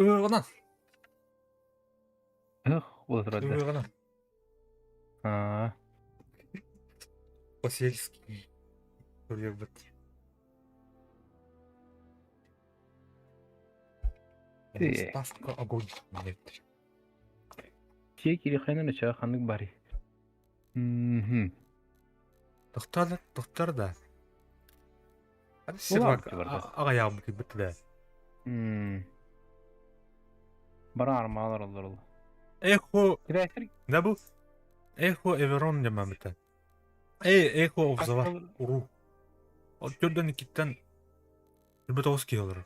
Ыаҕынан. Ыһыах буола турар да. Ыаҕынан. Аа. По-сельски суруйарбыт. Ставка огонь диэбиттэр. Дьиэ кириэххинэн өчөҕө ханнык барый? Мм. Тохтор, тохтор да. Аҕайаабыт кэлбит да. Бара армаалар олороллор. Эхо, да бу Эхо Эверон дэмэмитэ. Эй, Эхо обзова уру. Төрдөн иккиттэн Түрбэ тоҕус киһи олорор.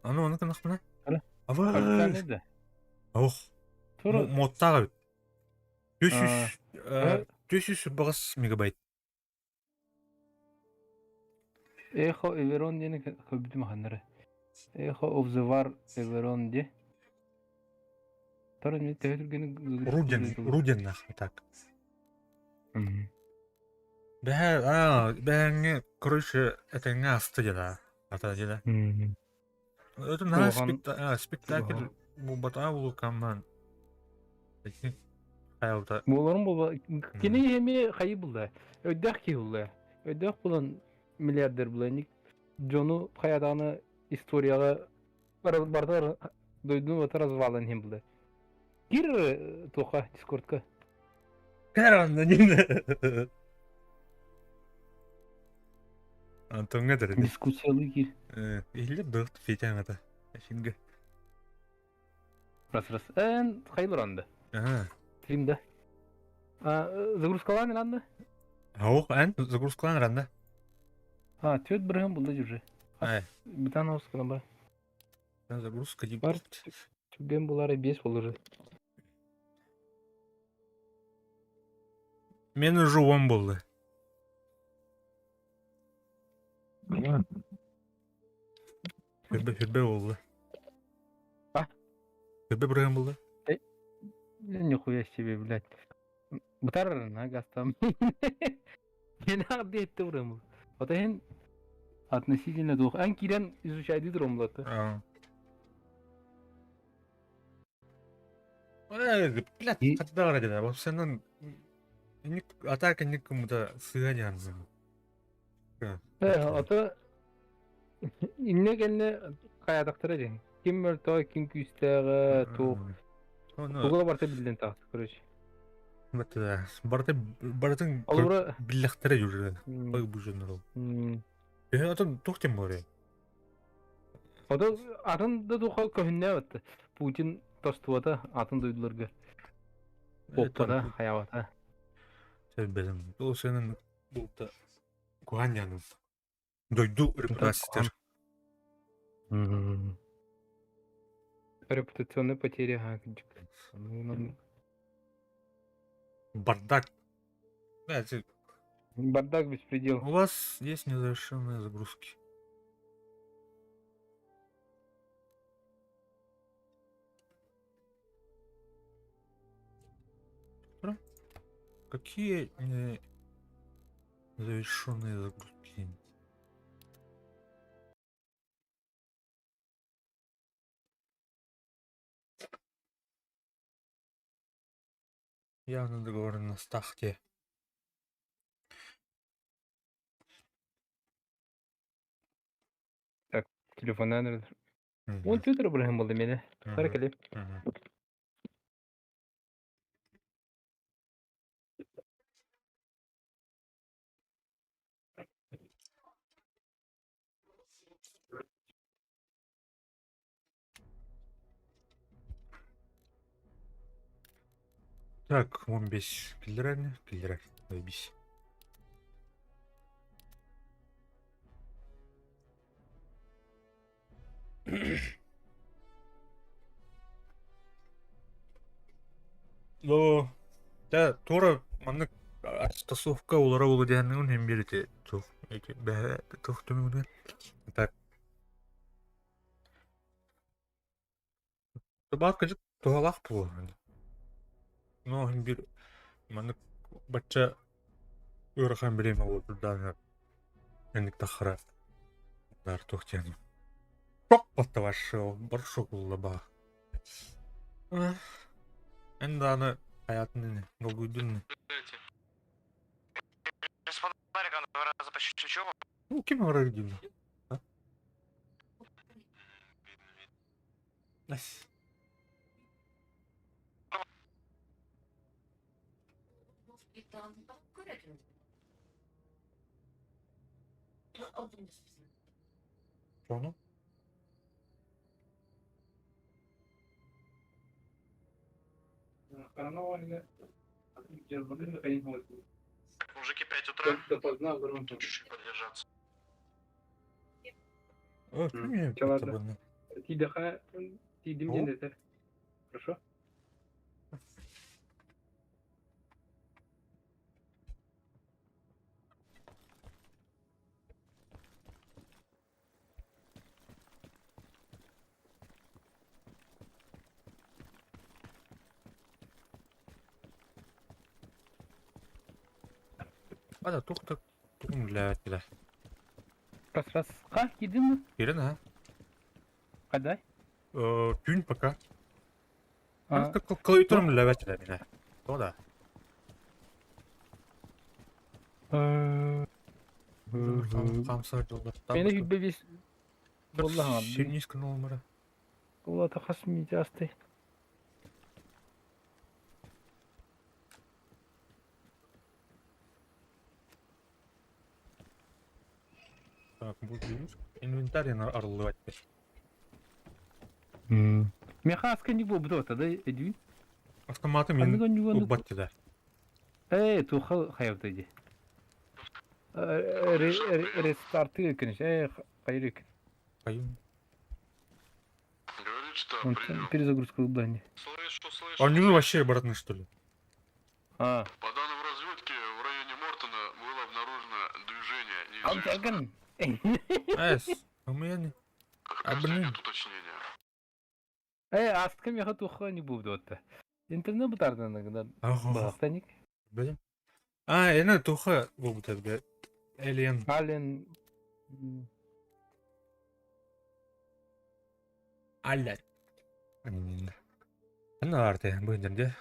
Аны ону гынахпына? Абай! Ох, муоттаах эбит. 400 408 мегабайт. Эхо Эверон диэни көрбүтүм ханнары. Эхо of the War Эверон ди. Тор эмне төһө түргэнник Руден, Руден нахуй так. Бэһэ, аа, бэһэҥҥи, короче, этэҥҥэ аста дьэ ата дьэ Это наһаа спектакль буолбатаҕа булукамман. Хайалта. Буоларын буолба. Кини эми хайы булла. Өйдөөх киһи булла. Өйдөөх булан миллиардер була. Дьону хайадааны историяҕа барда дойдуну бата развалын иһин булла. Кир туха дискордка. Кэр нин. Антоҥҥа дэрэ. Дискуссиялыы киир. Иһиллэр дыгт фитяң ата. Эшинге. Раз раз. Эн хайлар анды. Ага. Стримда. Загрузкалаан ранды? Ох, эн загрузкалаан ранды. А, түөрт бырыһын булда уже. Бытан аускана ба. Загрузка Бар түгэн булары бес болur. Мен уже он болды. Хүрбе хүрбе болды. А? Хүрбе бырыһын болды. Нихуя себе, блядь. Бутар на гастам. Мен арды етті бұрын. Ота хен относительно дух. Ан кирен изучайды дромлаты. Блядь, хатда ради да. Сенен атака никому-то сыга дианзым. Ото инне кэннэ хайаатахтара диэн. Ким мөлтөө, ким күүстээҕэ, туох. Тугула барта биллэн таҕыста, короче. Барта барыта барытын биллэхтэрэ уже. Ой бужуннар ол. Атын туох тем море? Ото атын да духа көһүннэ батта. Путин тостубата атын дойдуларга. Поппата, хаябата. Сен Ол сенин булта куһаан Дойду репутациятыр. Репутационные потери, ага. Бардак. Бардак беспредел. У вас есть незавершенные загрузки. Какие незавершенные загрузки? Явно договоренностях те. Так, телефоннан Он Twitter бырыһын болды мені. Тахтар кэлип. Так, 15 киллерер, киллерер, бис. Но, да, тура маннык тасовка улара улу диһэннигин хем бир ити тух ити бэһэ тух түмүгүнэн. Так. Баар кыдьык туһалаах буолуо. Но хем бир маннык бачча ыарахан бириэмэ олордурдаана энник тахара дар туох диэн Шок ваше боршок улла Эн дааны хаятын долгуйдун. Без фонарика два раза пощучу. Ну, ким барар дим? Нас. Сону? Мужики, 5 утра. Чуть-чуть поддержаться. О, ким Чаларда. Тидэхэ тиидим диэн этэр. Хорошо? Ада тух так тугун билээбэт Раз раз. Ха, киирдин ми? Кирен ha. Кадай? Түүн пока. Кылыйтырым билээбэт билээ. То да. Хамсар жолдар. Мени хүлбе бис болла хаҥар. Синиск номера. Ула тахас митясты. Так, будет инвентарь на орлывать. Меха аска не был тогда эдүй. Автоматы мен убат да. Э, туха хаявда ди. Рестарты конечно, хайрик. Хайым. Говорит, что Он перезагрузка здания. Слышу, слышу. Они ну вообще обратно что ли? А. По данным разведки, в районе Мортона было обнаружено движение. Неизвестно. Эс, а мы не. А блин. Уточнение. Аска меха туха не был вот. Интернет бутардан когда. Багтаник. Блин. А, эна туха был бля. Alien. Alien. Алля. Ана арте, бу де.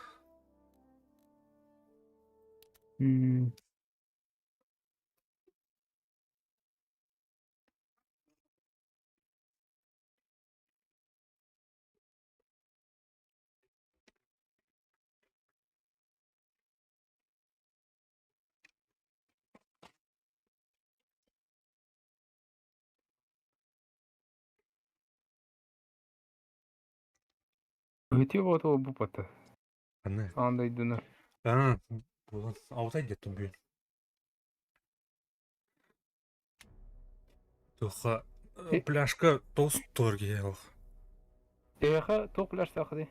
Өте вот ол бупата. Аны. Андайдыны. А, булан аутай деттім бүгін. Туха пляжка тост торги ал. Эха, тоқ пляж тақыды.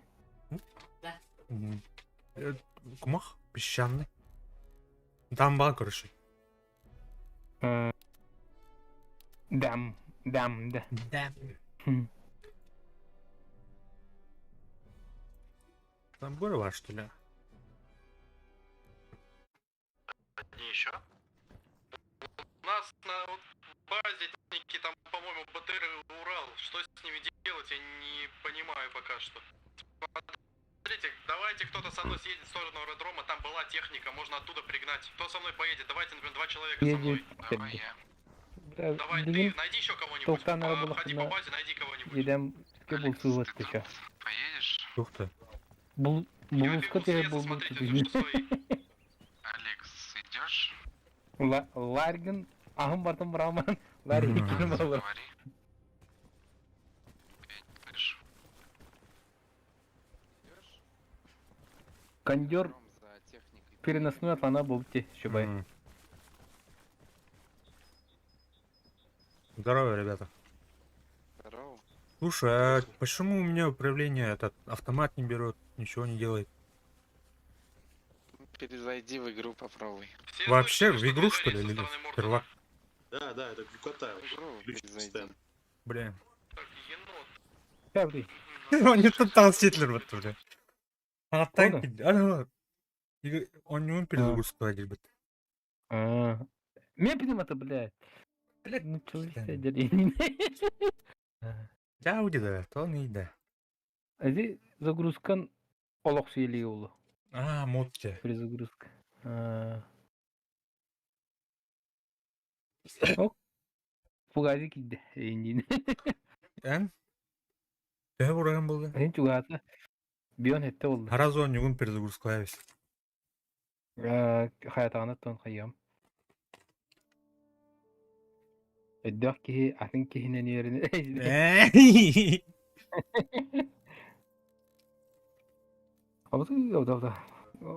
Кумах песчаный. Дамба, короче. Дам, дам, да. Дам. Там горы что ли? Не еще. У нас на базе там, по-моему, БТР и Урал. Что с ними делать, я не понимаю пока что. Смотрите, давайте кто-то со мной съедет в сторону аэродрома, там была техника, можно оттуда пригнать. Кто со мной поедет? Давайте, например, два человека со мной. Давай я. Давай, ты найди еще кого-нибудь. Ходи по базе, найди кого-нибудь. Едем Алекс, булсу ты тут поедешь? Ух ты. Бул Я булуска бегу с тебе леса, бул смотрите, что свои. Алекс, идешь? Ларгин ахым бартым браман. Ларгин ким olur. Говори. Я не слышу. Идешь? Кондер Ром за техникой. переносной атлана болти шубай. Здорово, ребята. Здорово. Слушай, а почему у меня управление этот автомат не берет, ничего не делает? Перезайди в игру, попробуй. Все Вообще, слышали, в игру что что ли движение или со стороны Мортона? сперва? Да, да, это глюкота. В игру Включи перезайди. постоянно. Блин. Так, енот. Пяври. Он не тотал Хитлер вот бля. А Понял? танки, а, он не перезагрузку бит. А. Мен это, блядь. Блядь, Ну чё блин. сидели? Я да, то не да. Ази загрузкан олох сиели олу. А, модте. Перезагрузка. А. Ок. Пугази кидде. Эндин. Эн? Төһө бураган болды? Эн чугата. Бион хетте oldu. Харазу он перезагрузка весь. Хаятаҕына тон хайыам. Өйдөөх киһи атын киһинэн үөрэнэ. Абыты абыта.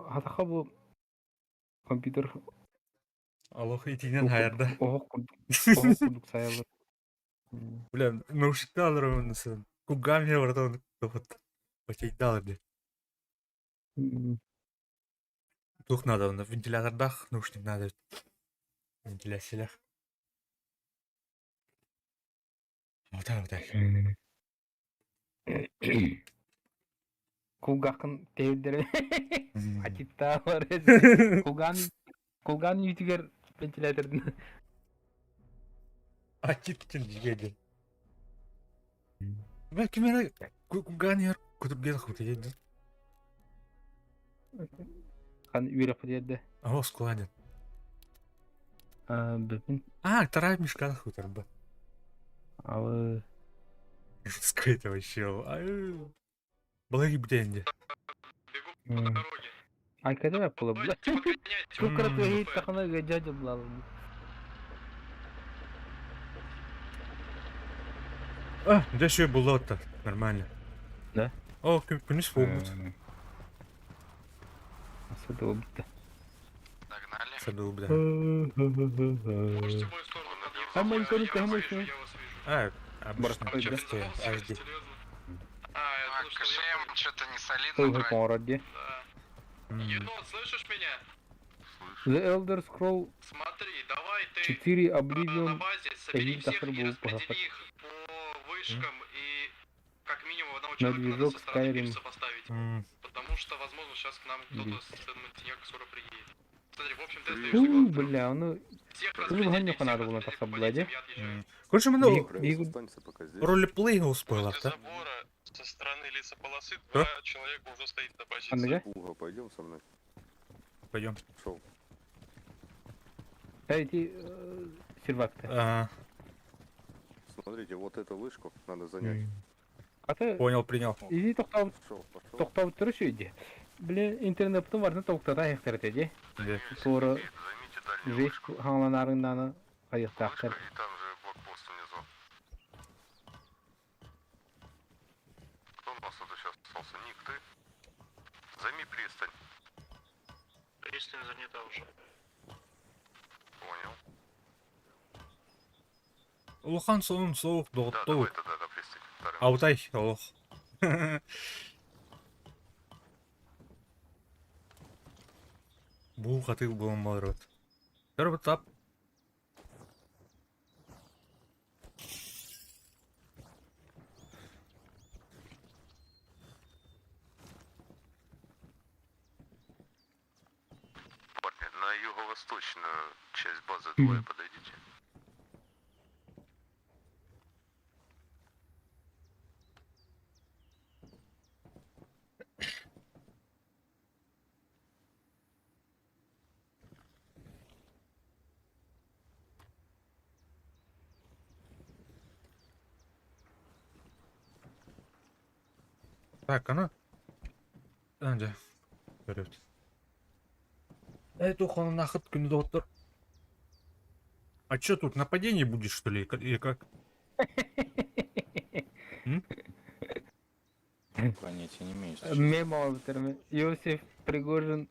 Хатаха бу компьютер Аллах итинен хайырда. оһох курдук оһох курдук сайылыр. Бля, наушникта алыр сын. Кугами братан тохот. Почайдал бля. Тух надо, на вентилятордах наушник надо. Вентиляциялах. Вот так, вот так. Кулгакын тебдер. Ачитта бар. Кулган кулган үтүгер вентилятордун. Ачиттин жигеди. Бә кимере кугани күтүрген хут еди. Хан үөрэ диэдде. А складен. Бүпүн. А, вторая мешка хутор бы. Алы Жестко это вообще. Ай. Благи бденди. Бегу по дороге. Айкада була бла. Давайте подгоняйте. Кукра М. туһи тахана гажа булалым. А, да еще было-то. Нормально. Да? О, күнүс фогут. Асады болбут. Догнали. Саду, бля. Можете в мою сторону подъехать. Там Я- мониторинг, я там вас вижу, мониторинг. я вас вижу. А, обычно Барской, да? просто HD. Серьезно? А, я А, думал, что я КШМ что-то не солидно Тылгы брать. коңородди. Да. М. Енот, слышишь меня? The Elder Scroll Смотри, давай ты 4 на Oblivion базе собери Эгин всех Тахыр и был распредели пахапат. их по вышкам и как минимум одного На человека надо движок со стороны Skyrim. пирса поставить. М. Потому что, возможно, сейчас к нам кто-то Есть. с Монтиньяка скоро приедет. Смотри, в общем, ты остаешься Фу, главным. бля, ну Всех Ты распредели, выгони всех фанатов на распредели по тахса, бляди. позициям, я отъезжаю. М. Короче, мы Бигу- Останься пока здесь. ролеплей успела, Возле да? забора со стороны лесополосы Что? два человека уже стоит на позиции. Анныга? Уга, пойдем со мной. Пойдем. Шел. Эти сервакты. А, Смотрите, вот эту вышку надо занять. Ата понял, принял. изи тоқтау Шел, пошел. тоқтау тұрыш үйде. Блин, интернеттің барын тоқтата аяқтар ди. Да. Тура Займите дальнюю жесть хаңланарыңнаны аяқтақтар. вышку, и там же блокпост внизу. Кто у нас тут еще остался? Ник, ты? Займи пристань. Пристань занята уже. Понял. Улахан сонун соох Да, доҕоттуу. давай тогда на пристань. Вторым. Аутай олох. Бу хатык буолан баарбыт. Көрбүт тап. Парни, на юго-восточную часть базы двое подойдите. Так, аны дьэ көрөбүт. Эту хонунахыт күнү доҕоттор. А чё тут нападение будет что ли или как? М? Понятия не имею, если честно. Мем оҥорбуттар Иосиф Пригожин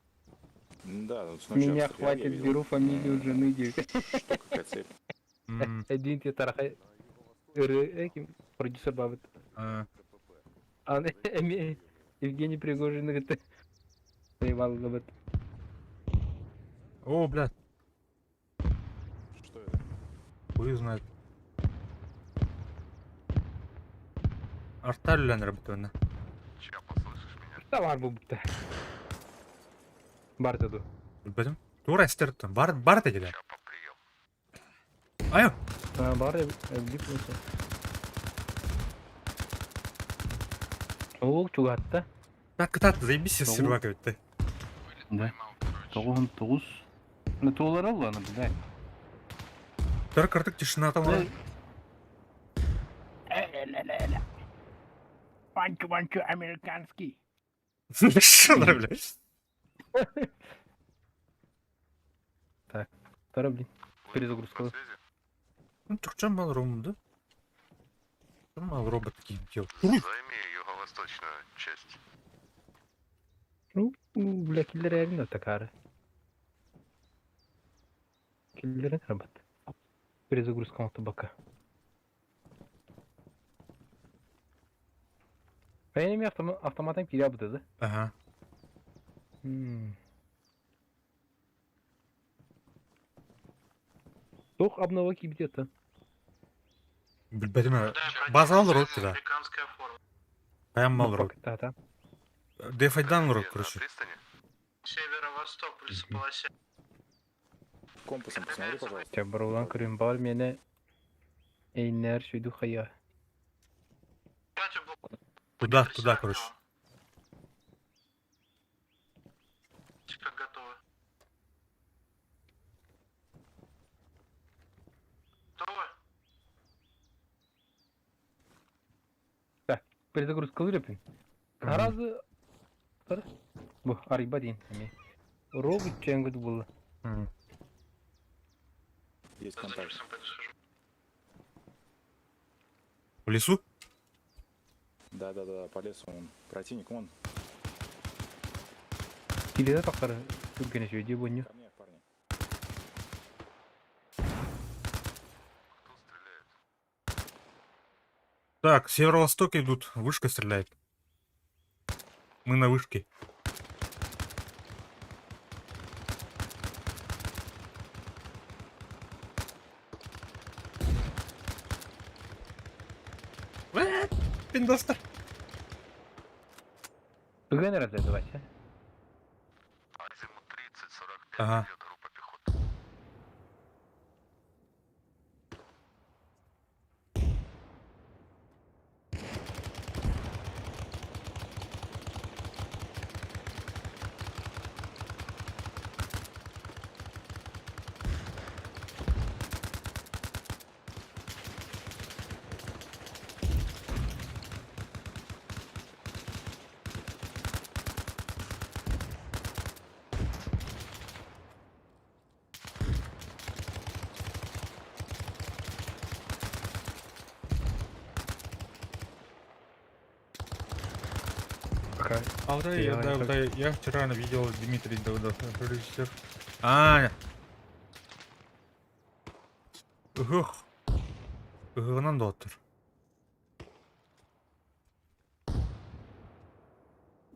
Да, тут ночью меня обстреляли, я хватит, видел. беру фамилию жены диэбит. Что, какая цель? Эдиин тарахай ыры ким продюсер бабыт. Аны эми Евгений Пригожин кытта заебаллыбыт. О, блядь. Что это? Хуй знает. Арта үлэлээн эрэ Чапа, слышишь меня? Да бар буолбута. Бар ду. Билбэтим. Тура эстер бар бар дедилер. Чапа, прием. Айо. Бар эбдик болса. Ол чугатта. Так кытаат заебись сырбак эбитте. Да. Тоҕуһун тоҕус. Ну туолар аны блядь. Төр кыртык тишина там. Ванчу, ванчу, американский. Что, блядь? Так, второй, блин. Перезагрузка. Ну, так чем мал робот, да? Чем мал робот такие делал? Займи юго-восточную часть. Ну, бля, киллер реально такая. Киллер работает. Перезагрузка табака. Benim автоматом кире да? Ага. Туох обнова кибитета. Билбэтим. Базал рот да. Американская форма. Прям мал рот. Да, да. Дефайдан рот, короче. Северо-восток в лесополосе. Компасом посмотри, пожалуйста. Ча барулан көрүм бар мене эйнер шүйду хая. Туда, туда, короче. Как готовы. Готовы? Так, перезагрузка вырепин. Разы Бу арыйба дейін. Робот ченгүд булла. Есть контакт. В лесу? Да-да-да, по лесу он. Противник он. Киледе тақтар түргене жөйде бойню. Ко мне, парни. Так, с северо-востока идут. Вышка стреляет. Мы на вышке. Пиндостер. Түген разрядывать, а? Азимут 30, 45 Ага. идет группа пехоты. Пока. А вот я, да, вот я вчера видел Дмитрий Давыдов, режиссер. А, Ух. Ыгынан доттыр.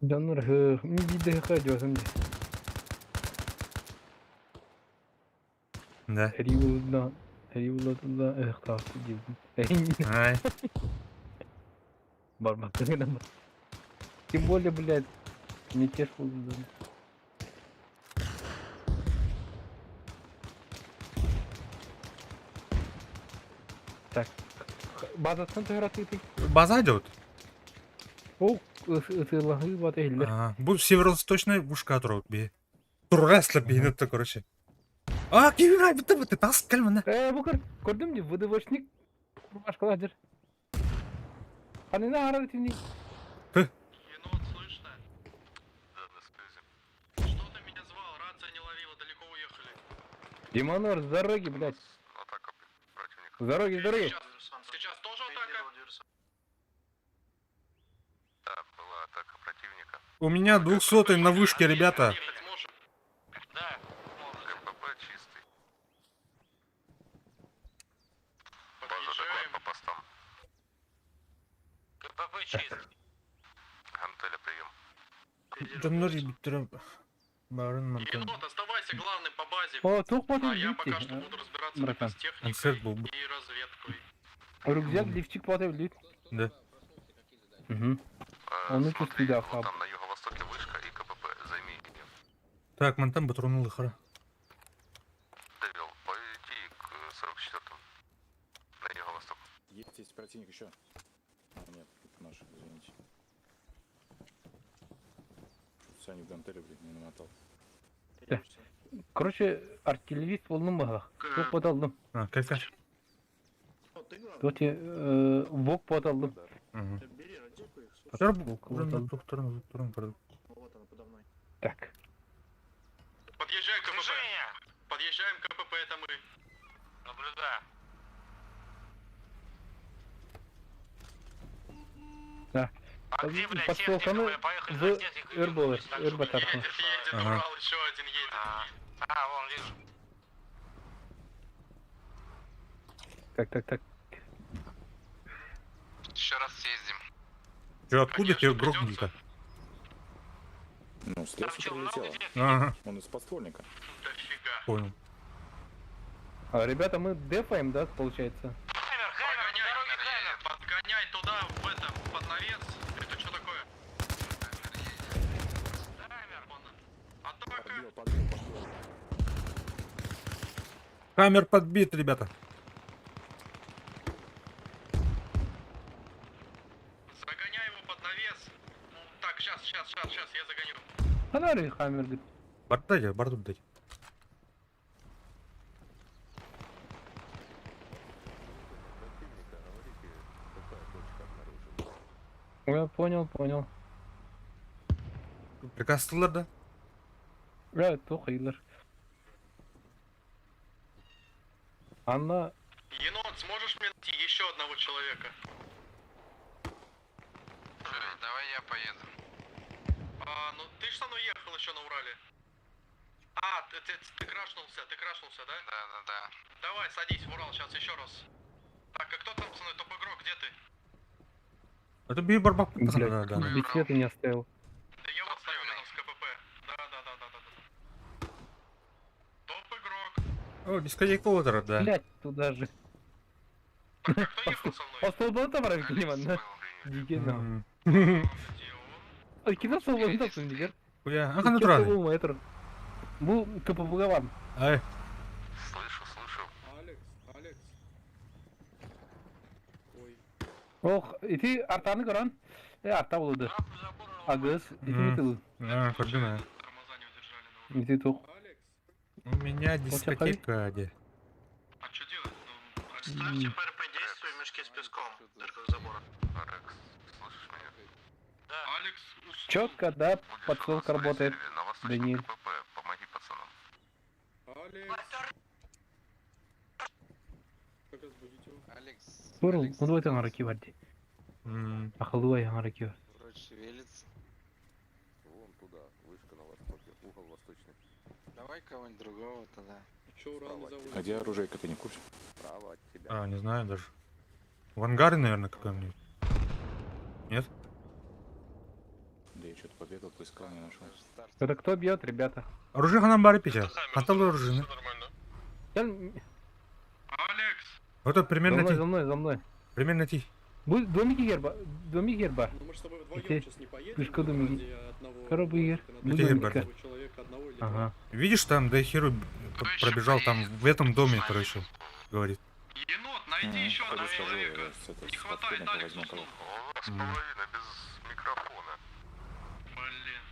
Жаннар хы, ми биде хы жосым. Да. Хри булда, хри булда эх тахты дедим. Ай. Бармактан Тем более, блядь, мятеж булды. Так, базаттан төһөрәтти ты. База идет? О, ытырлаһы бат эллер. Ага. Бу северо-восточная вышка турат би. Турреслер би это, короче. А, кибирай, бит бит тас кэлмene. Э, бу көр, көрдүм ди, ВДВшник рубашкалар жер. Ханына арар тини. Хы. Димонор, с дороги, блядь. Атака противника. С дороги, с дороги. Сейчас, сейчас тоже атака? Да, была атака противника. У меня двухсотый на вышке, ребята. Ехать сможем? Да. КПП чистый. База доклад Подъезжаем. по постам. КПП чист. Гантеля прием. Дьоннор бүттерем. Барын мантан. Енот, оставайся главным по базе. О, тух А потом я пока что видите. буду разбираться Братан. с техникой Концерт был бы. и разведкой. Рюкзак, лифчик потом лит. Да. Угу. Он Смотри, чувствует, да, вот хаб. там на юго-востоке вышка и КПП. Займи ее. Так, мантан батронул хара. Довел. Пойди к 44-му. На юго-восток. Есть, есть противник еще. А, нет, это наш, извините. Чуть Саню в гантеле, блин, не намотал. Короче, артиллерист волну бахах. Тух поталдым. А, кайфа. Вот ты главный. Тоти вок поталдым. Угу. Бери радику их, слушай. Атар Волк вот он. Вот она подо мной. Так. Подъезжаем к КПП. Движение. Подъезжаем к КПП, это мы. Наблюдаю. Да. А где, блядь, Подствол техника, каны бля? Поехали в за техникой. Эрболы, вернулись, так что, Эрбатар. блядь, Едет, едет Ага. Урал, еще один едет. А, а, вон, вижу. Так, так, так. Еще раз съездим. Че, откуда Конечно, тебя грохнули-то? Ну, с Там леса что, много прилетело. техники? Ага, Он из подствольника. Дофига. понял. А, ребята, мы дефаем, да, получается? Хаммер, хаммер, на Подгоняй, дороге хаммер. подгоняй туда, в это, под навес. Это что такое? Хаммер. Вон. Атака. Подбил, подбил, подбил. Хаммер подбит, ребята. Загоняй его под навес. Ну, так, сейчас, сейчас, сейчас, сейчас, я загоню. Ханари хаммер, говорит. Барт дайте, барту дайте. Противника, говорите, какая точка обнаружена. Я понял, понял. Приказ да? Да, тух ыйлар. Анна, Енот, сможешь мне найти еще одного человека? Давай я поеду. А, ну ты ж со мной ехал еще на Урале. А, ты, ты, ты крашнулся, ты крашнулся, да? Да, да, да. Давай, садись в Урал сейчас еще раз. Так, а кто там со мной? Топ-игрок, где ты? Это би барбак. Да, блядь, да, да. без света не оставил. Да я вот стою рядом с КПП. Да, да, да, да, да, да. Топ-игрок. О, дискотека Отора, да. Блядь, туда же. Так, а кто ехал со мной? О, столбан там Алекс Диман, был. Дигено. М. Где он? Ой, кино столбан там, дигер. Хуя, а натуральный. метр. Бу КПП вам. Ай, Слышу, слышу. Алекс, Алекс. Ой. Ох, ити артаны көрөн. Э, арта болду. Нахуй забор Агыс, ити Мгм. митил. а, кордына. Тормоза не удержали на Урале. Ити тух. Алекс. У меня дискотека, где? А что делать? Ну, а Ставьте ПРП действия в мешке с песком. В дырках забора. Рекс, слышишь меня? Да. Алекс уснул. Четко, да, Будешь у нас подсолка на работает. севере, На восточном Даниэль. КПП. Помоги пацанам. Алекс. Как разбудить его? Алекс. Бурл, Алекс, ну давай там араки варди. М, Ахалуай араки. Вроде шевелится. Вон туда, вышка на востоке, угол восточный. Давай кого-нибудь другого тогда. Че, Урал не заводит? А где оружейка, ты не в курсе? Справа от тебя. А, не знаю даже. В ангаре, наверное, каком-нибудь. Нет? Да я что-то побегал, поискал, не нашел. Даже старт. Это кто бьет, ребята? Оружие нам бары пить. Хантал оружие. нормально. Я... Алекс! Вот это За примерно мной, ти. за мной, за мной. Примерно ти. Бу домики герба, домик герба. Ну мы же с тобой вдвоем Эти сейчас не поедем. пешка домики. ради одного Коробы гер. УАЗика. Надо Бу Эти домика. герба. одного человека, одного или Ага. Видишь, там до херу пробежал, там в этом доме, короче, говорит. Енот, найди Мгм, еще пойду одного скажу, человека. я с, это, Не с хватает подствольника Алекс возьму уснул. кого. У вас М. половина без микрофона. Блин.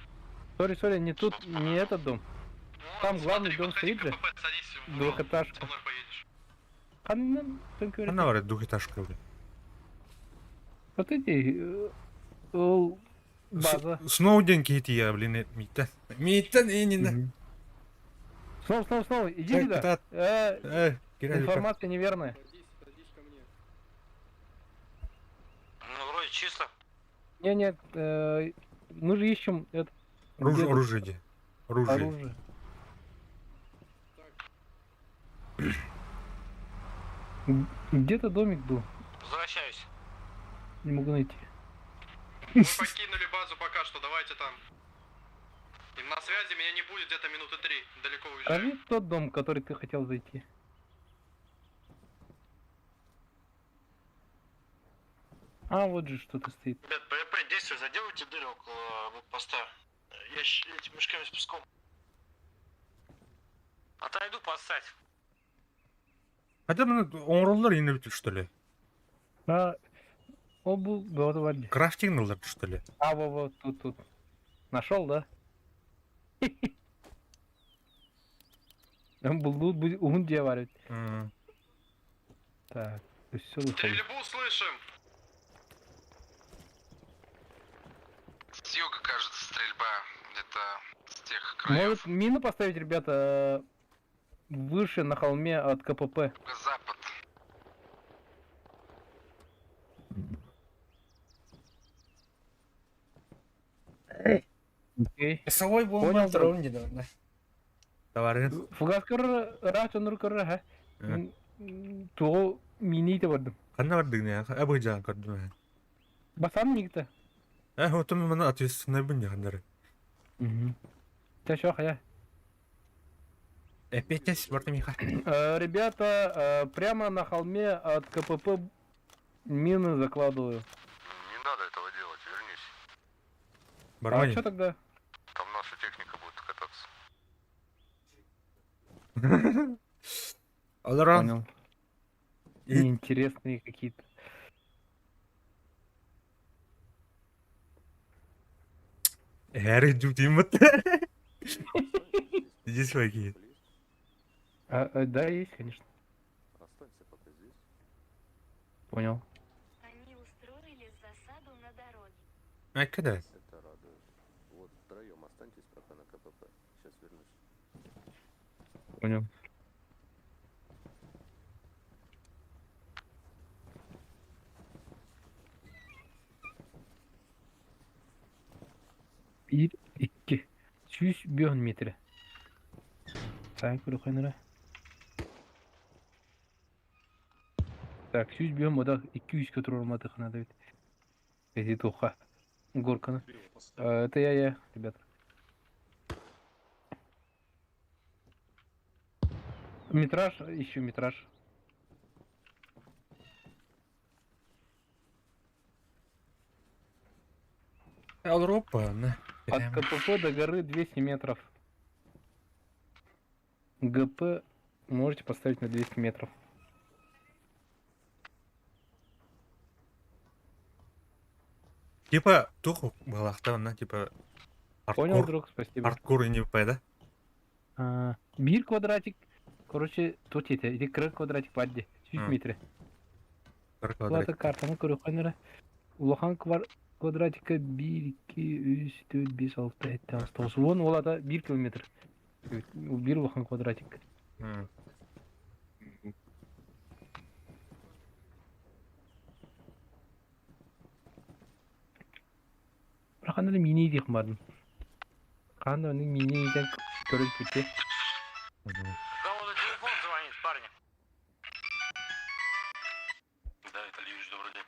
Сори, сори, не тут, не этот дом. Вот, Там главный смотри, дом подходи стоит к же. КПП, садись в Урал. Двухэтажка. Со мной поедешь. Ханна, только Она говорит, двухэтажка, блин. Вот эти... ол, База. Сноуден кейти я, блин, мита. Мита, не, не, не. Мгм. Снова, снова, снова, иди сюда. Э, информация неверная. Садись, садись ко мне. Ну, вроде чисто. Не, нет, мы же ищем это, Оружие, где-то оружие где? Оружие. оружие. Где-то домик был, Возвращаюсь. не могу найти. Мы покинули базу пока что, давайте там. И на связи меня не будет где-то минуты три. Далеко уезжаю. Скажи тот дом, в который ты хотел зайти. А, вот же что-то стоит. Ребят, ПВП, действуй, заделайте дыры около блокпоста. Я этими мешками с песком. Отойду подстать. Хотя бы оҥороллор инде бүтүр что ли? А, ол бу бөҕөтө бар дии. Крафтинг ылар что ли? А, во, во, тут, тут. Нашел, да? Булду уһун дьиэ бар эбит. Так, все выходит. Стрельбу слышим. С юга, кажется, стрельба. Где-то с тех краев. Может, мину поставить, ребята, выше на холме от КПП? Запад. Окей. Савой Понял, буолан друг. дрон дедо. Товарищ. Фугас көрөр, ыраах дьоннору көрөр, ха. Тугу миниите бардым. Ханна бардыгын абыжаан көрдүм. Басам нигде. Э, отом мана ответственный бын яхандары. Ты что, хая? Опять барды миха. Ребята, прямо на холме от КПП мины закладываю. Не надо этого делать, вернись. А Бармани. что тогда? Там наша техника будет кататься. Аларан. Понял. И- Неинтересные какие-то. Эри дютимат. Иди свои. А, да, есть, конечно. Останься пока здесь. Понял. Они устроили засаду на дороге. А когда? Это радует. Вот втроем останьтесь пока на КПП. Сейчас вернусь. Понял. Биир, икки, сүүс биэс метр. Так, көрүөххэ Так, сүүс биэс мода икки үскэ туруоруматыхына да бит. Эти туха. Горканы. Это я, ребята. Метраж, ищу метраж. Алропа, От КПП до горы 200 метров. ГП можете поставить на 200 метров. Типа, туху балахта, на, типа, Понял, хардкор, друг, спасибо. хардкор и не да? А, Биир квадратик, короче, тут это, или кыра квадратик баар дии, 100 метр. Плата картаны көрүөххэ Улахан квадратика 1, 2, 3, 4, 5, 6, 7, 8, 9, 10 ол ата 1 километр. Биир улахан квадратик. Бірақ анда мини диэх бардым. Хаан да оны мини диэн көрөр пути. Кого-то телефон звонит, парни. Да, это Ильич, добрый день.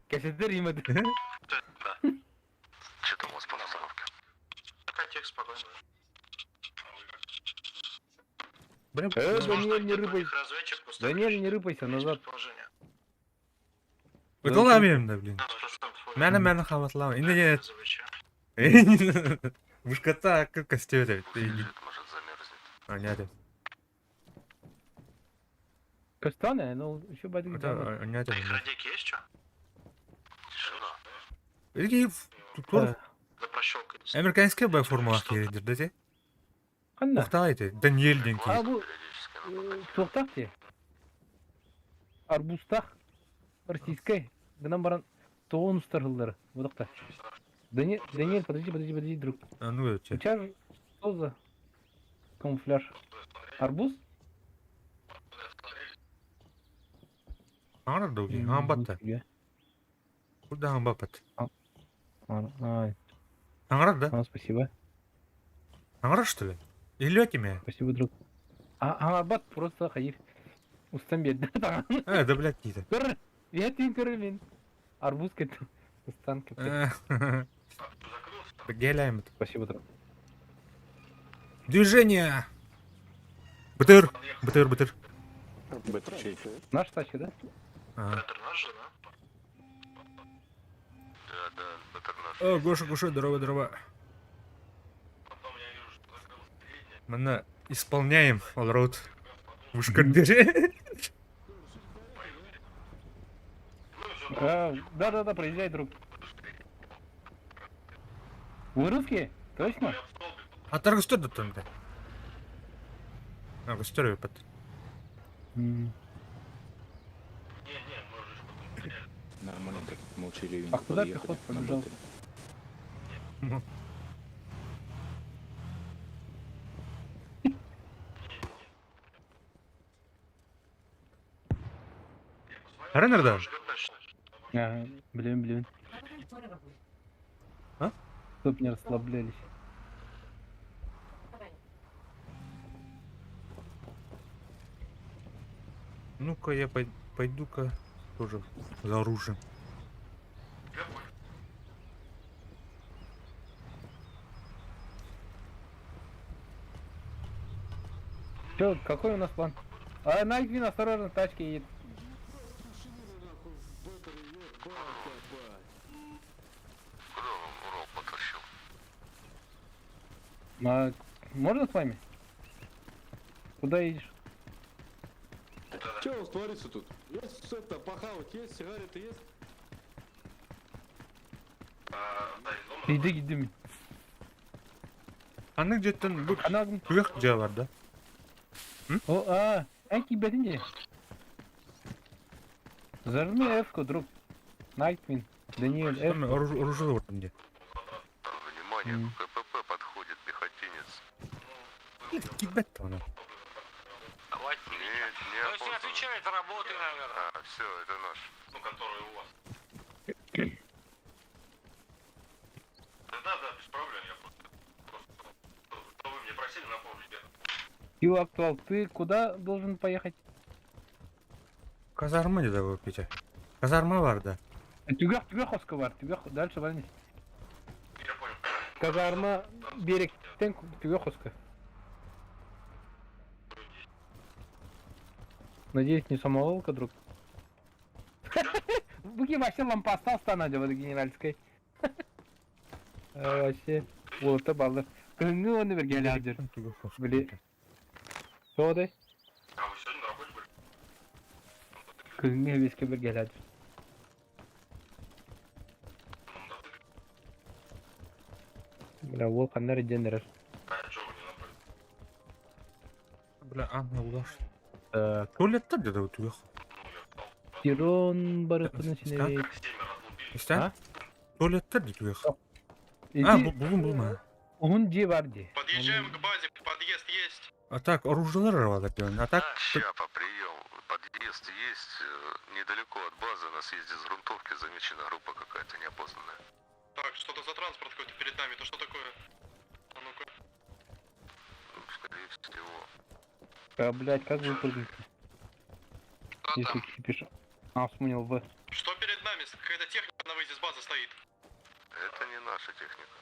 Кэсэтэр имэт. Да. Что там у вас по обстановке? Пока тихо, спокойно. Бля, Даниэль, не рыпайся. Разведчик пустой. Даниэль, не рыпайся, назад. Предположение. Бытыламыйм да, блин. 15% Мэнэ мэнэ хаматлам. Инде не. Мушката как костюм Лежит, может замерзнет. А, нет. Кастаны, ну еще бадик. Это, нет. Радик есть что? Тишина. Или тут Да прощелкать. Американская бай форма ахердир, да те? Ханна. Ухтайте, Даниэль денки. А бу Периодически туохтаах дии. Арбузтаах российскай. Гынан баран тоҕон устар хыллары. Будакта. Даниэль, Даниэль, подожди, подожди, подожди, друг. А ну это. Сейчас Что за камуфляж? Арбуз? Аңар дуги, аң батта. Нифига. Куда аң бапат? А, Аңар да? а, спасибо. Аңар что ли? Или меня? Спасибо, друг. А, Арбат просто хайыр. Устан берді. Э, да блядь, дейді. Көр, я тин көрі мен. Арбуз кетті. Устан кетті. Геляем. Спасибо, друг. Движение! БТР! БТР, БТР. БТР чей? Наш тачка, да? Ага. Это наш же, да? Да, да, БТР наш. О, Гоша, Гоша, здорово, здорово. Мы исполняем Allroad. Вышка держи. А, да, да, да, проезжай, друг. Вы русские? Точно? А таргустер да там да. А, густер выпад. Нормально так молчаливенько А куда подъехали пехота на побежала? БТРе. Ренер да? Ага, блин, блин. А? Чтоб не расслаблялись. Ну-ка я пойду-ка тоже за оружием. Чё, какой у нас план? А, Найтвин, осторожно, тачки едет. Куда он Урал потащил? А, можно с вами? Куда едешь? Что у вас творится тут? Есть это, похавать, есть, сигареты есть? Иди, иди. Аны где-то бу Ана күөх дьэ бар да? О, а, әй бәтінде. Зажми F-ку, друг. Найтвин, Даниэль, F. Там оружие вот там где. Внимание, М. к КПП подходит пехотинец. Кидбет там. Нет, не То есть не опознан. отвечает, работы, наверное. А, все, это наш. Ну, который у вас. Да, да, без проблем, я просто, просто вы мне просили напомнить. я Ю, Актуал, ты куда должен поехать? Казарма где да Петя? Казарма бар да. Түгөх, түгөх Оска бар, түгөх, дальше барыңыз. Я понял. Казарма беректен түгөх Оска. Надеюсь, не самоволка, друг. Буки вообще лампаста остана вот генеральской. А, Вообще, вот это баллы. Кыңы оны бір гелядер. Били. Соды. А вы сегодня на работе были? Кыңы беске бір гелядер. Бля, ол қандар денерер. А что вы не набрали? Бля, Анна улаш. Так, Туалеттер где да түгөх. Тирон барыппын сине. Истә? А? Туалеттер де түгөх. А, булун булма. Уһун же бар де. Подъезжаем к базе, подъезд есть. А так, оружиелар бар да. А так, Щапа, прием. Подъезд есть. Недалеко от базы на съезде с грунтовки замечена группа какая-то неопознанная. Так, что-то за транспорт какой-то перед нами, это что такое? А ну-ка. Ну, скорее всего. А, блядь, как выпрыгнуть, Кто если там? кипиш? А, вспомнил В. Что перед нами? Какая-то техника на выезде с базы стоит. Это не наша техника.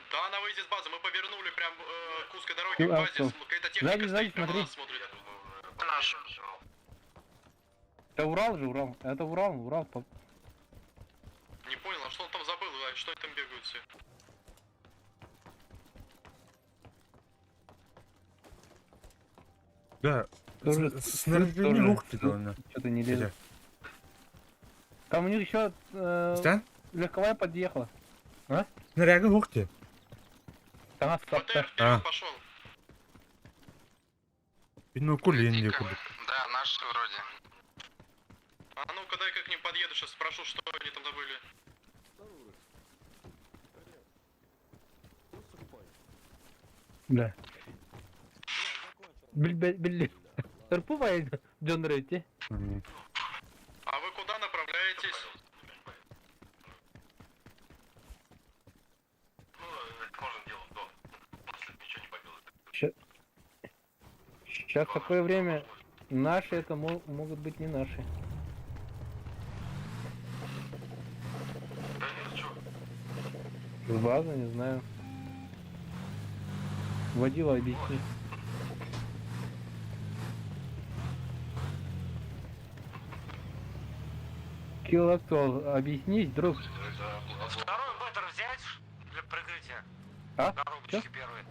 Да, на выезде с базы. Мы повернули прям к узкой дороге Ну, к а базе. что? Какая-то техника Сзади, стоит, сзади, прямо на смотри. нас смотрит. Наш. Это Урал же, Урал. Это Урал, Урал. Не понял, а что он там забыл? А что они там бегают все? да. Тоже Снаряжение тоже лухты да. Что-то не лезет. Там у них еще Истә? легковая подъехала. Снаряга лухты. Там БТР вперед А. пошел. Бину кулин Дико. кудук. Да, наш вроде. А ну-ка дай-ка к ним подъеду, сейчас спрошу, что они там забыли. Да. Билбе, билли. РП дьоннор эти. А вы куда направляетесь? Ну, это можно делать до. После ничего не поделать. Сейчас такое время. Наши это могут быть не наши. Да нет, чё? С базы, не знаю. Водила, объясни. Kill Actual, объяснись, друг. Второй БТР взять для прикрытия? А? Коробочки первые.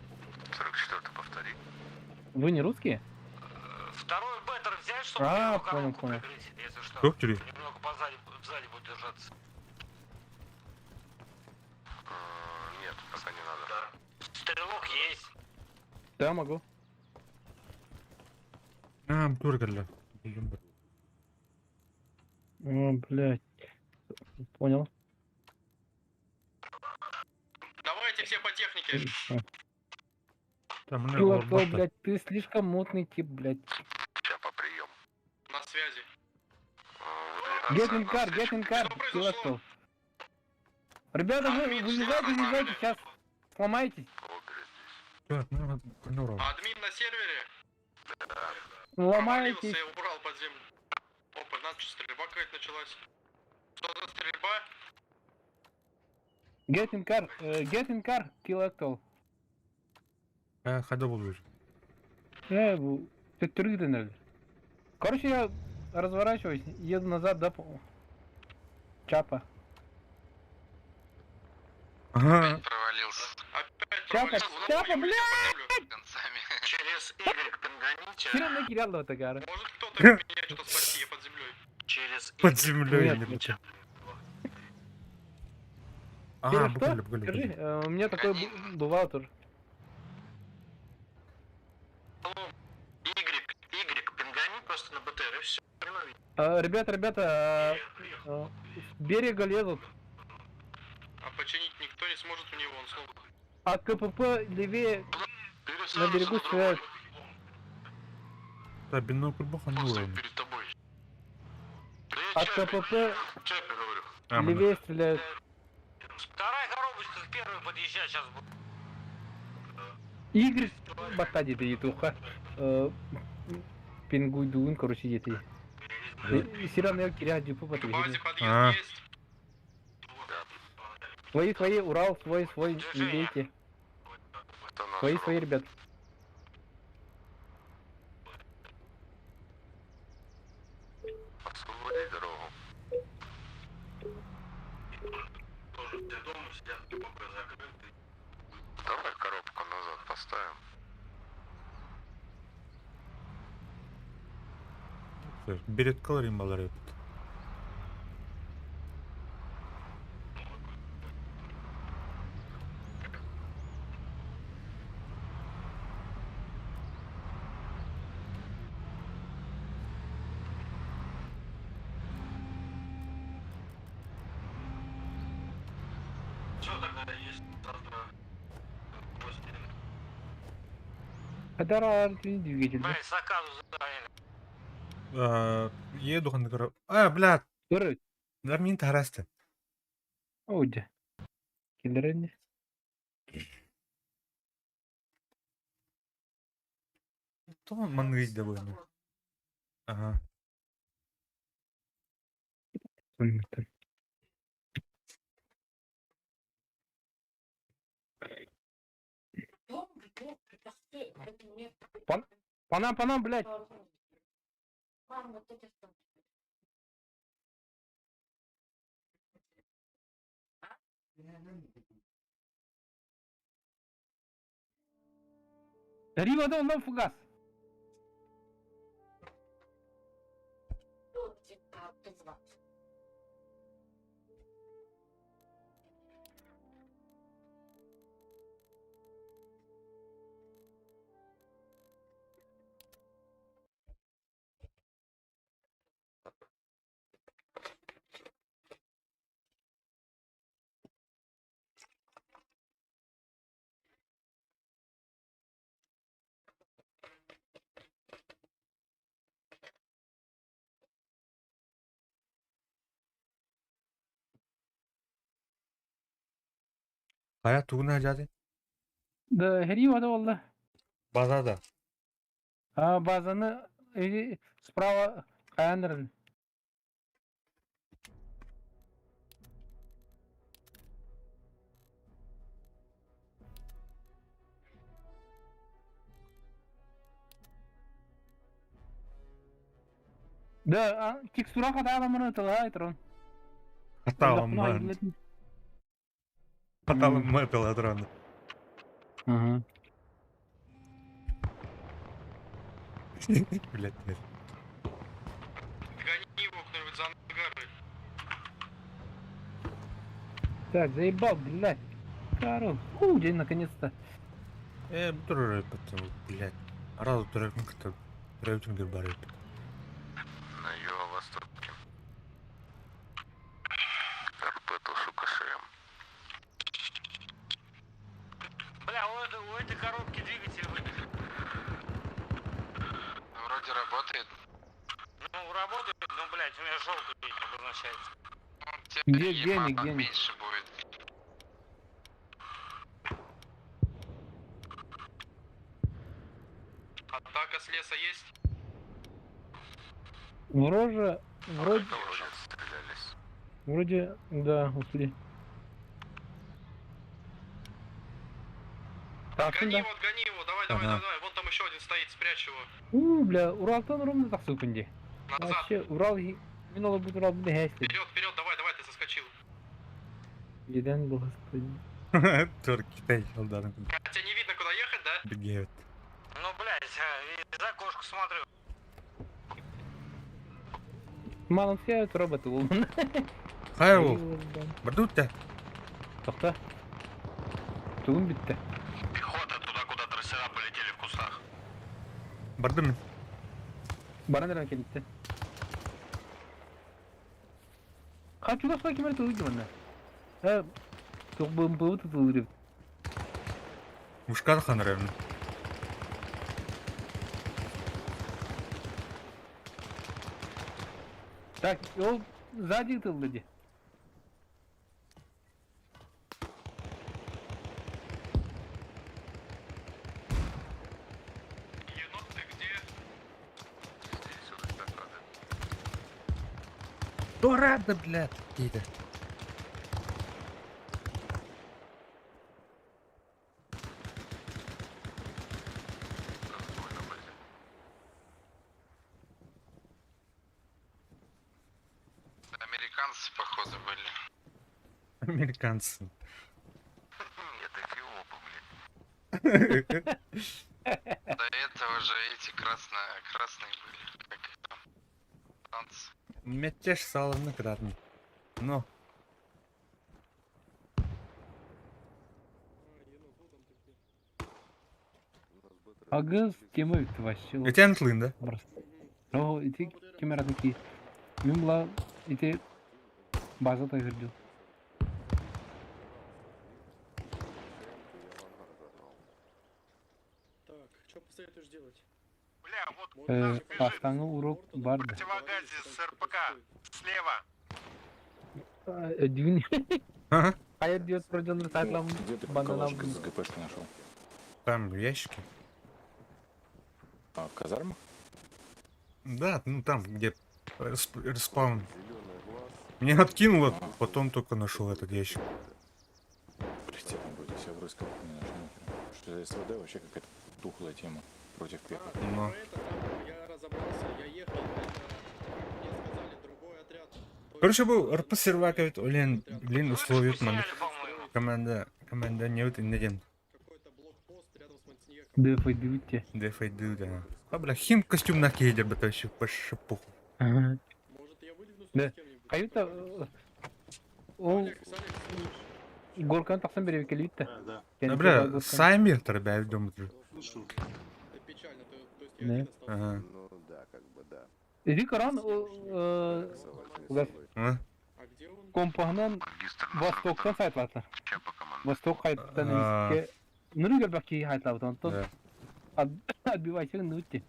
44 повтори. Вы не русские? Второй БТР взять, чтобы А, первую понял, коробку понял. прикрыть, если что. Как тебе? Немного позади, сзади будет держаться. Нет, пока не надо. Стрелок есть. Да, могу. А, тур кэллэ. О, блядь. Понял. Давайте все по технике. Там Kill Actual, блядь, ты слишком мутный тип, блядь. Чапа, прием. На связи. Get in car, get in car, Что Kill произошло? Actual. Ребята, вы Админ, вылезайте, вылезайте, сейчас сломаетесь. Админ на сервере. Ломаетесь. Провалился и убрал под землю. Опа, надо что, стрельба какая-то началась. Что за стрельба? Get in car, get in car, Kill Actual. Хада болур. Ты трыгнули. Короче, я разворачиваюсь, еду назад, да, Чапа. Ага. Опять провалился Опять Чапа, провалился. У нас Чапа, улетел бля! под землю. концами. Через Y пинганите. Хрен накирял такая. Может кто-то меня что-то спасти, я под землей. Через Под землей. Нет, не А, Что? буквально, буквально. Скажи, у меня такое бывало тоже. Y, Y, пингани просто на БТР и все. Ребята, ребята, с берега лезут, А починить никто не сможет у него, он сломан. а КПП левее на берегу стреляют. Да, бинокль бог он Он перед тобой. Да я А Чапе, КПП Чапе говорю. А, мана. левее стреляют. Вторая коробочка к первой подъезжать сейчас будет. Игорь Батади да туха. Пингуйдуин, короче, где-то. Сиран киря дюпу К базе подъезд А. есть. Свои, свои, Урал, свой, свой, не Движение. бейте. Это наш Свои, Урал. свои, ребят. Освободи дорогу. Давай коробку назад поставим. Береткалар имбалар епт. Все, тогда есть завтра. Хадара двигатель. Блять, заказу заняли. Еду хандыгар. А, бля, Который? да мин тарасты. Оуди. Киллерни. То мангыз да буйны. Ага. По нам, по нам, блядь. Рима дал нам фугас. Хайа тугуна дьаатын? Да, херии вада болла. База да. А, базаны или справа хайандырын. Да, текстура хатааламмын тылаа туран. Хатааламмын. Хатааламмын тылаа туран. Ага. Блядь, блядь. Гони его кто-нибудь за ангары. Так, заебал, блядь. Карл. Фу, день наконец-то. Турар блядь. Арал турар кытта. Рейтингер бар эпит. На юго-востоке. РП то, сука, ШМ. Бля, у этой коробки двигатель выбит. Вроде работает. Ну, работает, но, блядь, у меня желтый обозначается. Ну, теперь Где- где ема они, где они? меньше будет. Атака с леса есть? Вроде, вроде, Вроде отстрелялись. вроде, да, ушли. Так, Гони да. его, гони его, давай, давай, Ага. давай, давай. Вон там еще один стоит, спрячь его. У, бля, Уралтан ровно так сукунди. Назад. Вообще, Урал, мин ол бут Урал бу хәсти. Вперед, вперед, давай, давай, ты соскочил. Еден был господин. Тур Китай алдан. А тебя не видно, куда ехать, да? Бегает. Ну, блядь, из окошка смотрю. Малым все роботы ул. Хайа ол. Бардутта. Тохта. Тугун битте. Пехота туда, куда трассера полетели в кустах. Бардым. Баран эрен келитте. Хочу да кемер тугу диманна. Э, туг бым бым тутулыр. Мушкар ханрем. Так, ол сзади тылды ди. Енот, ты где? Здесь вот эстакада. Дорада, блядь. Дейді. Разбой на базе. Американцы, походу, были. Американцы. Это эфиопы, блядь. До этого же эти красные были. Как их там? Танцы. Меттеш салыны кыдатын. Но. Агыз тема битте вообще. Этен тылын да? Просто. О, ити кемер атыки. Мин була ити база тайгырдю. Так, что посоветуешь делать? Бля, вот Астаңы урок барды. противогазе с РПК. Слева. Дюн. Ага. Хайыр диот прожоныр сайтлам Где ты бананам. калашик из ГПшки нашел? Там ящики. А, в казармах? Да, ну там, где респаун. Меня откинуло, потом только нашел этот ящик. Блять, я там вроде все врыскал, не нашел нихера. Что за СВД вообще какая-то тухлая тема против пехоты. Но. Про это там я разобрался, я ехал, это, мне сказали, другой отряд. То Короче, есть, был РП сервак, олен, блин, условия Сняли, по-моему. Команда, команда не вот один. Какой-то блокпост рядом с Монтиньеком. Дефайдуте. Дефайду, да. А, бля, хим костюм на кейде, бля, еще по шипуху. Ага. Может, я выдвинусь Да. с кем-нибудь? Каюта ол Алекс, Алекс, слышишь? горканы тақсан бере келбитте. Да, А, бля, сами торбя дома. Это печально, то есть я Да. один остался. Ага. Ну да, как бы да. Иди коран Согласен. А? А где он? компахнан Магистр Востоктан сайтлатар. Чапа команда. Восток хайттан А. иске. Нургер баки хайтлабытан. Да. Отбивайся нутти.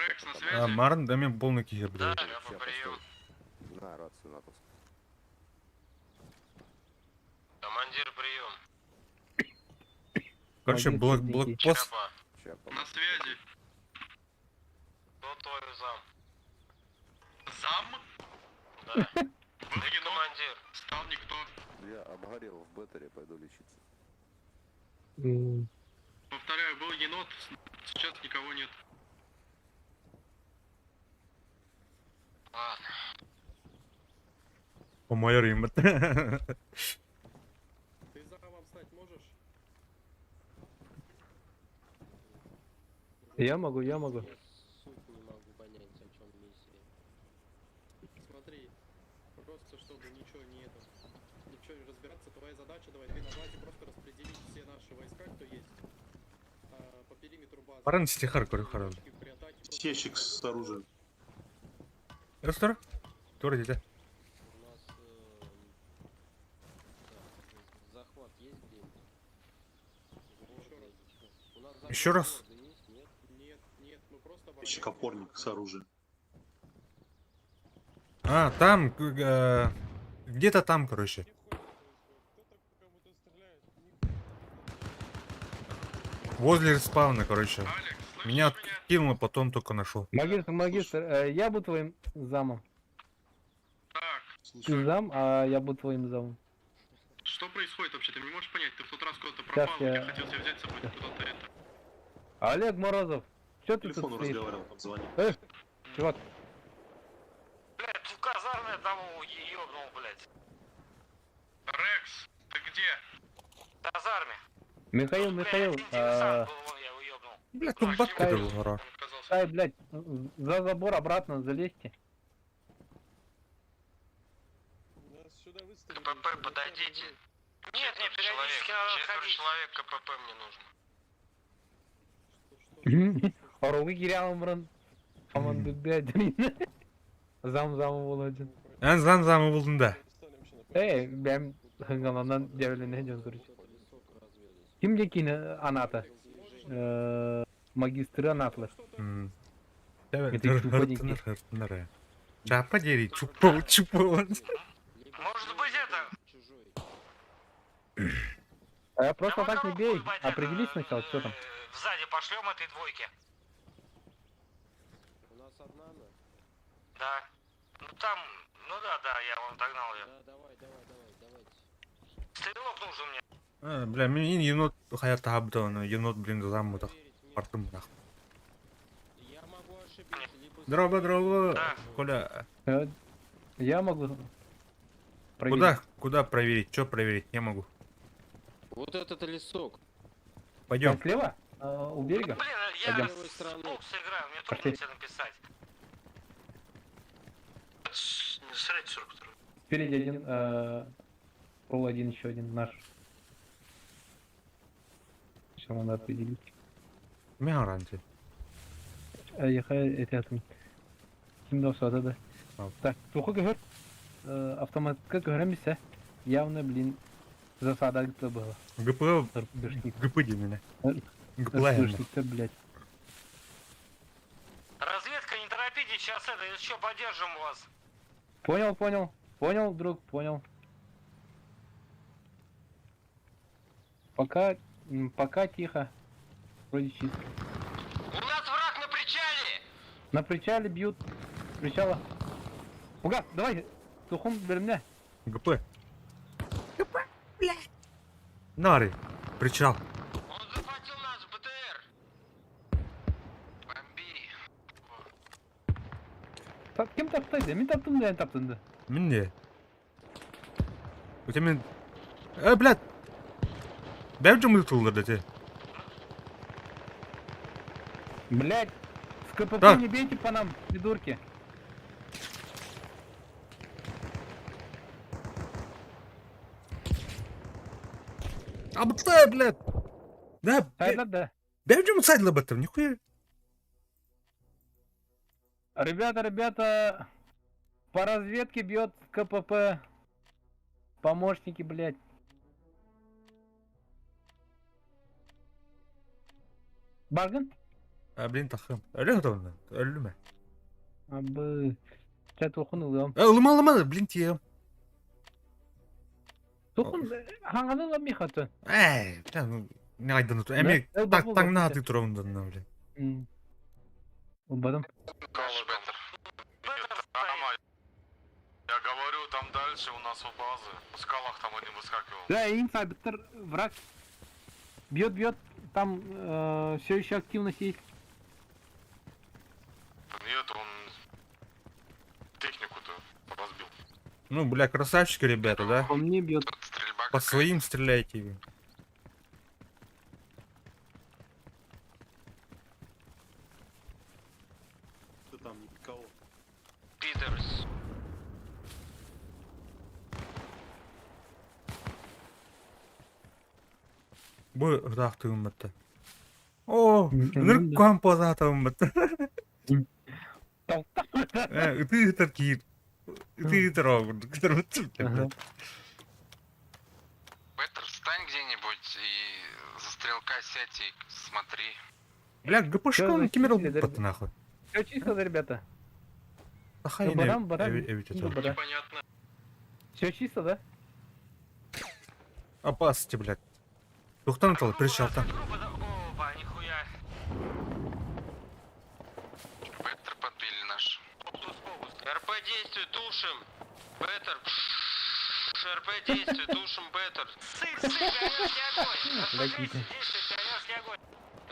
Рекс на связи. А, Марн, да мне полный кихе, Да, блядь. Ряба, прием. На рацию натовскую. Командир, прием. Короче, блок, блокпост. На связи. Кто твой зам? Зам? Да. Был Ты енот, командир. стал никто. Я обгорел в беттере, пойду лечиться. М. Повторяю, был енот, сейчас никого нет. Ладно. По-моему, им. Ты замом стать можешь? Я могу, я могу. Суть не могу понять, о чем миссия. Смотри, просто чтобы ничего не это, ничего не разбираться, твоя задача, давай, ты на базе просто распределить все наши войска, кто есть, а, по периметру базы. Баран стихар, короче, харал. При атаке просто- Ящик с оружием. Растор? Тур дите. У нас эм, так, захват есть где-нибудь? Еще раз. У нас Еще захват раз. города есть, нет? Нет, нет, мы просто Ящик обороняем. опорник с оружием. А, там, э, где-то там, короче. Возле респауна, короче. Алекс, слышишь Меня меня? откинуло, потом только нашел. Магистр, магистр, э, я буду твоим замом. Так, Ты зам, а я буду твоим замом. что происходит вообще? Ты не можешь понять, ты в тот раз куда-то Сейчас пропал, я я- хотел тебя взять с собой, ты куда-то это. Олег Морозов, что По ты тут телефону стоишь? разговаривал, там звонил. Э, чувак, Блядь, в казарме одного ёбнул, блядь. Рекс, ты где? В казарме. Михаил, Блядь, Михаил, один э, диверсант был, вон я его ёбнул. Бля, тут батка Кайф. гора. Он оказался. ай, блядь, за забор обратно залезьте. КПП, подойдите. Нет, мне Четверо периодически человек. надо Четверо отходить. человек КПП мне нужно. Оругы кирялым Команды один. Зам замы был один. Эн зам замы булдun да. Эй, бәм хынгаландан дәвлене жон короче. Ким декини аната? Э, Магистры анатлы. М. Это чупа дики. Хыртыныр, Чапа дери, чупа, чупа. Может быть это... Чужой. А просто Да мы так не коробку, бей. ебать, это, Определись сначала, что там. э, Сзади пошлем этой двойке. У нас одна она? Да. Ну там, ну да, да, я вам догнал ее. Да, давай, давай, давай, давайте. Стрелок нужен мне. А, Бля, мин енот хаятта хабда, енот, блин, замы так. Проверить метку. Артым нах. Я могу ошибиться, либо... Здорово, здорово, Да. Коля. Э, Я могу проверить. Куда, куда проверить? Что проверить? Не могу. Вот этот лесок. Пойдем. Там слева? Э, У берега? Блин, я Пойдем. С левой с стороны. бокса играю, мне трудно Пошли. тебе написать. Не срать 42. Спереди один, э, пол один, еще один наш. Сейчас надо определить. Мигаранти. Э, Я эти атом. Ким да да да. Ал. Так, туху көхөр. Автоматка көһөрөмүсэ. Явно, блин, засада где было. ГП, РПГшник. ГП димene. ГП РПГшниктер, блядь. Разведка, не торопитесь, сейчас это, еще поддержим вас. Понял, понял. Понял, друг, понял. Пока, м, пока тихо. Вроде чисто. У нас враг на причале! На причале бьют. С Причала. Уга, давай, сухум беремне. ГП. ГП, бля. Нари. Причал. Он захватил нас, БТР! Бомби. Та- Ким таптайды? Мен таптым да, таптым да. Мин не. У тебя мен... Э, блядь. Бәм жымы тулдыр дете. Блять, с КПП Так. не бейте по нам, придурки. Абытай, блядь. Да, Да, да, да. бәм жымы сайдла баттым, нихуя. Ребята, ребята, по разведке бьет КПП. Помощники, блядь. Барган? А, блин, тахым. Әлі готовны. Әлі Абы. Чат тухун ылам. Э, ылыма, ылыма, блин, тием. Тухун, хаңаны ылам михаты. Эй, бля, ну... Айдан эми таҥнааты турамын данна, блин. Убадым. Я говорю, там дальше у нас у базы. В скалах там один выскакивал. Да, инфа, враг бьет, бьет. Там все еще активность есть. Нет, он технику-то разбил. Ну, бля, красавчики ребята, да? Он не бьет. По своим стреляйте. Ты там никого. Питерс. Бу ыраахтыгым бытта. О, ынырык куһаан позаатабым бытта. Ытыы ытар киир. Ытыы ытар курдук кытар Беттер, встань где-нибудь и за стрелка сядь и смотри. Бля, ГПшка он кимер бытта нахуй. Все чисто, ребята. Ахай Барам, барам. Непонятно. Все чисто, да? Опасности, блядь. Тухтан тал, причалтан. Опа, нихуя. Беттер подбили наш. РП действует, тушим. Беттер. РП действует, тушим Беттер.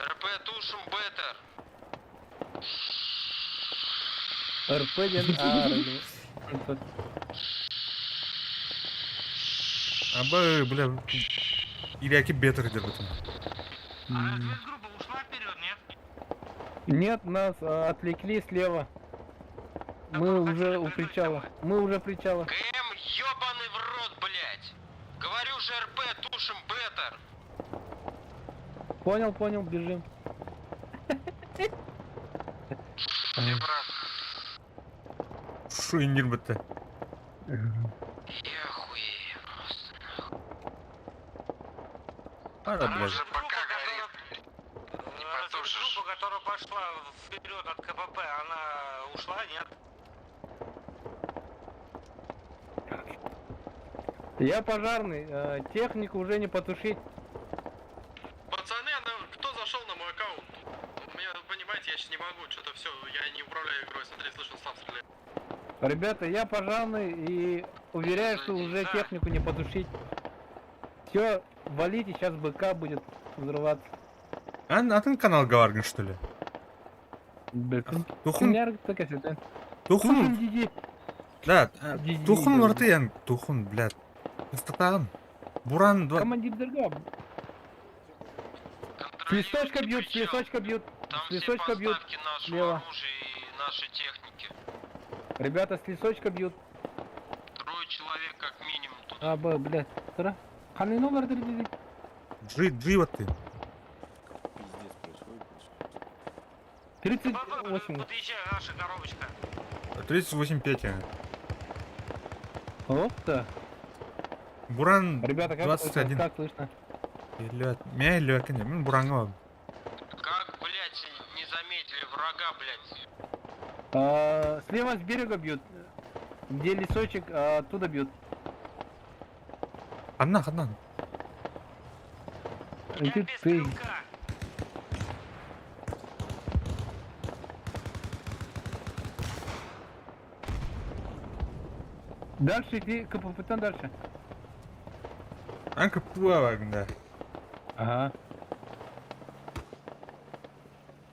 РП тушим Беттер. РП ден Аба, бля, Иряки беттер дербытым. А разведгруппа ушла вперед, нет? Нет, нас отвлекли слева. Мы уже у причала. Мы уже причала. КМ, ёбаный в рот, блядь! Говорю же РП, тушим Беттер! Понял, понял, бежим. Где враг? Шу иннир бытта. Я хуею просто. Ара, блядь. Оружие пока горит. Не потушишь. Группа, которая пошла вперед от КПП, она ушла, нет? Я пожарный, технику уже не потушить. Пацаны, кто зашел на мой аккаунт? У меня, понимаете, я сейчас не могу, что-то все, я не управляю игрой, смотри, слышал, сам стреляет. Ребята, я пожарный и уверяю, что уже технику не потушить. Все, валите, сейчас БК будет взрываться. А ты канал Гаваргин, что ли? Тухун. Тухун. Да, Тухун рты, Тухун, блядь. Ыстатагын. Буран два. Командир Дерга. С листочка бьют, с листочка бьют. Там С листочка все бьют. поставки нашего Слева. оружия и нашей техники. Ребята, с лесочка бьют. Трое человек как минимум тут. А, б, блядь. Тара. Ханы номер дерди. Джи, джи вот ты. Пиздец происходит. 38. Подъезжай, наша коробочка. 38 Петя. Опта. Буран Ребята, как 21. слышно? Как слышно? Мя илля Мин буранга. Как, блядь, не заметили врага, блядь? А, слева с берега бьют. Где лесочек, а, оттуда бьют. Одна, одна. Иди ты. Дальше иди, КПП дальше. А КПП, да. Ага.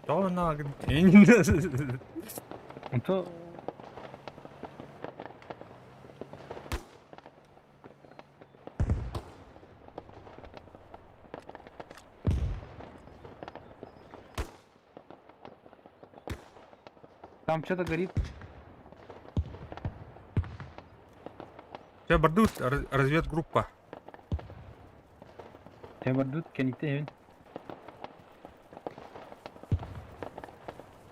То на. То... Там что-то горит. Тебя бардут разведгруппа. Тебя бардут, кенитен.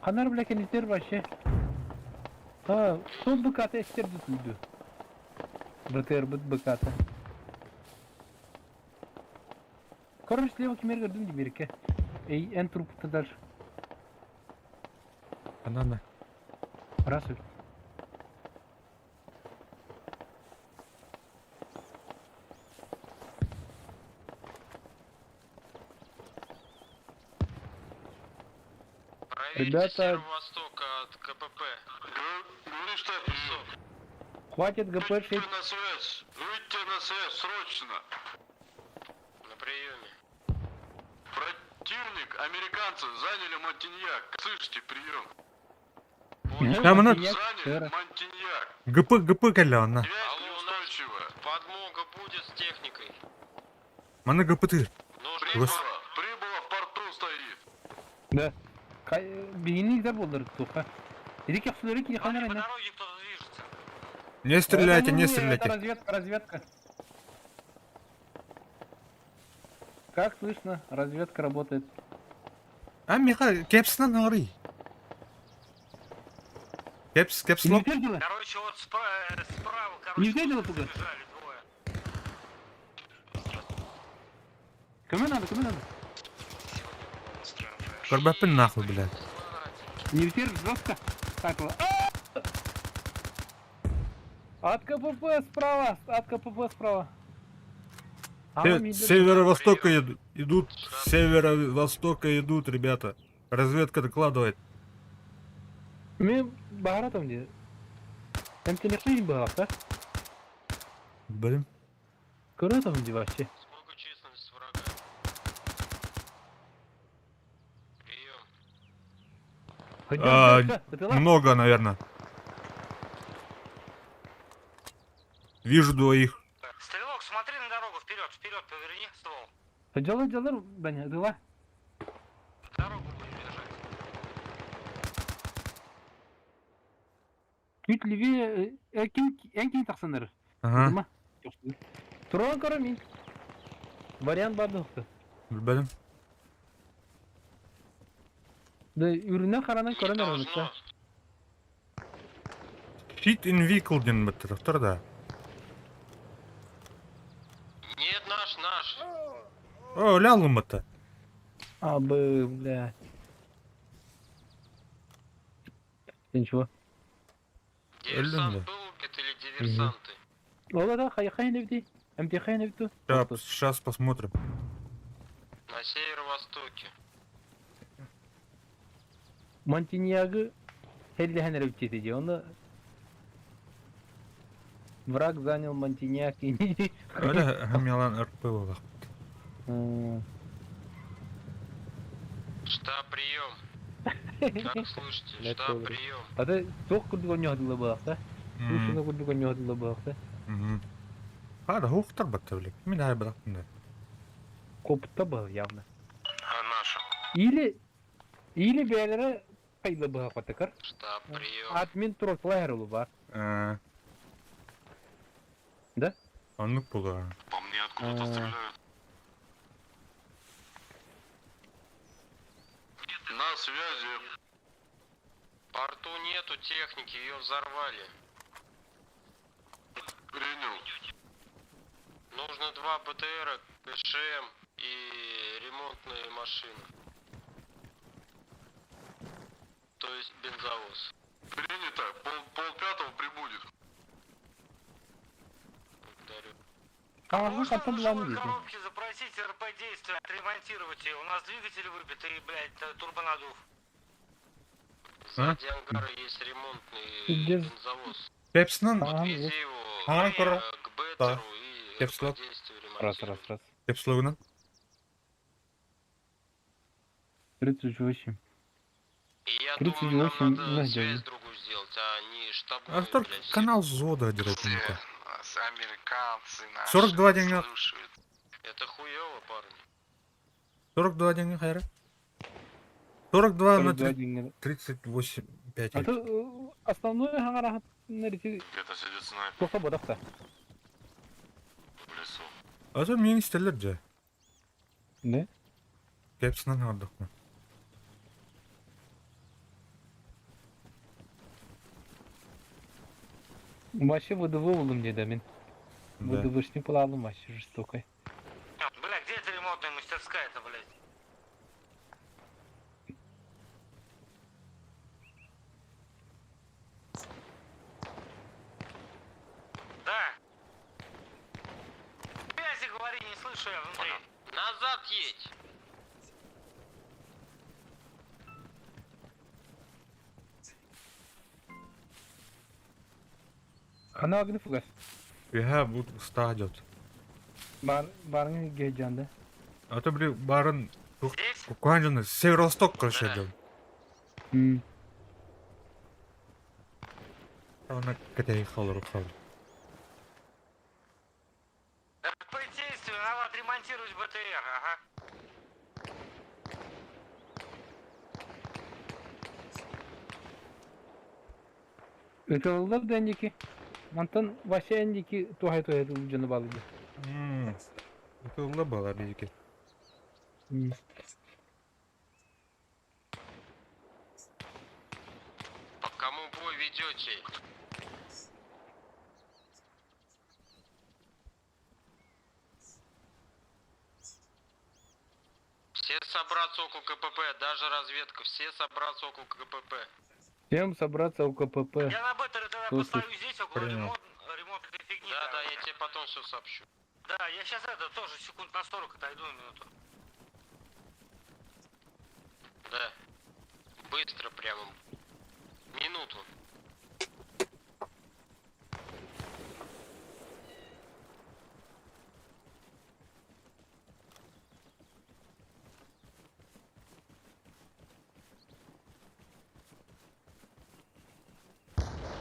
Ханар бля кенитер вообще. А, сол БКТ эстер дүтүлдү. БТР бит БКТ. Короче, слева кемер көрдүм деберке. Эй, эн трупты дальше. Анана. Раз. Ребята, Северо-востока от КПП. Говори, что прием. хватит ГПшить. Выйти на связь! Выйти на связь, срочно! На приеме. Противник, американцы, заняли Монтиньяк. Слышите, прием. Я мына- Заняли Монтиньяк. ГП, ГП кэллэ онно. Связь Алло, у нас неустойчивая. подмога будет с техникой. Манна ГП тыыр. Нужно Прибыла, прибыла в порту стоит. Да. Бейни болдыр туха. Иди кепсулери ки По ханара не. дороге кто-то движется. Не стреляйте, не Это стреляйте. разведка, разведка. Как слышно, разведка работает. А Миха, кепсынан ары. Кепс, кепс Не лок. дело? Короче, вот справа, короче, Не взяли туда? бежали двое. Кому надо, кому надо? Көрбөппүн нахуй, блядь. Не втер жестко. Так вот. От КПП справа, от КПП справа. А, С северо-востока идут, с северо-востока идут, ребята. Разведка докладывает. Мен бағаратам де. Эмтенекли бағақ, да? Блин. Көрөтөм де вообще. Сколько численность врага? Прием. А, Много, наверное. Вижу двоих. Стрелок, смотри на дорогу, вперед, вперед, поверни ствол. Жалар жалар, Баня, дыла. Дорогу будем держать. Чуть левее, энкин тақсаныр. Ага. Туран көрө. Вариант бар дохты. Билбедим. Да, үрүнен қаранан Не көрөн должно. Shit in vehicle ден бітті, доктор да. Нет, наш, наш. О, лялым бітті. А, б, бля. Ты ничего. Диверсант да. был убит или диверсанты? Ола да, хай хай нефти. МТ хай нефту. Сейчас посмотрим. На северо-востоке. Монтиньягы хеллихэн ревтити Оны Враг занял Монтиньяк и Öyle hem yalan РП болақ. Штаб, прием. Как слышите? Штаб, прием. А ты тоқ курдук оньоһдула буолахта. Ушуна курдук оньоһдула буолахта. Хада хуқтар батта билек. Мен ай бирақтым да. Копта был явно. А наша? Или или бээлere кайла быһа Штаб, прием. Админ турок бар. Да? Аннык була. По мне откуда-то А. стреляют. На связи. В порту нету техники, ее взорвали. Принял. Нужно два БТРа, КШМ и ремонтные машины. То есть бензовоз. Принято. 4:30 прибудет. Благодарю. А, ну Можно потом в ладно жилой дети. коробке запросить РП действия, отремонтировать ее. У нас двигатель выбит и, блядь, турбонаддув. Сзади ангара есть ремонтный Пиздец. бензовоз. Кепсынан А, Подвези его А, кора. к БТРу и Кепс РП лок. действия Раз, ремонтируй. раз, раз. кепслогынан. 38. И я 38 думаю, нам надо на связь день. другую сделать, а не штабную, Автор блядь, канал взвода дерет. Американцы наши 42 деньга. слушают. Это хуёво, парни. 42 деньги хайра. 42 на 42 деньги. 38 5. А то основное хаңара нарити Где-то сидит снайпер тоқта бодақта. в лесу. А то мен истерлер же. Не? Кепсынан алдық. Вообще ВДВ болдым деді мен. Да. ВДВшник бола алдым вообще жестокой. Бля, где эта ремонтная мастерская-то, блядь? Да. Связи говори, не слышу я внутри. Назад едь! Ханна фугас? Үһэ бу устаа дьот. Бар барың гейджанды. А то били барын кукуан дьону Северо-Восток короче дьон. Она кэтэһи халыру хал. РП действию, надо отремонтировать БТР, ага. Ытыллар да эндики. Мантан Вася эндики туһай туһай дьону балыды. Ытылла бала биики. По кому бой ведете? Все собраться около КПП, даже разведка, все собраться около КПП. Всем собраться у КПП. Я на БТР тогда Слушай, постою здесь, около принял. ремонт, ремонт этой фигни. Да, да, я тебе потом все сообщу. Да, я сейчас это тоже секунд на 40 отойду на минуту. Да. Быстро прямо. Минуту.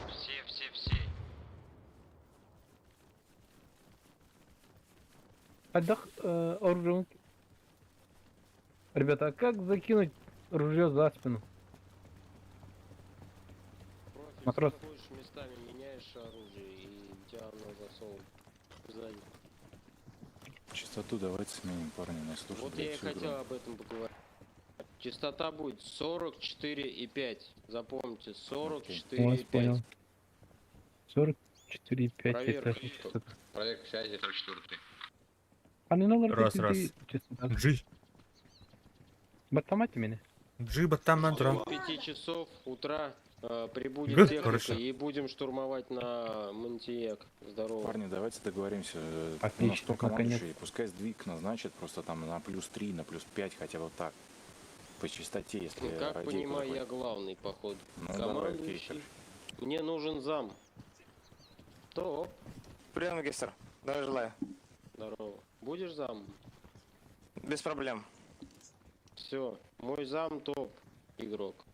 Все, все, все. Отдох оружие. Ребята, а как закинуть ружье за спину? Профиль, Матрос. заходишь местами, меняешь оружие и у тебя оно засовывает сзади. Частоту давайте сменим, парни, нас слушают, Вот я блядь, и всю игру. хотел об этом поговорить. Частота будет 44,5. Запомните, Вас 44,5. понял. 44,5 Проверка. это частота. Проверка связи 44. А не надо Раз, раз. частота. Джи. Баттамати меня. Джи баттаман туран. С 5 часов утра прибудет Гы, техника хорошо. и будем штурмовать на Монтиек. Здорово. Парни, давайте договоримся. У нас Отлично, кто командующий, наконец. пускай сдвиг назначит просто там на плюс 3, на плюс 5, хотя бы так. По частоте, если Ну, как радейка понимаю, такой. я главный, походу. Ну, давай, окей, Командующий. короче. Мне нужен зам. Топ. Привет, магистр. Здравия желаю. Здорово. Будешь зам? Без проблем. Все. Мой зам топ игрок.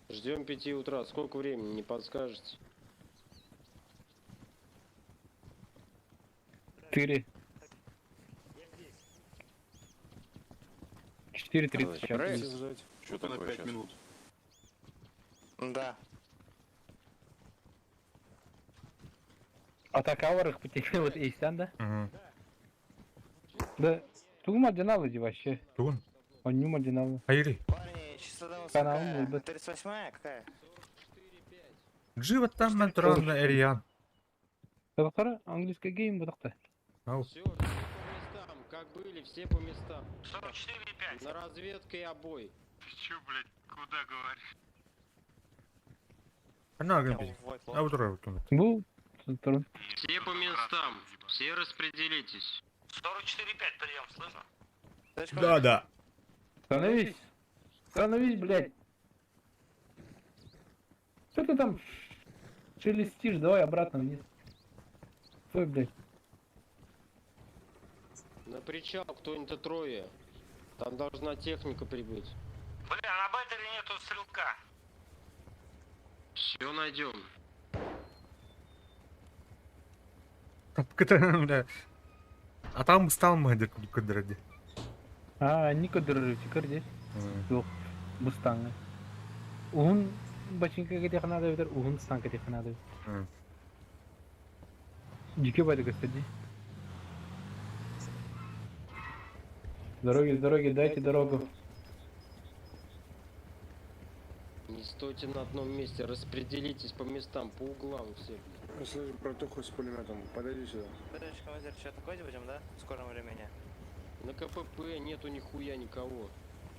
Ждем 5 утра. Сколько времени, не подскажете? 4. 4.30 сейчас. Рекс. Ждать? Что На такое 5 сейчас? минут. Да. Атака потерял вот Эйсан, да? Мгм. Да. Тугу маргиналы вообще. Тугун. Он не маргиналы. Хайри. Парни, частота у нас Канал какая? был бы. 38-я какая? Джи баттаман туран Эриан. Доктора, английский гейм, доктор. Ау. Все, все по местам. Как были, все по местам. 44,5. На разведке и обой. Ты чё, блядь, куда говоришь? Она агын А вот Был. Все по местам. Все распределитесь. 44,5 прием, слышно? Да, да. Становись. Становись, блядь. Что ты там шелестишь? Давай обратно вниз. Стой, блядь. На причал кто-нибудь трое. Там должна техника прибыть. Бля, на БТРе нету стрелка. Все найдем. Бля. А там стал мадер кудради. А, Нико дырыры, здесь. Yok. Бустанга. Уһун бачинка кетеханада битер, уһун стан кетеханада. Дикий байды господи. Дороги, дороги, дайте дорогу. Не стойте на одном месте, распределитесь по местам, по углам все. блин. Слышь, братуху с пулеметом, подойди сюда. Товарищ командир, что такое будем, да? В скором времени. На КПП нету нихуя никого.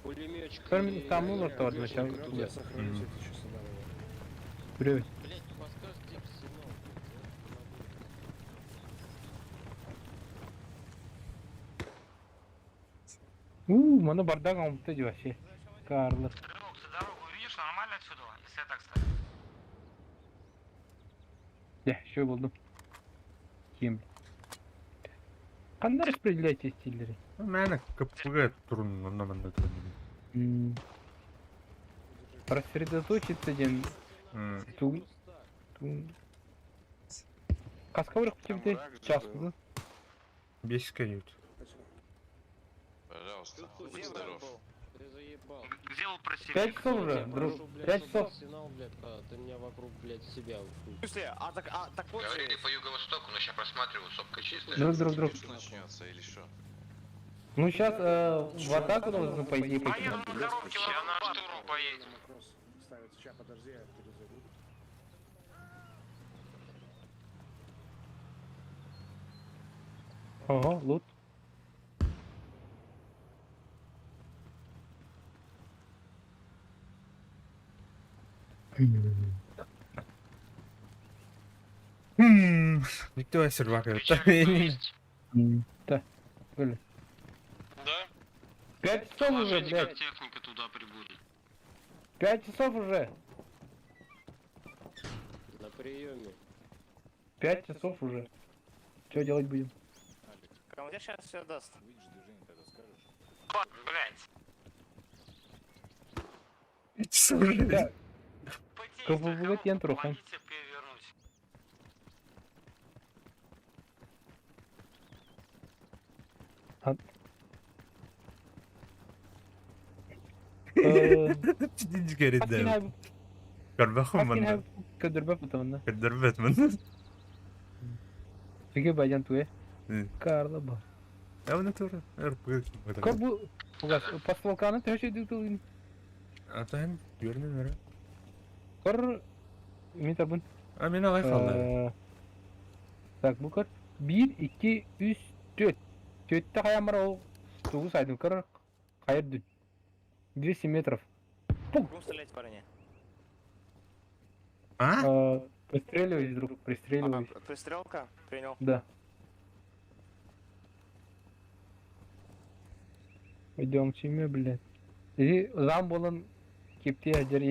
Пулеметчик. Там- и там умер тот, РПГшник начал. туда. Я сохранить это чисто Привет. Блять, подскажешь, где арсенал, блядь, а? У, мана бардак омты вообще. Карлы. Стрелок, ты дорогу видишь нормально отсюда, если я так ставлю? Дьэ, все булдум. Ким? Ханна распределяете стиллери? Мээнэ КПГ турун онно манна турун. Рассредоточиться диэн тугун тугун Хаска барыахпыт Чааскы Беске ют. Пожалуйста, будь здоров. Ты заебал. 5 часов уже, друг. 5 часов. Арсенал, блядь, когда ты меня вокруг, блядь, себя. В смысле? А так, а, так вот же. Говорили по юго-востоку, но сейчас просматриваю, сопка чистая. Друг, друг, друг. Начнется или что? Ну сейчас в атаку должны по идее пойти. Сейчас на штурм поедем. Ставится. Сейчас, подожди, я перезайду. Ого, лут. Никто сервак это. Да. Были. Да? 5 часов уже, блядь. техника туда прибудет. 5 часов уже. На приеме. 5 часов уже. Что делать будем? Командир сейчас все даст. Увидишь движение, тогда скажешь. Блять. Да. КПВ Тентруха. Помогите перевернуть. Говорит, Карбахом манна. Көдөрбөт бутамында. Көдөрбөт манна. Түге баян туе. Карла ба. Я на тур. РП. Кор бу Угас, посылканы төшө дүтүлгүн. Атан görünür mü? Кор мен табын. А мен алай қалды. Так, бу кор 1 2 3 4. Төрттө каямар ол тугуз айдым кор кайыр дүт. 200 метров. Будем стрелять, парни. А? Пристреливаюсь, друг, пристреливаюсь. А, пристрелка? Принял. Да. Пойдем чеме, блядь. И зам болан кепте ажар.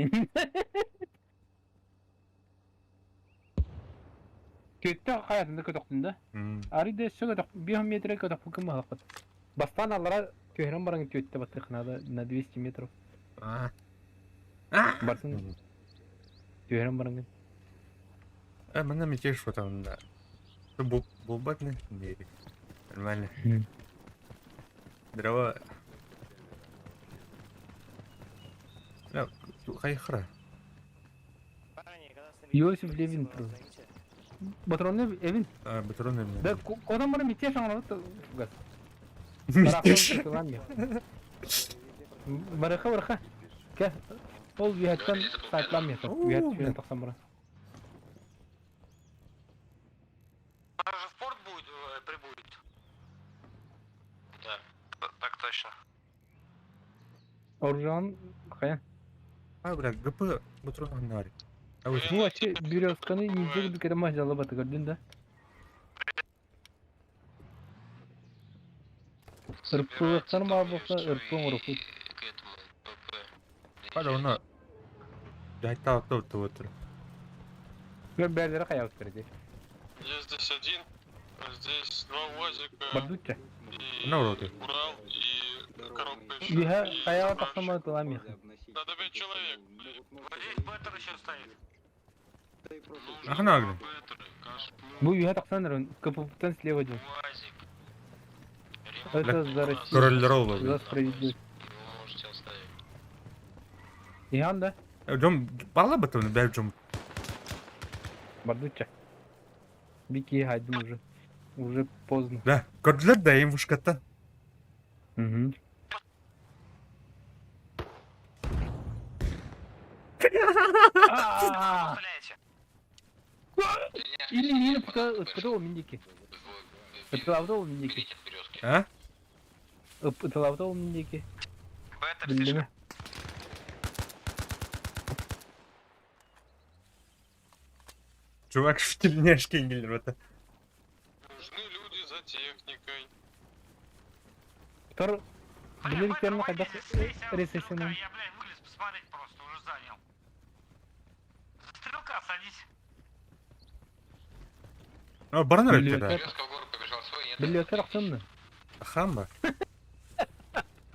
Көттө хаятында көтөктүн да. Ари де сөгө 5 метр көтөк кым халакыт. Бастан алара төһөрөн баран төттө баттык надо на 200 метров. Барсын. Төһөрөн баран. А, мына мятеж вот там, да. Бубат не? Нормально. Дрова. Хайхра. Иосиф Левин. Патроны Эвин. А, патроны Эвин. Да, куда мы мятеж он вот Мятеж. Бараха, бараха. Ка, ол виаттан сатлам я. Виат шуян тахсан бара. Она же в порт будет, прибудет. Да, так точно. Оружан хая. А, бля, ГП патрон нари. Ну, вообще, березканы неделю бы когда мазь залабаты гордин, да? Ырпылықтар ма болса, ырпың ұрпы. Хада оны жайта отыр отыр. Бәлері қая отыр де. Я здесь один, а здесь два УАЗика. Бардучча. На уроты. Урал и коробка еще. Биха қая тақсама тыламех. Надо пять человек. Вот здесь беттер еще стоит. Ахна агры. Бу юха тақсан КПП-тан слева один. Это за Россию. Король Ролла. За справедливость. Ихан, да? Жом, бала батон, бәл жом. Бардучча. Бики хайдым уже. Уже поздно. Да, көрдүлөр да эми вышкаттан. Угу. Или или пока потом миндики. Ытылавда миндики. А? Ытылавда миндики. Билдиме. Чувак в тельняшке келдир это. Нужны люди за техникой. Тор билериктерин кайда ресесинен. Я, блядь, вылез посмотреть просто, уже занял. За стрелка садись. Баран эрэ Билиэтер ахсынны. Хамба.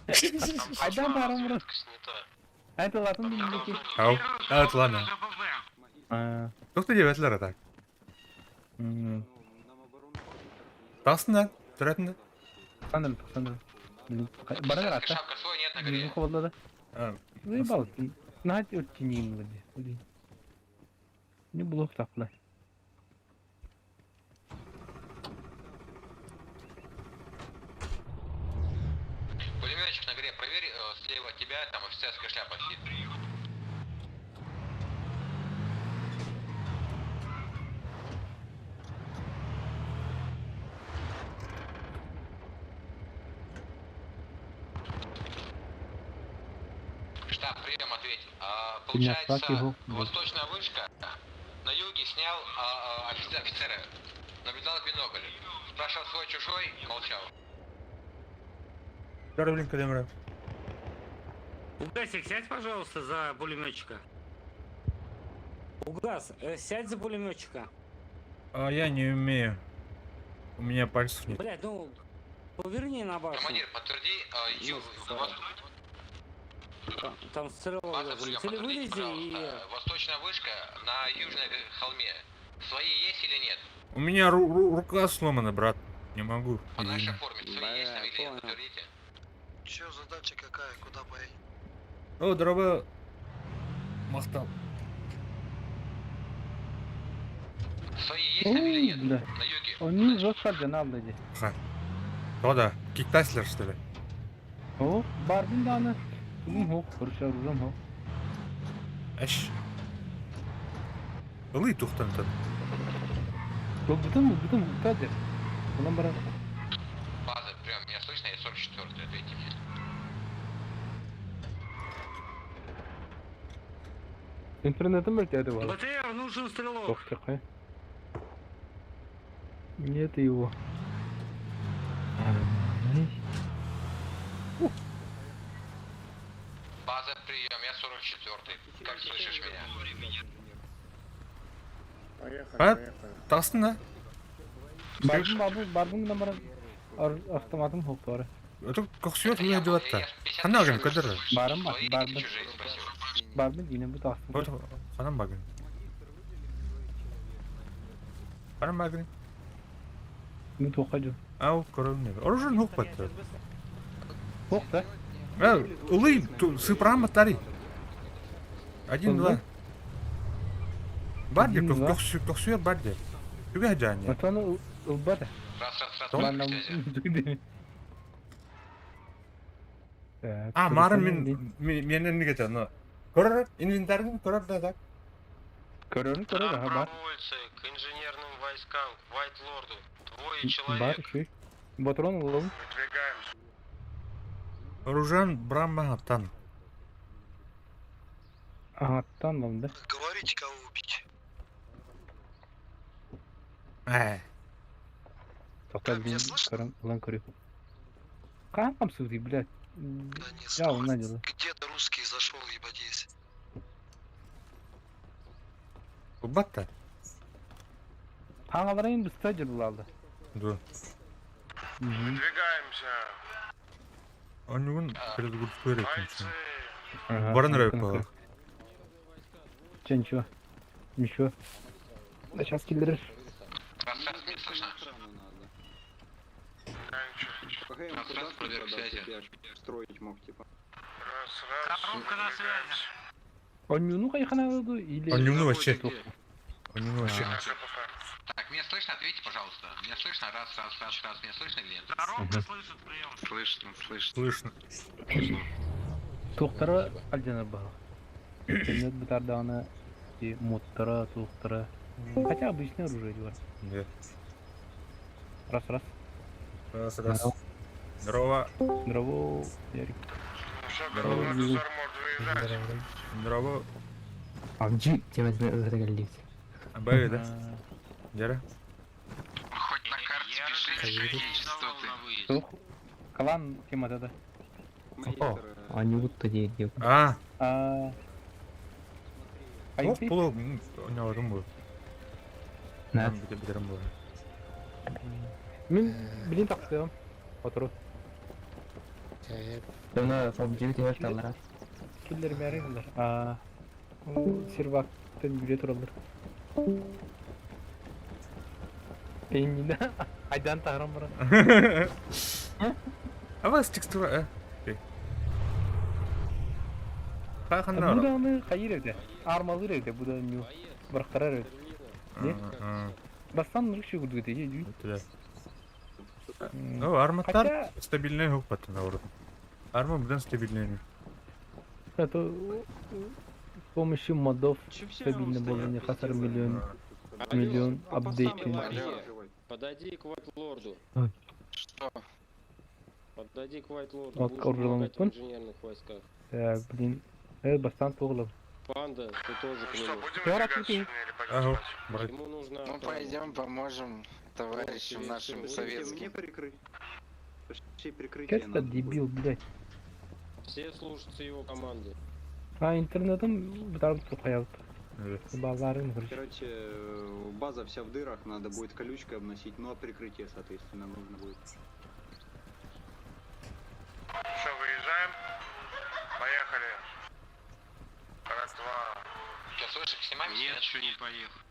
Айдан баран бұрын. Это латын билбеки. Ау, это ладно. Тоқта деп әтілер ата. Тасын да, тұратын да. Саным, саным. Баран ата. Жүзін қобылдады. Заебал. На оттеним воде. Не блок тапла. Пулеметчик на горе, проверь слева от тебя, там офицерская шляпа сидит. Штаб, прием, ответь. А, получается, восточная вышка на юге снял офицера. Наблюдал в бинокль. Спрашивал свой-чужой, молчал. Блин, камера. Угасик, сядь, пожалуйста, за пулеметчика. Угас, сядь за пулеметчика. А я не умею. У меня пальцев нет. Блядь, ну поверни на башню. Командир, подтверди, Там стрелок должен быть. Или вылези и... Восточная вышка на южной холме. Свои есть или нет? У меня рука сломана, брат. Не могу. По нашей форме. Свои есть там или нет? Подтвердите. Че, задача какая? Куда поедем? О, дорога. Махтал. Свои есть там или нет? Да. На юге. Он не жестко надо. Ха. Да, киктаслер, что ли? О, бардын даны. Тугум хоқ, короче, оружием хоқ. Әш. Ылый тухтан тын. Бүтін, бүтін, кадр. Bundan bara. База, прям, меня слышно? Я 44-й, ответьте мне. Интернетім өртеді бар. БТР, нужен стрелок. Ох, такой. Нет его. База, прием, я 44-й. Как слышишь меня? Поехали, А? поехали. Тастın да? Бардым, бардым, бардым гына бара. Автоматым хоқ бар. Это коксует мне делать-то. Хана агын көдір. Барым бар, бардым. Бардым, yine bu тастым. Вот, ханам багын. Ханам багын. Мен тоққа жол. Ау, көрін не. Оружие нук батты. Хоқ да? Улы, сыпрам батари. Один, два. Бар деп, коксует бар деп. Түгә жаны. Матаны ылбады. Раз, раз, раз, А, марын мен мен не кетер, но. Көрөр, инвентарьны көрөр да так. Көрөрүн көрөр, ага, бар. Добровольцы к инженерным войскам, к Вайт Лорду. Двое человек. Бар, шүй. Батрон улым. Выдвигаемся. Оружан брама аттан. Ага, аттан алым да. Говорите, кого убить. Тоқта мен көрім, улан көріп. Қан қамсыз блядь. Я он надел. Где-то русский зашел, ебать, есть. Батта. Қаңаларайын біз стадион булалды. Да. Выдвигаемся. Онюгун передгруппы Баран рэп. Че, ничего. Ничего. Да сейчас киллеры. Раз, раз, меня слышно? Раз, раз, проверка связи. Строить мог, типа. Раз, раз. Коробка на связи. Онюну кайхана или... Онюну вообще. Онюну вообще. Так, меня слышно? Ответьте, пожалуйста. Меня слышно? Раз, раз, раз, раз. Меня слышно или нет? Коробка слышит, прием. Слышно, слышно. Слышно. Туқтары альдена бар. Интернет бутарданы и моттара, туқтара. Хотя обычное оружие бар. Да. Раз, раз. Раз, раз. Здорово. Здорово, Ярик. Здорово. Здорово. Авджи, тематина ыргылдит. Абай, да? Дера? Хоть на карте пиши, какие частоты. Тух. Калан темата да. О, они будто не А. А. Ох, полу, у него румбу. Да. Бите бите румбу. Мин билин тахсыам. Отору. Дьоно PUBG түһэр таллара. Киллэрмээри гыннар. Аа. Сервактан бүрэ тураллар. Иннинэ айдан таһаран баран. Авас текстура, э? Ханна Бу даҕаны хайыыр эбитэ. Армалыыр эбитэ бу да нью. Бырахтарар эбит. Не? Бастан нұрық шүгүрдүгүт дүү. Ну, арматтар стабильный хукпат наоборот. Арма будан стабильный. Это с помощью модов стабильно было не хасар миллион миллион апдейт. Подойди к White Lord'у. Что? Подойди к White Lord'у. Вот Будешь оружие помогать в ломать. инженерных войсках. Так, блин. Бастан туғылым. Панда, ты тоже к нему. Ага, брат. Ему нужна Ну охрана. пойдем поможем товарищам нашим советским. Как это дебил, блядь. Все слушаются его команды. А интернетом бытарып тұрып Балларын короче. Короче, база вся в дырах, надо будет колючкой обносить, ну а прикрытие, соответственно, нужно будет. Что, выезжаем? Поехали. Раз, два. Сейчас слышишь, снимаем? Нет, еще не поехал.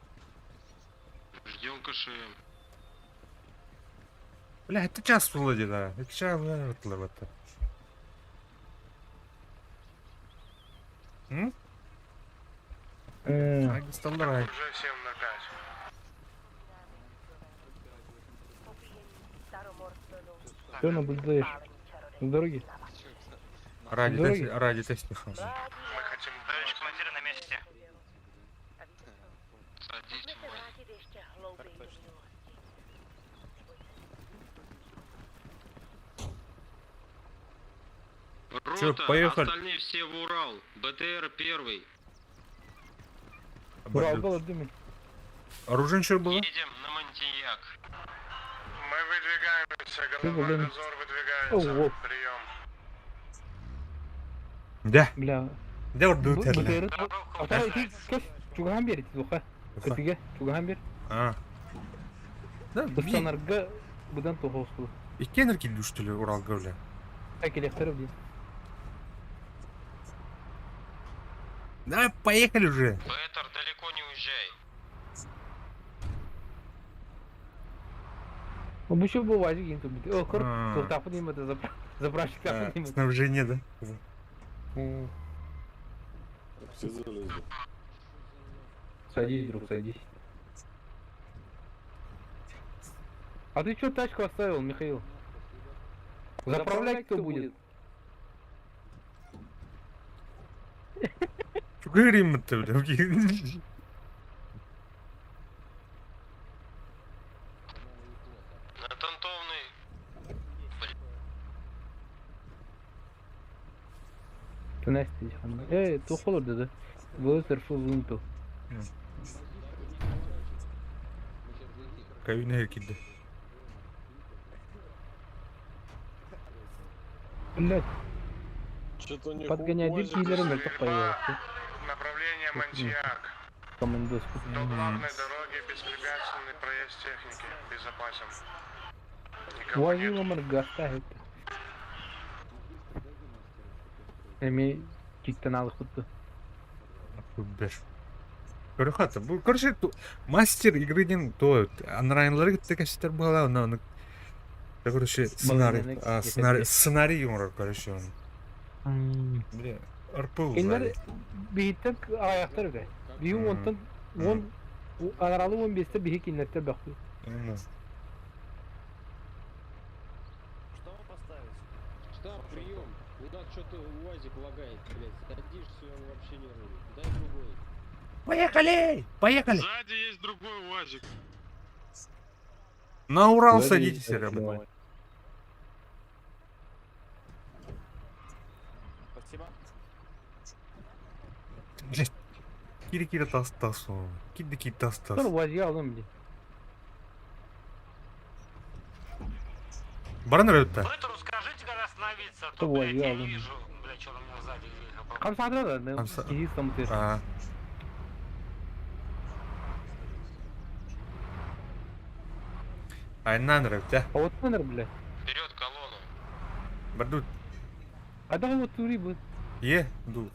Ждем КШМ. Бля, это час вроде, да. Это час вроде. М? Сталлар. Уже 7.05. Что наблюдаешь? С дороги? Ради Дороги? тест, ради тест Мы хотим... Товарищ командир на месте. Садись, мой. Чё, Рота, поехали? остальные все в Урал. БТР первый. Урал был дымит. Оружие ничего было? Едем на Монтияк. Мы выдвигаемся, Ты головной блин. дозор выдвигается. Ого. Прием. Да. Бля. Да, вот дует БТР. А то ты кэш чугахан бер духа. Кытыга чугахан бер. А. Да, Бастанарга будан тоғыз Иккенер килди что ли Уралга, бля. Так электр блин. Да, поехали уже. Беттер, далеко не уезжай. Он еще был вазик инту бит. О, кор, А. тоқтапы деймін это заправщик А, деймін. Снабжение, да? Все залезли. Садись, друг, садись. А ты что тачку оставил, Михаил? Заправлять кто будет? Чугырим-то, бля. На тантовный. Тунести. Эй, тухолор dedi. Высерфу вымпел. Кабина килди. Блять, Что-то у них подгоняй УАЗик киллеры мертв появился. Направление Монтияк. Командоску. До главной дороги беспрепятственный проезд техники. Безопасен. Никого нет. Вазила маргаста это. Эми киктен алып кутtu. Беш. Короче, бу, короче, мастер игры ден то онлайнлары гитте кәсетер була, аны аны короче, сценарий, а, сценарий, сценарий юмор, короче, он. Бля, РП Кинлер биһиттен аяктар бе. Биһи онтон он анаралы 15-те биһи кинлерте бакты. Что поставить? Штаб, прием. У нас что-то УАЗик лагает, блядь. Садишься, и он вообще не рулит. Дай другой. Поехали! Поехали! Сзади есть другой УАЗик. На Урал Сзади садитесь, есть ребята. другой. Спасибо. Блядь. Кири-кири тас тас. Кири тас тас. Тур вазия алым блин. Баран ребята. Беттеру скажите, когда остановиться, а то, Что блядь, я вазия не алым. вижу, блядь, что у меня сзади. Камсадра да, киһи самтыр. А. Айаннаан эрэ, А вот номер, блядь. Вперед колонну. Бардут. А давай вот тури бы. Е, ду.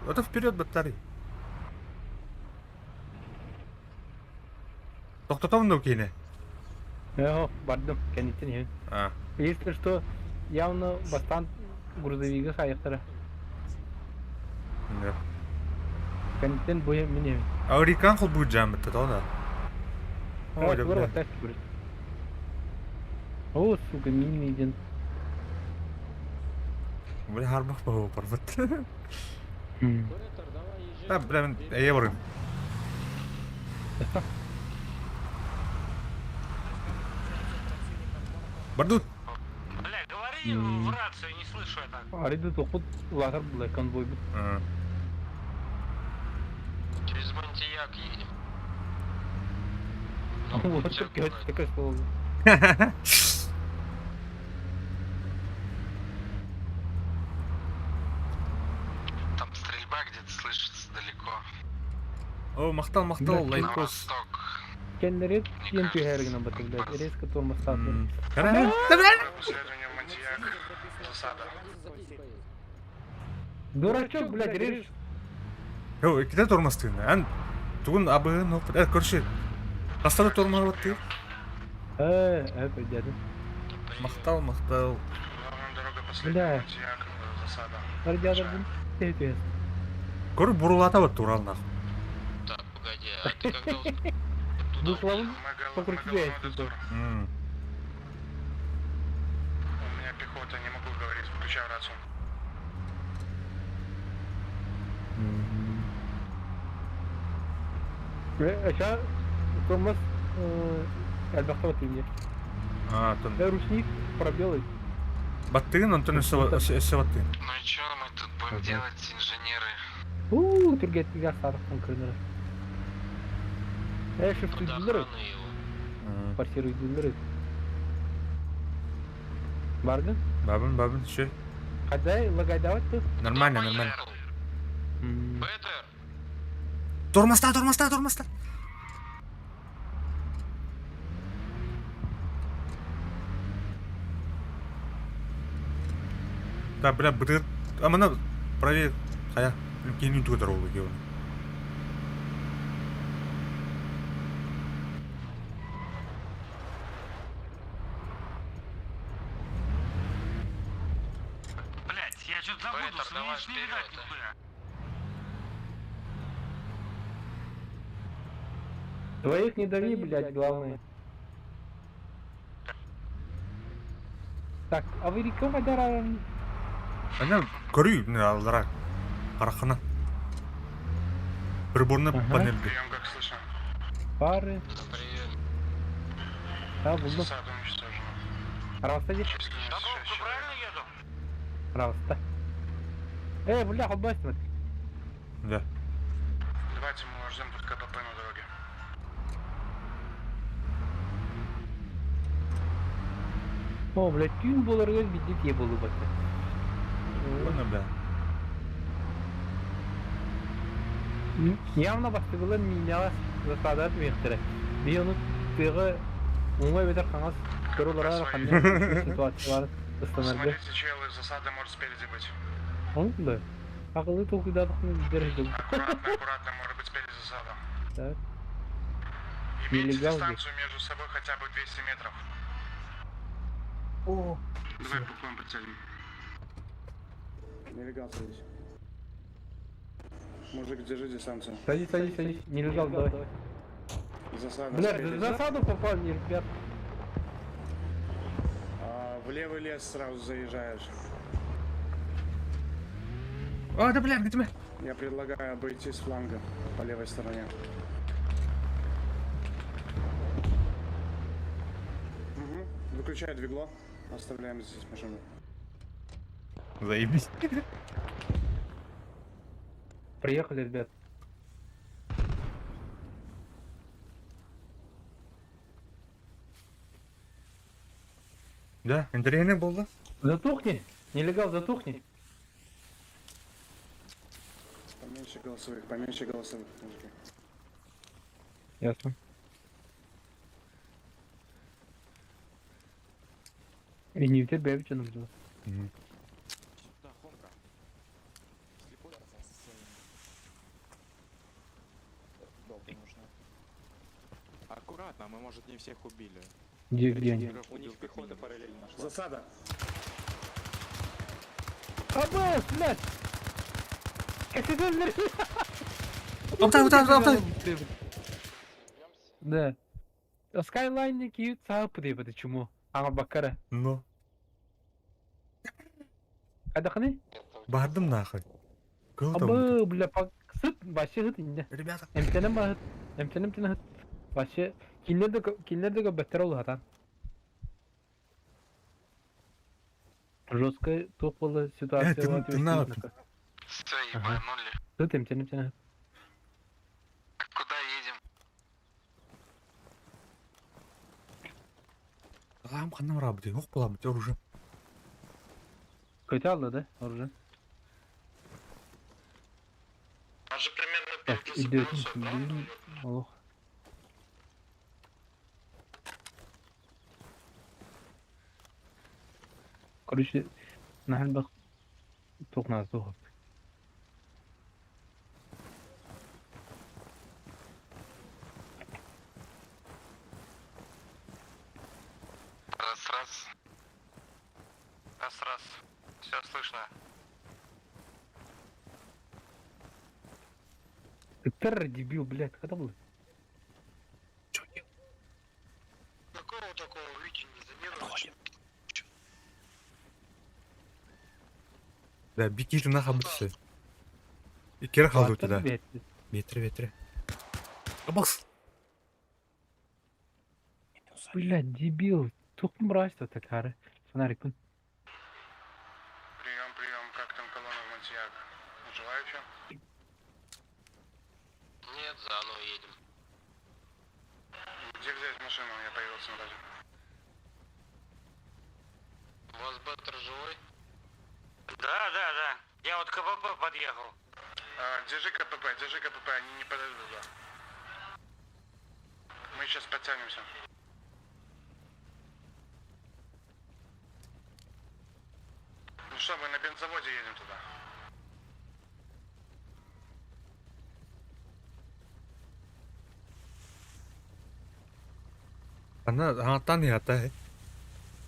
Это вперед батарей. Тохтотом ну кини. Э, бардым, кэнниттэн иһин. А. Если что, явно бастан грузовига хайықтара. Да. Кэнниттэн бу мин иһин. Аурикан хол бу жамбыт тода. О, О, бля. О, сука, минный день. Бля, харбах бу барбыт. Да, бля, мен эе барым. Бардут. Бля, говори в рацию, не слышу я так. Ариды тохут лахар бля, конвой бит. Через Монтияк едем. Вот такое слово. Там стрельба где-то слышится далеко. О, махтал, махтал, Бля, лайкос. Кеннерет тиен түһәргенә баты, блядь. Резко тормоз таты. Следование в Монтияк. Засада. Дурачок, блядь, режь. Йо, киде тормоз тыгын. Ан тугун абыгын хоп. Э, короче. Астары тормоз батты. Дядя. Махтал, махтал. Главная дорога последняя Бля. Монтияк. Засада. Бар дядя, блин. Көр бурулата бат турал нах. Так, погоди, а ты когда уз- Дуславын вокруг тебя М. У меня пехота, не могу говорить, включаю рацию. Сейчас тормоз элбэхтэ баттыгын. А, тон. Ручник пробелый. Баттыгын, онтон өссө өссө баттыгын. Ну и чё мы тут будем делать, инженеры? Уу, түргеттиге сарықтан кірдір. Э, шифтуйдулар. Форсируйдулар. Барды? Бабын, бабын, шö. Қадай лагайдават ты? Нормально, нормально. Тормозда, тормозда, тормозда. Да, бля, бытыр. А мына правее, хая, кейин түгө дорогу кеуін. Блять, я что-то запутался, мне ж не видать нихуя. Твоих не дави, блядь, главное. Так, а вы реком адара? Ана көрүй, мына алдыра. Қарақына. Приборный панельді. Прием, как слышно. Пары. Да, булду. Засада уничтожена. Равста здесь? Правильно еду? Равста. Бля, холбай смотри. Да. Давайте мы ждем тут КПП на дороге. О, блядь, тюн боларга бидет е болу баты. Ладно, бля. Явно бастыгылар миняла засада мехтере. Би оны тыгы оңай бетер қаңас көрулара қандай ситуациялар ыстанарды. Смотрите, чел из засады может спереди быть. Он да. Акылы толкуйдадықны биздер Аккуратно, аккуратно, может быть спереди засада. Так. Имейте Нелегал дистанцию между собой хотя бы 200 метров. О. Давай буквально прицелим. Нелегал садись. Мужик, держи дистанцию. Садись, садись, садись. Нелегал, давай. Засада Бля, спереди. в засаду попал, не, ребят. А, в левый лес сразу заезжаешь. А, да, бля, где Я предлагаю обойти с фланга по левой стороне. Угу. Выключай двигло. Оставляем здесь машину. Заебись. Приехали, ребят. Да, интересный был, да? Затухни. Нелегал, затухни. Поменьше голосовых, мужики. Ясно. Иннибитер бэйэбит дьонум дьоно. Сюда, Хомка. Слепой? Долго нужно. Аккуратно, мы, может, не всех убили. Где, где они? У них пехота параллельно шла. Засада! Абас, блядь! Кэсэтэллэр! Апта, апта, апта! Да. Skyline киют саапы диэбэт чему? Аҥарбакка Ну. Хайдахыный? Бардым нахуй. Абы, бля, сыт, вообще сыт инде. Ребята. Эмтэнэн баһыт, эмтэнэн эмтэнэн сыт. Вообще, кинилэр да кинилэр да көрбөттөр улаатан. Жесткая туох буолла ситуация. Ты нахуй. Все, ебанули. Сыт эмтэнэн эмтэнэн. Куда едем? Лам ханна барабыт, ох буламыт, оружие. Көтө алла да, оружие. Он же примерно Так, идет. Олох. Короче, наһаа туох наада туох. Раз, раз. Раз, раз. Все слышно. Ты террор дебил, блядь, когда был? Какого такого Витя не занервничал? Да, бикит нахуй бутсы. И кер халду туда. Метр, метр. Абас! Блядь, дебил. Тух мразь то такая. Фонарик. Прием, прием, как там колонна в Монтьяго? Желаю Нет, заново едем. Где взять машину? Я появился на базе. У вас Беттер живой? Да, да, да. Я вот к КПП подъехал. А, держи КПП, держи КПП, они не подойдут туда. Мы сейчас подтянемся. Ну что, мы на бензоводе едем туда. Она, она там не ата.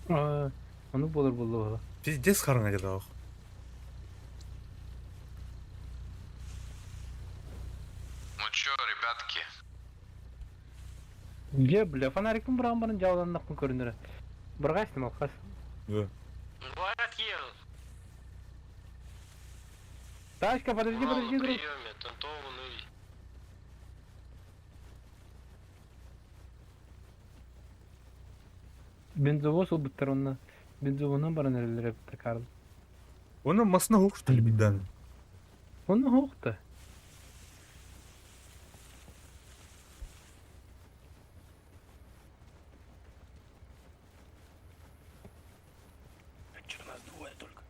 А, ону буолар буолла. Пиздец хараңа дела. Ну чё, ребятки? Дьэ, бля, фонарикпын быраҕан баран дьааланнахпын көрүнэрэ. Бырҕаастым алхас. Да. Говорят, едут. Тачка, подожди, Урал подожди, на друг. приеме, тентованный. Бензовоз ылбыттар онно. Бензовоһунан баран эрэллэр эбит Карл. Оны масына хук что ли бидан. Онно суох да. А чё нас двое только?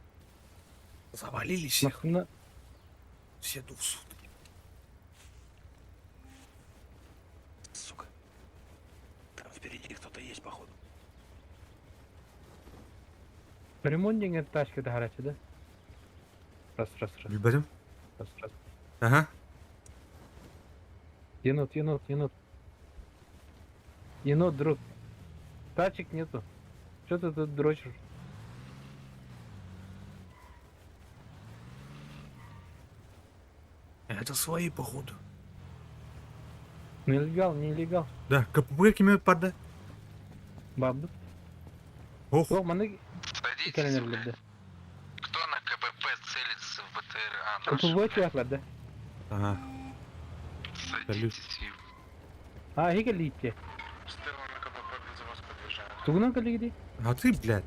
Завалили всех. Массыына Все двухсот. Сука. Там впереди кто-то есть, походу. ремонт диэн тачка таһаараччы да? Раз, раз, раз. Билбэтим. Раз, раз. Ага. Енот, енот, енот. Енот, друг. Тачек нету. Что ты тут дрочишь? Это свои, походу. Нелегал, нелегал. Да, КПП кеме парда. Бабы. Ох. Ох, маны Садитесь, кэлэн да. Кто на КПП целится в БТР? А, наш. КПВ чуяклар да. Ага. Садитесь и А, хиге лиитте. С тыла на КПП бензовоз подъезжает. Тугунан кэлигиди. А ты, блядь.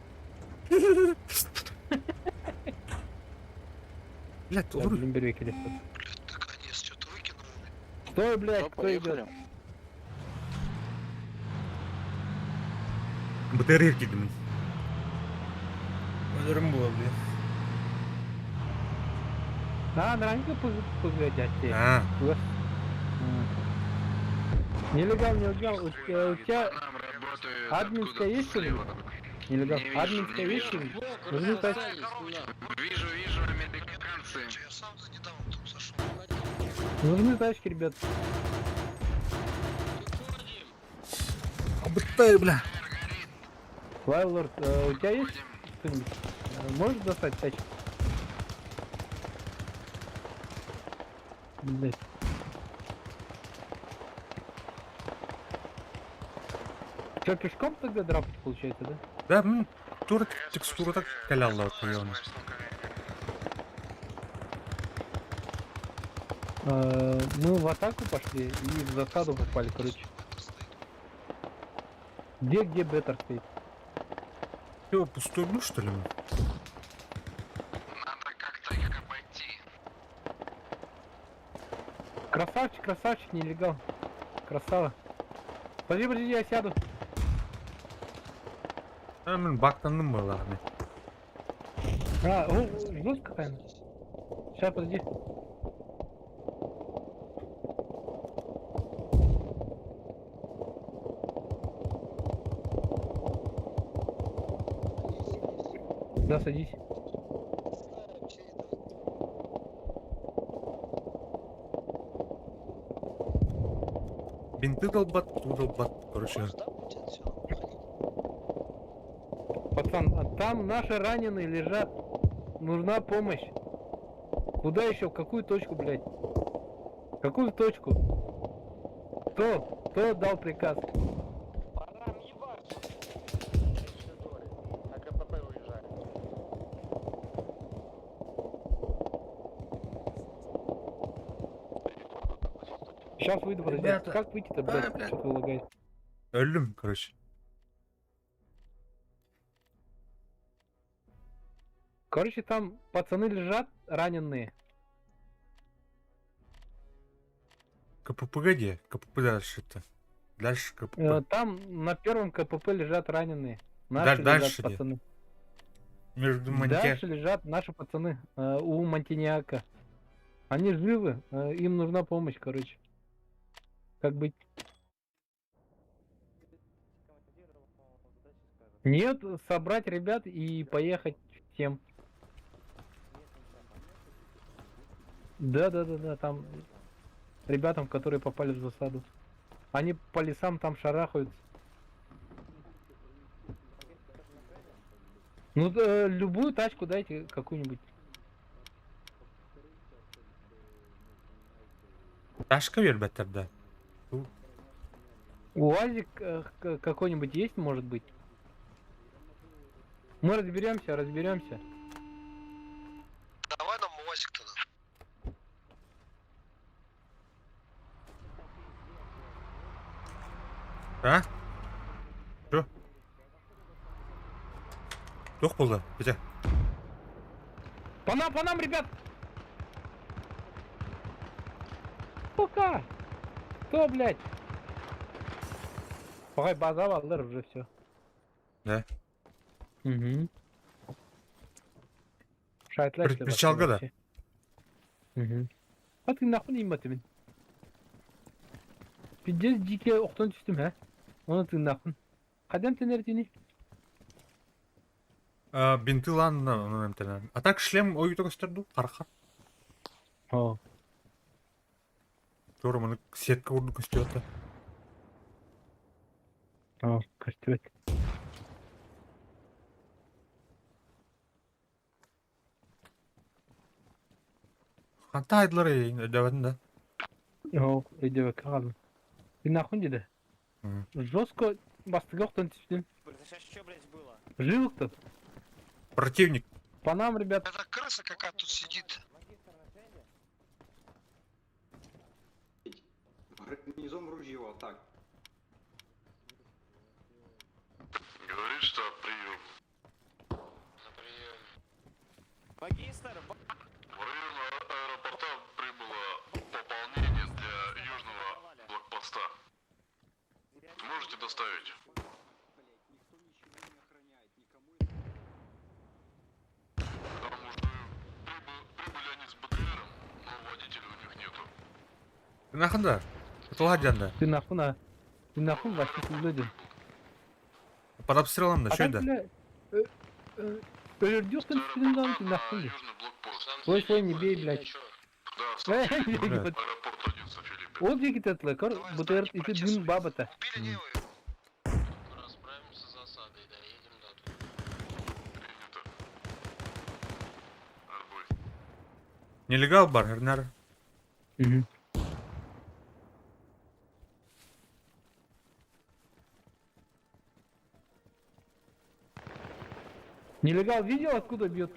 Блядь, Да, блин, бери келе. Наконец, что-то выкинул. Стой, блядь, кто идет? БТР кидим. Өлөрүм була, блядь. А, наранька погодите. А. Нелегал, нелегал. У тебя админская есть что-нибудь? Нелегал. Не вижу, Админская не вещи. вижу. Нужны тачки. Вижу, вижу, американцы. Нужны тачки, ребят. Абытай, бля. Вайлорд, у тебя есть что-нибудь? Можешь достать тачку? Блять. Что, пешком тогда драпать получается, да? Да, тура текстура так каляла приемы. Мы в атаку пошли и в засаду попали, короче. Где Беттер стоит? Чё, пустой был, что ли? Надо как-то их обойти. Красавчик, красавчик, нелегал. Красава. Подожди, подожди, я сяду. А, мин бактанным был, ладно. А, о, жестко какая. Сейчас, подожди. Да, садись. Бинты долбат, ту долбат, короче. Пацан, а там наши раненые лежат. Нужна помощь. Куда еще? В какую точку, блядь? Какую точку? Кто? Кто дал приказ? На КПП уезжаем. Сейчас выйду, подожди. Ребята. Как выйти-то, блядь? А, блядь. Что-то лагает. Өлүм, короче. Короче, там пацаны лежат раненые. КПП где? КПП дальше-то. Дальше КПП. Там на первом КПП лежат раненые. Наши лежат дальше где? пацаны. Между Монте... Дальше лежат наши пацаны у Монтиньяка. Они живы, им нужна помощь, короче. Как быть? Нет, собрать ребят и поехать всем. Да, там ребятам, которые попали в засаду. Они по лесам там шарахаются. Ну, любую тачку дайте какую-нибудь. Ташка вербеттер, да. УАЗик какой-нибудь есть, может быть? Мы разберемся, разберемся. Давай нам УАЗик тогда. А? Чё? Туох буолла, Петя. По нам, ребят! Сука! Кто, блядь? Погай, база валлар уже все. Да? Угу. Шайтлар Причалга, да? Угу. А ты нахуй не имат мен. Пиздец дикие охтон түстүм, ha? Оны ты нахуй. Кадам тенертини? Бинты лан, А так шлем ойута көстөрдү, карха. О. Тура маны сетка урду көстөтө. О, көстөт. Ханта айдылар өдөбөтүн да. О, өйдөбөккө калдым. Ты нахуй деди? Жестко бастыга охтон түстүм. Это сейчас что, блядь, было? Живы кто? Противник. По нам, ребят. Это крыса какая тут сидит. Гарнизон ружье, так. Говорит, что прием. Магистр, В район аэропорта прибыло пополнение для южного блокпоста. Можете доставить? Там уже прибыли они с БТРом, но водителя у них нету. Ты нахуй да? Это ладьян да. Ты нахуй на. Ты нахуй вообще люди. Под обстрелом да, А что так, это? бля, өлөрдүөх күн даҕаны тыыннаахпын дии. Свой свой не бей, блядь. Блядь. Ол диэки тытла, көр, бутыр ити дым бабата. Расправимся с засадой, да, едем до туда. Нелегал бар, Эрнар. Нелегал видел, откуда бьет?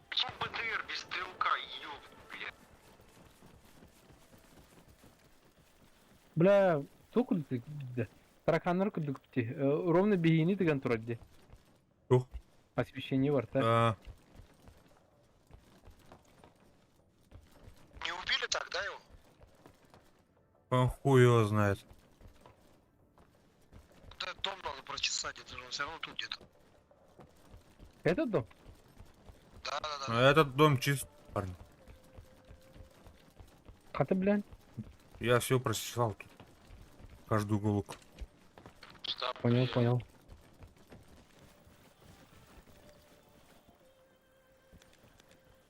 Почему БТР без стрелка, ёб, блядь? Бля, туох да. Тараканнар курдук ти. Ровно биһини тыган турар дии. Туох? Освещение бар, та. А, Не убили так, да, его? он хуй его знает. Вот этот дом надо прочесать, это же он все равно тут где-то. Этот дом? Да-да-да. А этот дом чист, парень. Хата, блядь. Я все прочесал тут. Каждый уголок. Понял, понял.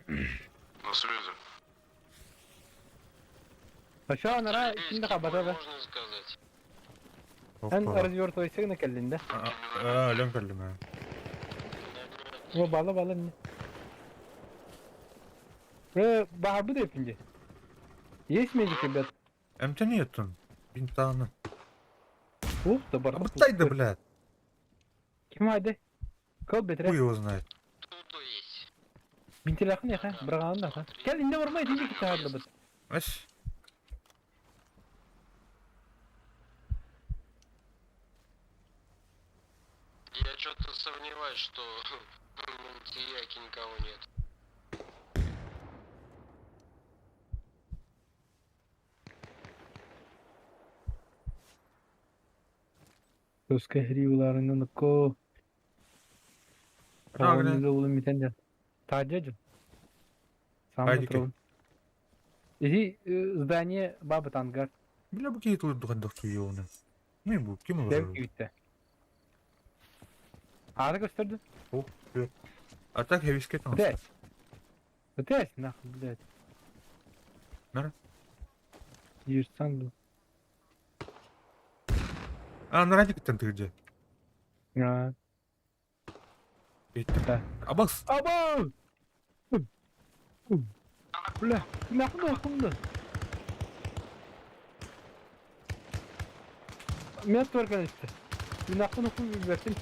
На связи. А что, анара, ким да хабата да? Можно сказать. Эн Опа. развертывайся на кэллин да? А, Лен кэллим, О, бала бала не. Баһабы да эпинде. Есть медик, ребят? МТ нет он. Бинтана. Ух, да бар. Абытай да, блядь. Ким айды? Кол бетре. Хуй его знает. Бинтелахын яха, быраган да. Кел инде бармай диди китабы бит. Ась. Я что-то сомневаюсь, что в Мантияке никого нет. Көскө хриуларынан ко. Рагна. Тажа Сам Хайдики. патрон. Иди здание бабы тангар. Бля, бу кийит духандах туйоуна. Ну и бу, ким Дәв ол? күйітті. Ары көстөрдү. О, бля. А так я вискет там. Блядь. Блядь, нахуй, блядь. Нара? Юрсан был. А, на радик там ты где? А. Да. Абас. Аба! Бля, нахуй, нахуй, да. Мен только işte. Нахуй, нахуй, бертин.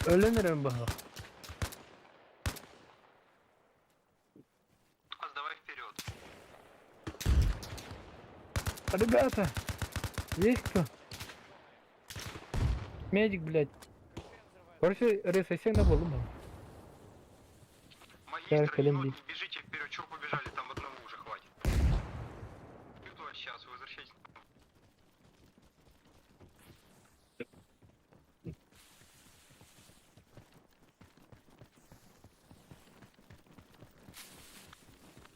Ölenirem баха. Давай вперед. Ребята, есть кто? Медик, блядь. Короче, ресайсең да болдым. Магистр, кэлэн енот, дии. не бежите вперед, чего побежали, там одного уже хватит. Сейчас, возвращайтесь.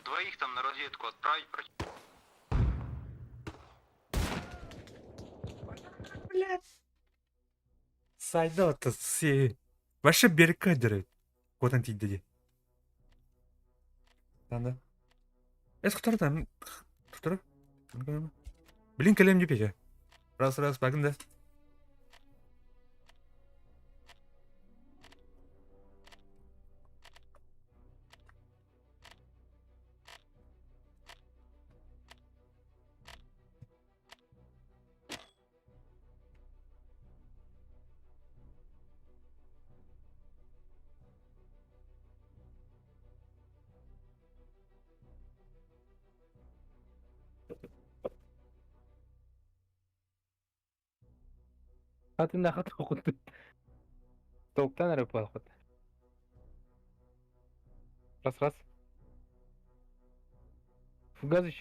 Двоих там на разведку отправить. Блядь. Сайда это все. Вообще берег дерет. Вот он тиди. Танда. Эс кто там? Кто? Блин, кэлэм дипеге. Раз, раз, багында. Атын нахат окутту. Толктан эрэ буолбут. Раз раз. Фугазыч.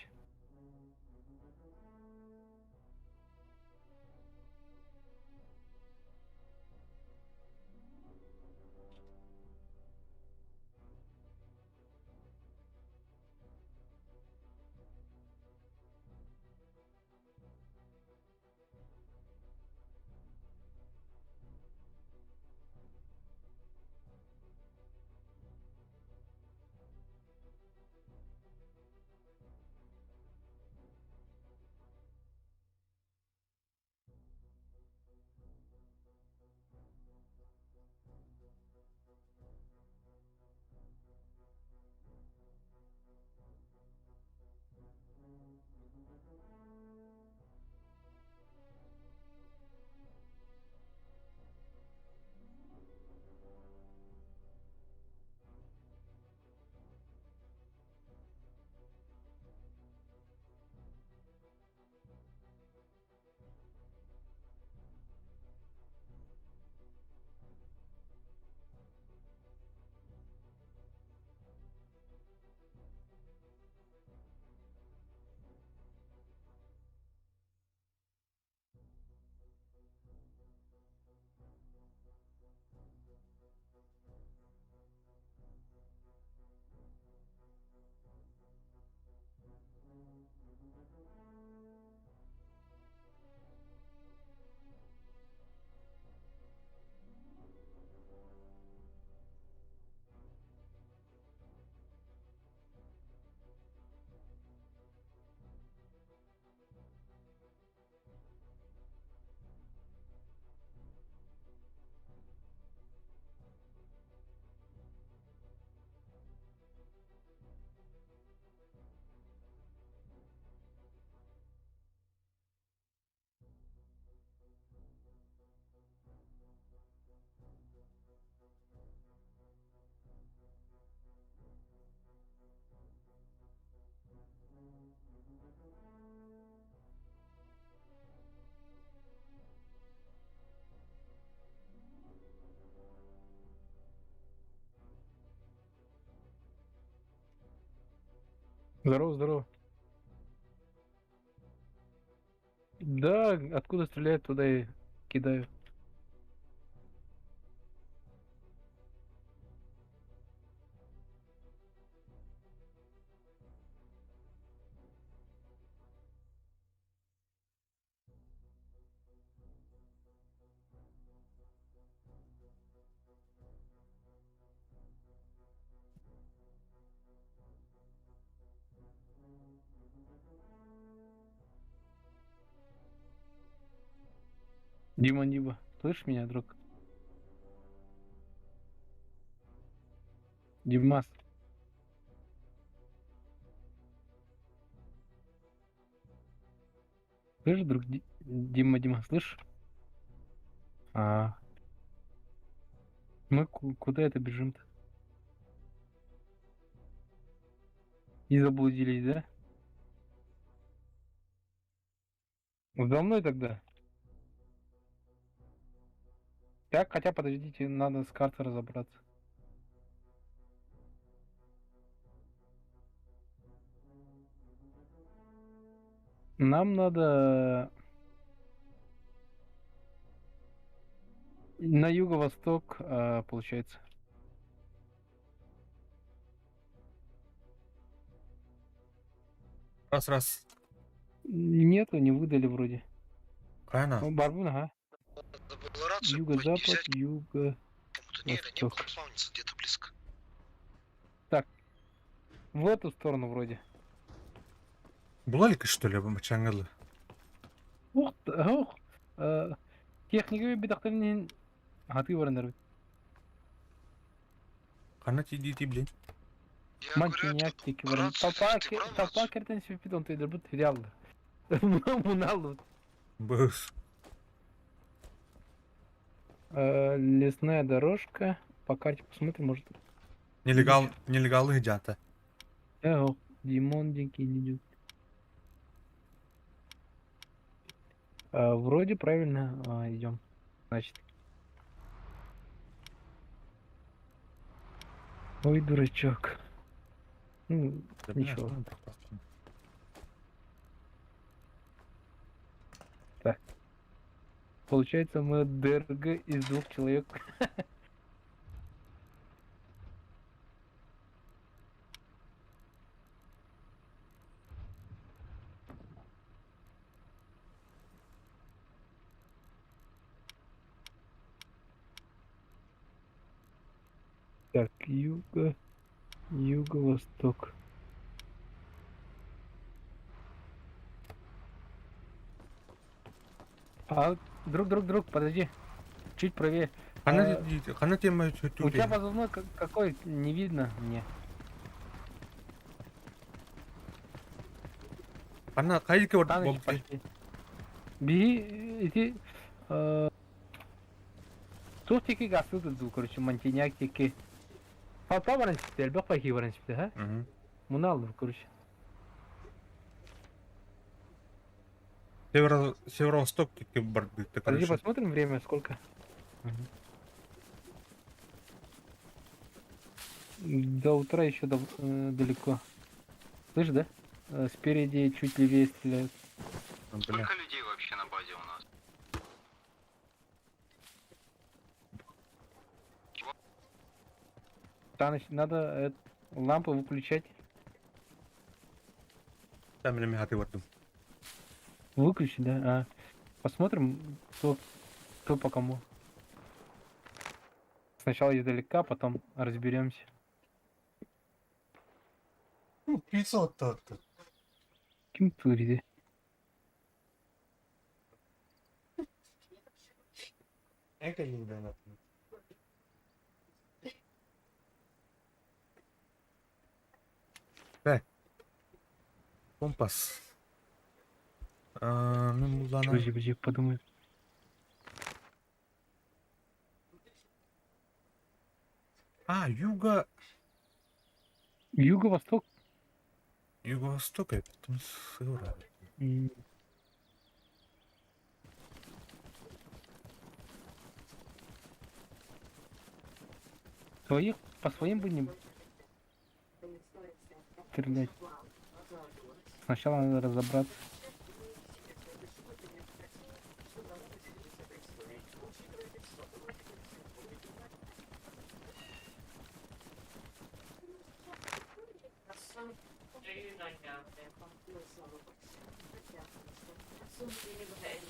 Здорово, здорово. Да, откуда стреляют, туда и кидаю. Дима, Дима, слышишь меня, друг? Димас. Слышишь, друг? Дима, Дима, слышишь? А. Мы куда это бежим-то? И заблудились, да? За мной тогда. Так, хотя подождите, надо с картой разобраться. Нам надо на юго-восток, получается. Раз, раз. Нету, не выдали вроде. Правильно. Ну, Барбун, ага. Юго-запад, юго-восток. где-то близко. Так, в эту сторону вроде. Была ли что ли, Мачангалы? Ух, ух. Техника бедахтарин хаты барандар. Хана ти блин. Манчиняк теки баран. Толпа толпа кертен сипит он тедер бут реалды. Муналды. Быс. Лесная дорожка. По карте посмотрим, может. Нелегал, нелегалы идят. Эх, Димон дикий не идет. Вроде правильно идем. Значит. Ой, дурачок. Ну, Да, бля, ничего. что он так просто? Так. Получается, мы ДРГ из двух человек. Так, юго, юго-восток. А, друг, друг, друг, подожди. Чуть правее. Хана А, хана тема у тебя позывной какой? Не видно мне. Хана хайки вот Таныч, пошли. Беги, иди. Тух теки гасты ду, короче, мантиняк теки. Папа баран сипти, элбэх пахи баран сипти, ха? Муна короче. Северо, северо-восток теки барды, Подожди, посмотрим время, сколько. До утра еще далеко. Слышь, да? Спереди чуть левее стреляют. Сколько людей вообще на базе у нас? Таныч, надо лампы выключать. Там время хаты вот. Выключить, да? А. Посмотрим, кто по кому. Сначала издалека, потом разберемся. Ну, 500-то. Кем ты Это не да. Так. Компас. Ну, ладно. Подожди, подожди, подумай. А, юго... Юго-восток? Юго-восток, это там сыро. Своих, по своим будем стрелять. Сначала надо разобраться.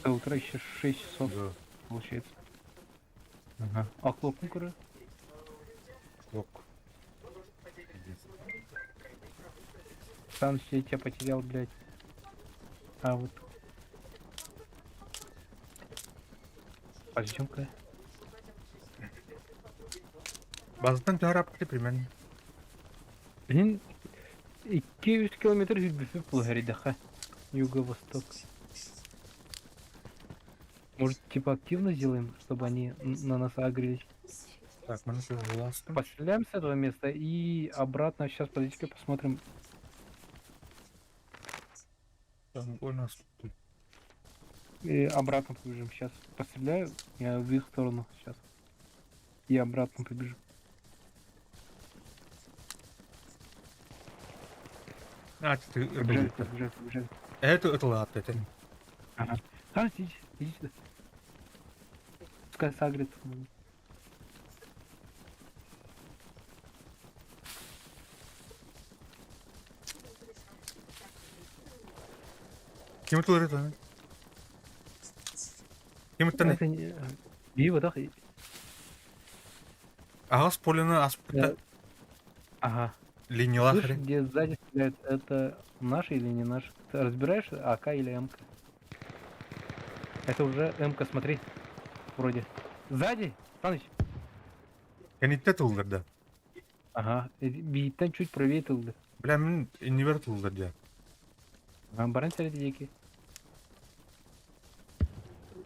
До утра еще 6 часов Да. получается. Ага. А клоп ну Клок. Сам я тебя потерял, блядь. А вот. Подождем-ка. Базаттан төһөр примерно. Блин, 200 километр жүрбүппүт буолар Юго-восток. Может, типа активно сделаем, чтобы они на нас агрились? Так, мы властно. Постреляем с этого места и обратно. Сейчас, подожди-ка, посмотрим. Там у нас тут. И обратно побежим. Сейчас постреляю. Я в их сторону сейчас. И обратно побежим. А, ты Побежали, побежали, побежали. Это ладно, это. Ага. А, иди, иди сюда. Пускай сагрится. Ким это? Ким это? Это не... Биво, да? Ага, спойлена, аспекта. Ага. Линия Слышь, где сзади стреляют, это наши или не наши? Ты разбираешь АК или МК? Это уже МК, смотри. Вроде. Сзади! Саныч! Кэнниттэн тыллар да. Ага. Бииттэн чуть правее тылды. Бля, мин иннибэр тыллар дии. Баран сэрити диэки.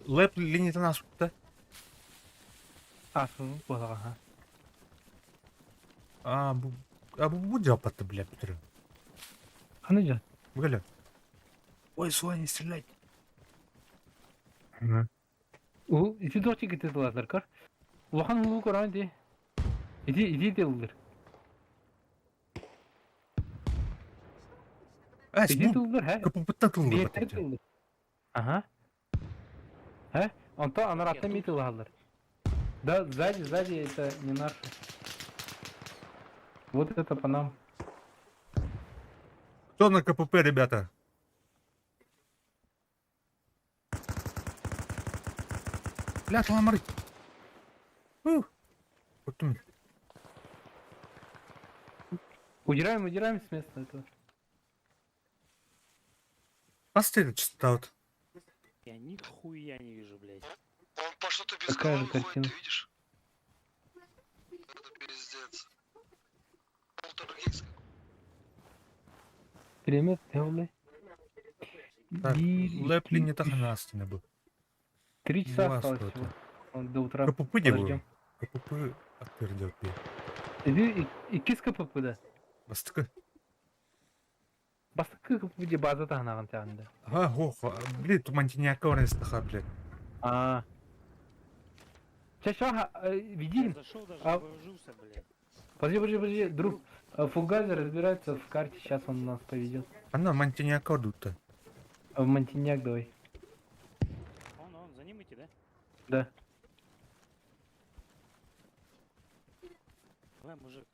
Лэп линиятын аспыта. А, буолаҕа, ага. А, бу а бу бу жаппатты, бля, Петр. Ханна дьон? Бу кэлэ. Ой, суа, не стрелять. Ага. У, ити туох диэки тыллаатылар көр. Улахан улуу көрөөн дии. Ити ити тыллыр. А, Ити бу тыллыр, һэ? КПП-тан тыллар. Биэттэр тыллыр. Ага. Һэ? Онто анараттан ми тыллаһаллар. Да, сзади, сзади это не наши. Вот это по нам. Кто на КПП, ребята? Бля, ламары. Ух. Вот он. Удираем, удираем с места этого. Поставь частота вот. Я нихуя не вижу, блядь. Он по что-то без Такая же головы ходит, картина. ты видишь? Это пиздец. Полтергейст Перемет, блядь. Так, Биир, лэп икки, линия үс. таханастына был. 3 часа Була осталось что-то. всего. Он До утра КПП не было. подождем. КПП отпердел. Иди, иккис КПП да. Бастыкы. Бастакы КПП де база таһынаган тягында. Ага, ох, блин, тумантиняка орестаха, блин. А. Сейчас, сейчас, веди. Я зашел даже, А, вооружился, блядь. Подожди, подожди, подожди, друг. Фугазер разбирается в карте, сейчас он нас поведет. Она мантиняка дута. В Монтиньяк давай. Он, он, за ним идти, да? Да. Давай, мужик.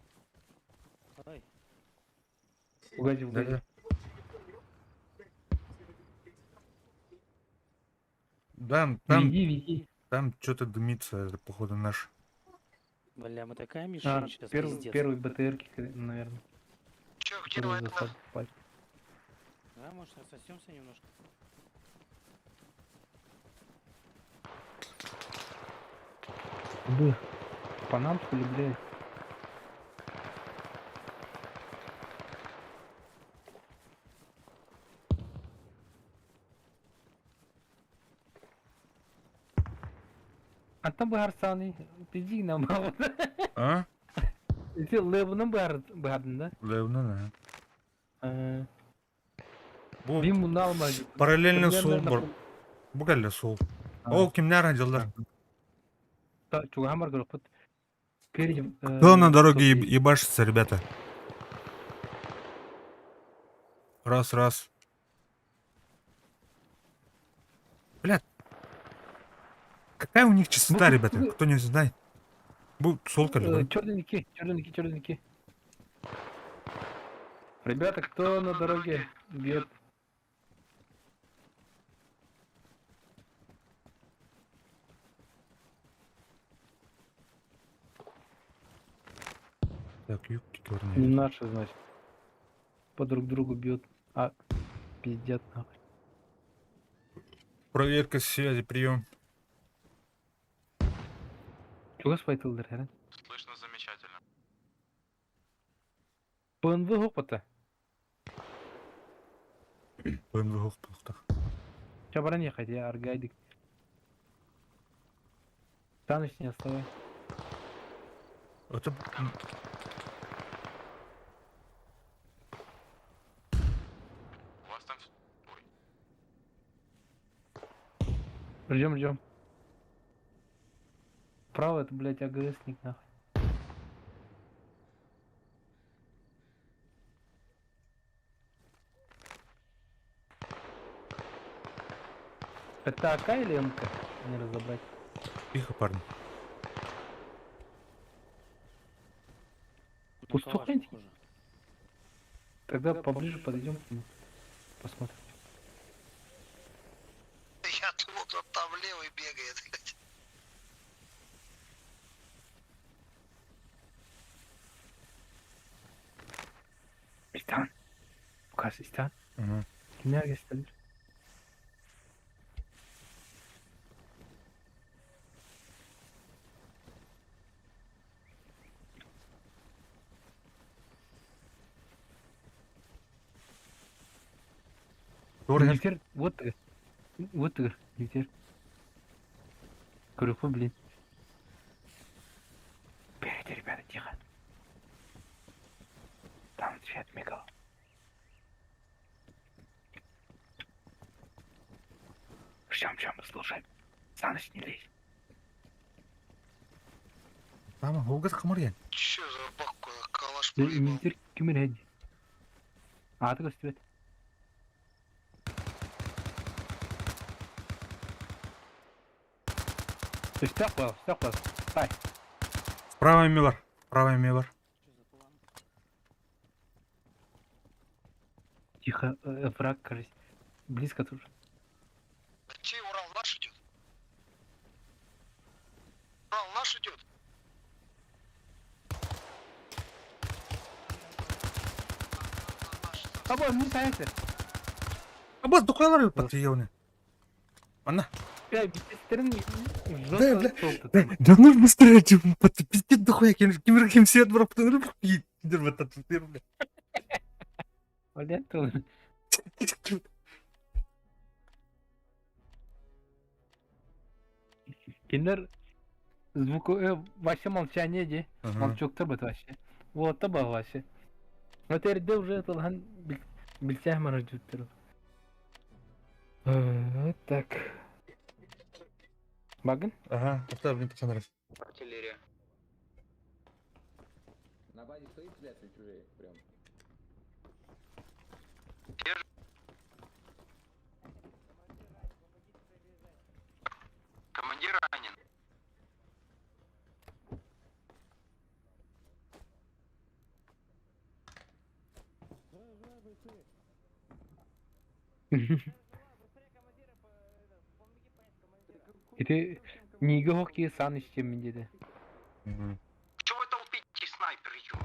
Давай. Угади, угади. Да-да. Да, там, Веди, веди. там что-то дымится, это походу наш. Бля, мы такая мишень А, сейчас, первый, пиздец. первый БТРки, наверное. Чё, где Который в война? засаду попали. Давай, может, рассосемся немножко? Бы. По нам, что ли, блядь? А там быһаарсаҕыный, пизди нам А? Ити лебунан быһаардын да? Левна, да. Бу Бин муна алмады. параллельно Примерно сол на бар. Бу кэллэ сол. Ол кимнэр дьыллар. Чугаһан бар көрөхпүт. Перед, Кто на дороге ебашится, ребята? Раз, раз. Блядь. Какая у них частота, ребята? Кто не знает? Бу сол кэллэ. Черненький, черненький, черненький. Ребята, кто на дороге бьет? Так, юбки черные. Не наши, значит. По друг другу бьют. А, пиздят нахуй. Проверка связи, прием. Чего спайтылдыр, ә? Слышно замечательно. ПНВ хопота. ПНВ хопота. Чабаран ехать, я аргайдик. Таныч не оставай. Это... У вас там... Ой. Ждем, ждем. Право это, блядь, АГСник нахуй. Это АК или МК? Не разобрать. Тихо, парни. Пустухайте. Тогда поближе подойдем к нему. Посмотрим. Я думал, кто там левый бегает, блядь. Истан. Указ Истан. Угу. Kimler gösterir? Нефтер, вот ты. Вот ты, нефтер. Крюку, блин. Впереди, ребята, тихо. Там свет мигал. Ждем, ждем, слушаем. За ночь не лезь. Мама, Голгат Хамарьян. Че за бабку калаш Нефтер, кимер А, ты свет. Стекла, стекла. Тай. Справа Милар. Справа Милар. Тихо, враг, кажется. Близко тоже. Чей Урал наш идет? Урал наш идет? Або, не сайты. Або, духалар патрионы. Она. Да, бля, да, да ну быстрее, типа, пиздец дохуя, ким ким свет бро, бля. Блядь, Киндер звуку вообще молчание де. Молчок бит вообще. Вот таба вообще. Но теперь де уже это лан бильтях маржуттер. Так. Багын? Ага, оставь, пацаны. Артиллерия. На базе стоит стрелять или чужие? Прям. Командир ранен. И ты не ки сан истемин dedi. Чего вы толпитесь, снайпер, ё?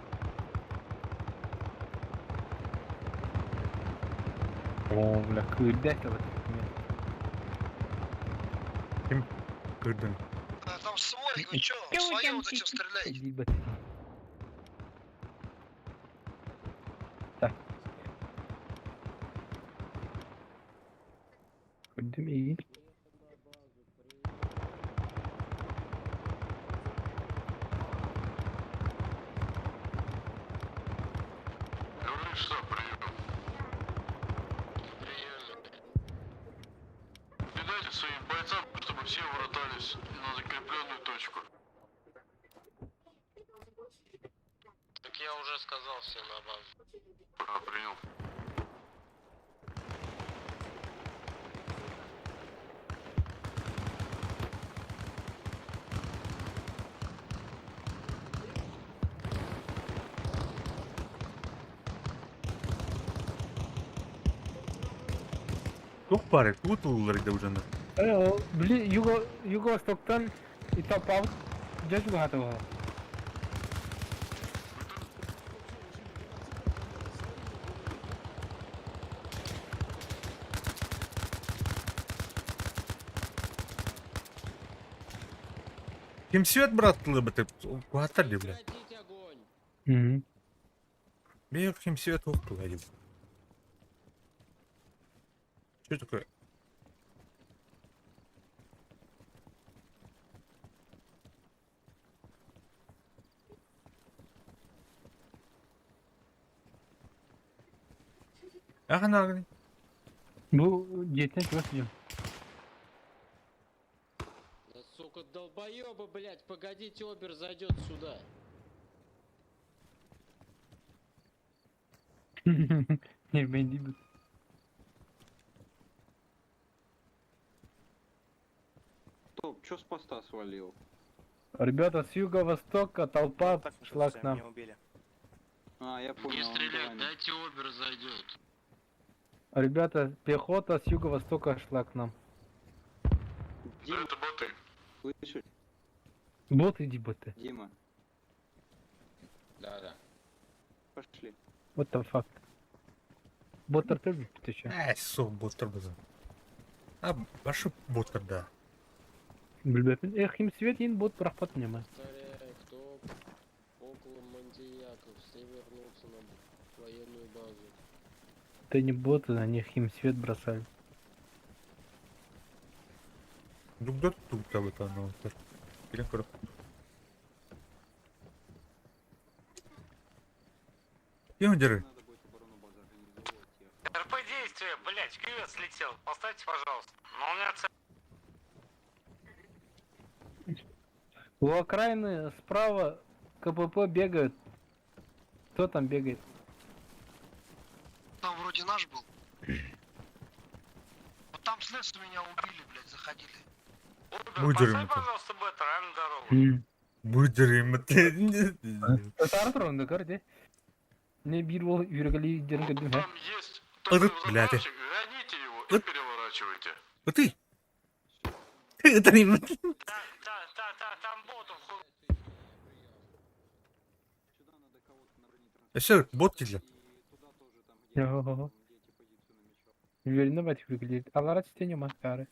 О, бля, кырдать вот. Ким кырдын? А, там свой, вы чё, своё вот зачем стреляете? Так. Кырдым iyi. Что, прием? Передайте своим бойцам, чтобы все воротались на закрепленную точку. Так я уже сказал все на базу. А, принял. Туох баар тугу тыллар да бу дьоннор? Э, били юго юго-востоктан италпаабыт дьэ чугаһаата буолла. Ким свет браттылы бытып куһаттар дии бля. Мгм. Бэйэх ким свет туох туга дии. Что такое? Ахан аагын. Бу дьиэттэн чугас дьон. Да сука, долбоебы, блядь, погодите, Обер зайдет сюда. Нербендибит. Стоп, чё с поста свалил? Ребята, с юго-востока толпа шла к нам. А, я понял. Не он стрелять, за вами. дайте Обер зайдет. Ребята, пехота с юго-востока шла к нам. Дима, Это боты. слышишь? Боты, иди боты. Дима, Да, да. пошли. What the fuck? Боттар тоже ты чё? Ээ, суох боттар бызын. А, башы боттар да. Билбэппин. Эх, им свет ин бот бырахпат нема. Повторяю, кто около Мандияков, все вернутся на военную базу. Это не боты, на них им свет бросали. Дугда тугда бытан олтар. Билен көрө. Кем деры? Надо будет оборону базы организовывать. Я РП действия, блядь, кювет слетел. Поставьте, пожалуйста. Но у меня цель. У окраины справа КПП бегают. Кто там бегает? Там вроде наш был. Вот там с лесу меня убили, блядь, заходили. Обер, Будь поставь, дерьмо. пожалуйста, беттер, а на дорогу. Будерим. Татар онда көр де. Не бир бол үргели дерин көдүм хэ. Там есть Ыт, такой блядь. заправщик, гоните его и Ыт. переворачивайте. Ыты. Ытырым. Да, да, да, да, там ботов хуй. Сюда надо кого-то на бронетранспорт. Өссө бот килде. И туда тоже, там, где, Йо. где эти позицию намечал. Үөрүнэ бат үргели. Алара чтение макары.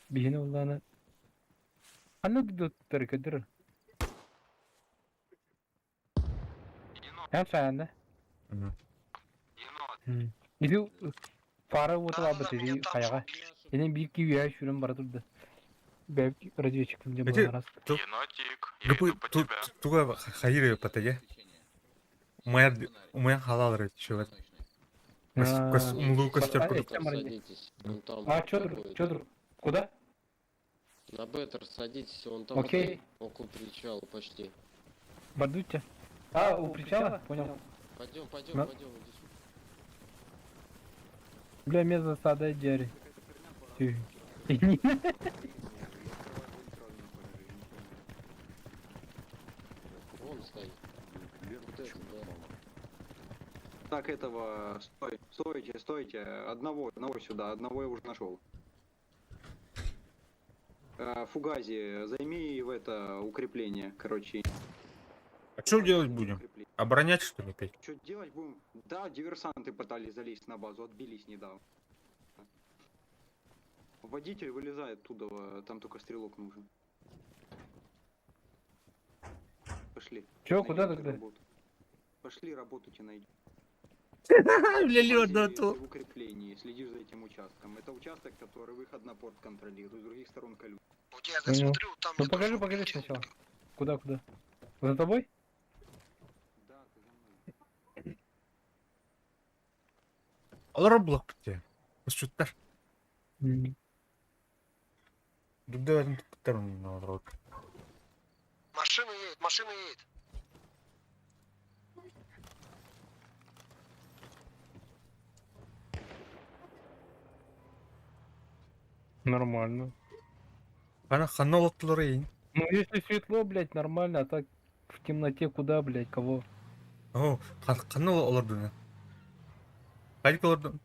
Биһини уллана. Аны доттар көдөр. Эн фәнде. Иди фара уоту Да-да-да, албыт меня иди там хаяга. же убили. Энен бир ки үйә шүрен бара турды. Бәп разведчик ким Эти- деп раз. Енотик, я Гапы иду по тебя. туга хайыр патаге. Умаяр умаяр халалар чувак. Кос умлу костер А, курдук. эти марги. Садитесь, он там А чё какой-то. чё Куда? На Беттер садитесь, он там Окей. около причала почти. Бардутя. А, у причала? Понял. Пойдем, пойдем, На- пойдем, иди сюда. Бля, мне засада Джерри. Какая-то херня пора. Вон стоит. Вот этот, да. Так, этого, стой, стойте, стойте, одного, одного сюда, одного я уже нашел. Фугази, займи в это укрепление, короче. А что делать будем? Укрепление. Оборонять что ли опять? Что делать будем? Да, диверсанты пытались залезть на базу, отбились недавно. Водитель вылезает оттуда, там только стрелок нужен. Пошли. Чё, куда Найдём тогда? работу. Пошли, работу тебе найдем. Бля, лёд Фугази, ты в укреплении, следишь за этим участком. Это участок, который выход на порт контролирует, с других сторон колючка. Вот я так Понял. смотрю, там Ну меня покажи, тоже покажи убили. сначала. Куда, куда? За тобой? Да, ты за мной. Олар блок те. Косчуттар. Дугда туттар народ. Машина едет, машина едет. Нормально. Ана ханна олоттулар эйин. Ну если светло, блядь, нормально, а так в темноте куда, блядь, кого? О, ханна олордун. Хайдик олордун.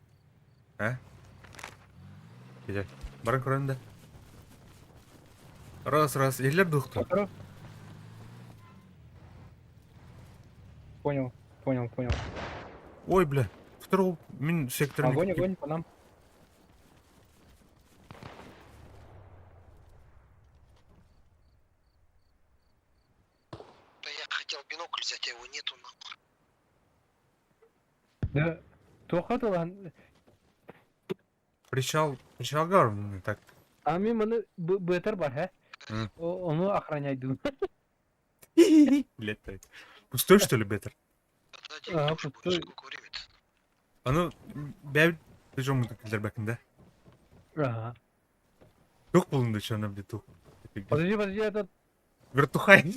А? Где? Баран көрөн да. Раз, раз, иһиллэр дуохтар. Понял, понял, понял. Ой, бля. Второго мин секторым. Огонь, огонь по нам. Да я хотел бинокль взять, а его нету нахуй. Да, туохха тылан. Причал, причалга бар так. А мин маны бытар бар, хэ? Ону охраняйдым. Блять, пустой что ли бетер? Ага, пустой. Аны бәбит бежом килдербәкин да. Ага. Тух булынды чана бит тух. Подожди, подожди, этот... Вертухай.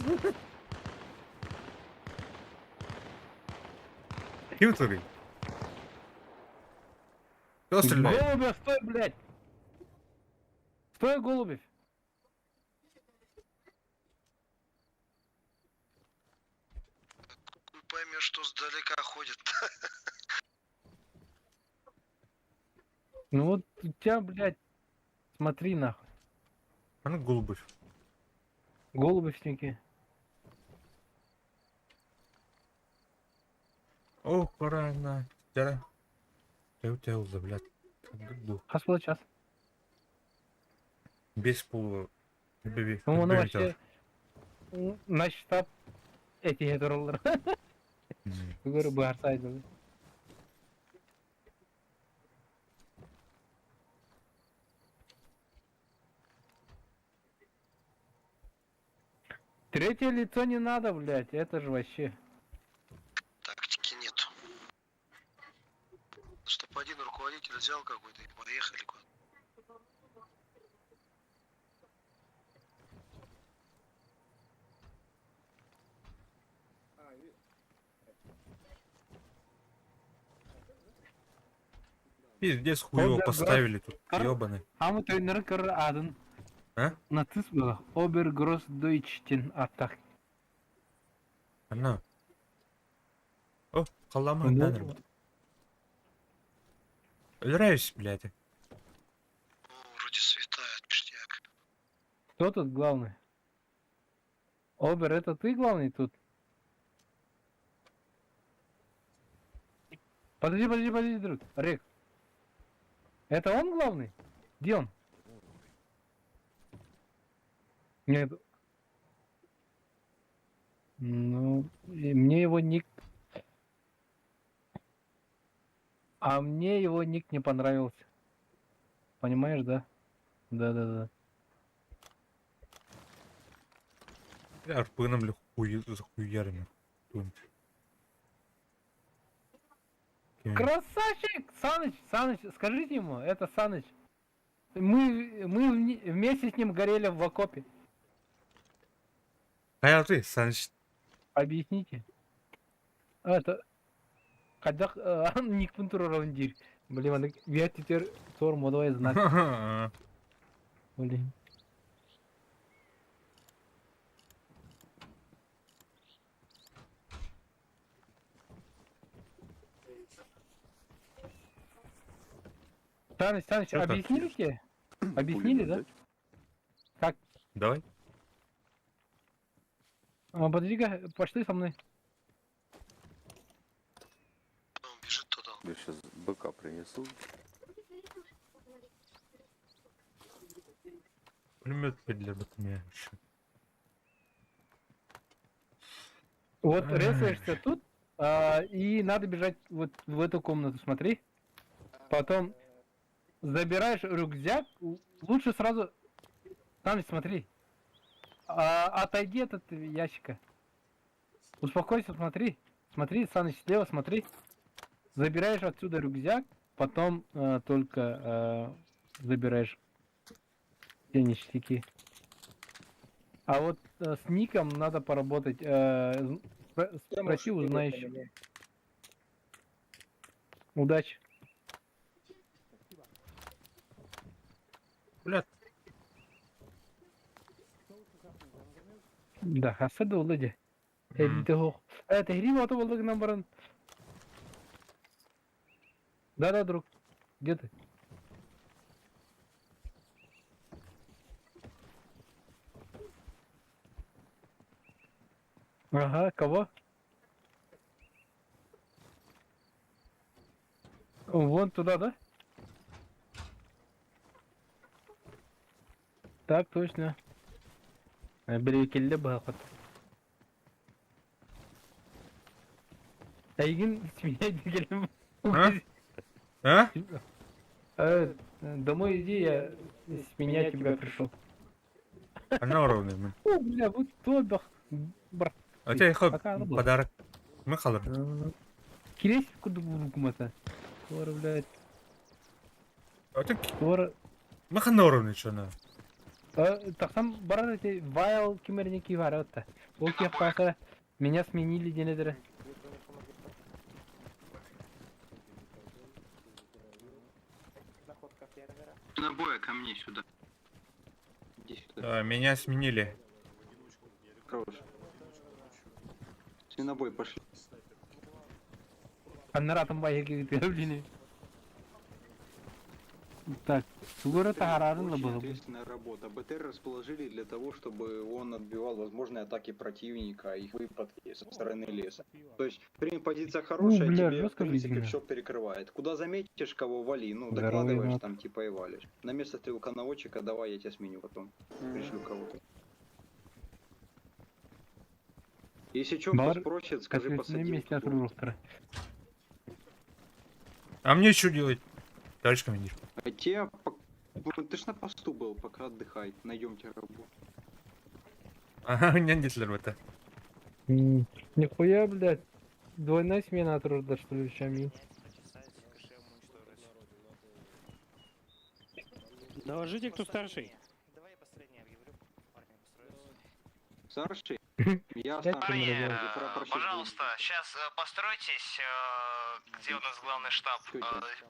Ким турый? Кто стреляет? Голубев, стой, блядь! Стой, Голубев! Хуй поймешь, что сдалека ходит. Ну вот у тебя, блядь, смотри нахуй. А ну Голубев. Голубевники. О, корана. Дара. Теу блядь. Хас было час. Без пол. Беби. Ну, он вообще на штаб эти тураллар. Бүгөр баарсайды. Третье лицо не надо, блядь, это же вообще. Тактики нет. Чтоб один руководитель взял какой-то и поехали куда-то. Пиздец хуево поставили тут, ёбаный. Ама тойнары кыр адын. А? Нацист было. Обергроссдойчтен аттак. Ана. О, қалама Ну, даныр. Өлірәюсь, блядь. Вроде светает, ништяк. Кто тут главный? Обер, это ты главный тут? Подожди, подожди, подожди, друг. Рек. Это он главный? Где он? Нет. Ну, и мне его ник... А мне его ник не понравился. Понимаешь, да? Да-да-да. Бля, арпыном ли хуй захуярами. Красавчик! Саныч, Саныч, скажите ему, это Саныч. Мы вместе с ним горели в окопе. А ты, Саныч. Объясните. Это... Когда ник пунтур Блин, аны я теперь тор модовый знак. Блин. Саныч, Саныч, Чё так? объяснили тебе? Объяснили, да? Как? Давай. А, подожди-ка, пошли со мной. Я сейчас быка принесу. Пулемет для меня еще. Вот резаешься тут, и надо бежать вот в эту комнату, смотри. Потом забираешь рюкзак, лучше сразу... Там, смотри. Отойди от этого ящика. Успокойся, смотри. Смотри, Саныч, слева смотри. Забираешь отсюда рюкзак, потом только забираешь все ништяки. А вот с ником надо поработать. Спроси, узнай еще. Удачи. Блядь. Да, хасады олды Э, аты болды гынан баран. Да-да, друг. Где ты? Ага, кого? Вон туда, да? Так точно. Били баахат. Эйигин сменять кэлим. А? А? Домой иди, я сменять тебя пришел. Она уровня. Мы. О, бля, вот то бах. Бар. А тебе подарок. Мы халыр. Кирес куду бургумата. Скоро, блядь. А ты Скоро. Мы хана уровня что на? Тахсан барар эти вайл кимерники варотта. Ол киэхтаахы меня сменили диэнедere. Набоя ко мне сюда. Иди сюда. А, меня сменили. Хорош. Свинобой пошли. Аннаратым байы блин. Так, тугура таһарарын Очень было. ответственная работа. БТР расположили для того, чтобы он отбивал возможные атаки противника, их выпадки со стороны леса. То есть, в принципе, позиция хорошая, бля, тебе, в жестко принципе, видно. все перекрывает. Куда заметишь, кого вали, ну, Здоровый докладываешь мат. там, типа, и валишь. На место стрелка-наводчика давай, я тебя сменю потом. Пришлю кого-то. Если что, кто Бар- спросит, скажи, Ответственное посадил. месте отруруктара. А мне что делать? Товарищ командир. А те, ну, ты ж на посту был, пока отдыхай, найдем тебе работу. Ага, не Гитлер это. Нихуя, блядь. Двойная смена от рода, что ли, щами. Доложите, кто старший. Старший? Я Пять старший. примерно. Я прапорщик Пожалуйста, сейчас постройтесь, где у нас главный штаб.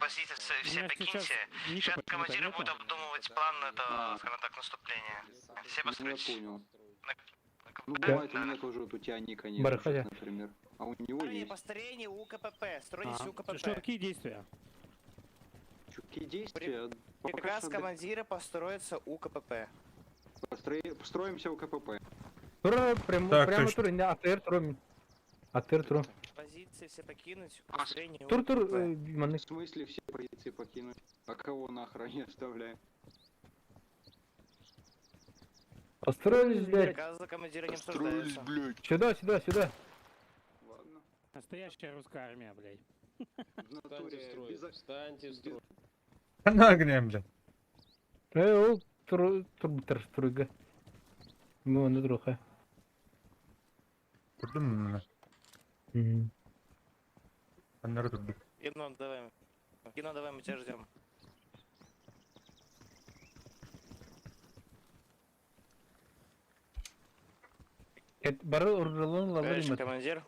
Позиции все покиньте. Сейчас командиры будут обдумывать план этого, скажем так, наступления. Все Ну, я постройтесь. понял. Ну, Да. бывает, у меня тоже вот у тебя ника нет, Барахая. сейчас, например. А у него есть. Построение УКПП. Стройтесь УКПП. Что, какие действия? Какие действия? Пока Приказ что командира построиться УКПП. Построимся у КПП. Тура, прям, Так, прямо точно. тур, не, АТР тур. АТР тур. Позиции все покинуть. Построение Тур, тур, УКПП. маннык. В смысле все позиции покинуть? А кого на охране оставляем? Построились, блядь. Приказы командира не обсуждаются. Сюда, сюда, сюда. Ладно. Настоящая русская армия, блядь. В Встаньте в натуре строй, без... встаньте в строй. На огнем, блядь. Ол тур, тур, тур, турга. Ну, ну, труха. Курдум. Аннары турду. Генон, давай. Генон, давай, мы тебя ждем. Бары уржалын лавыр Товарищ командир.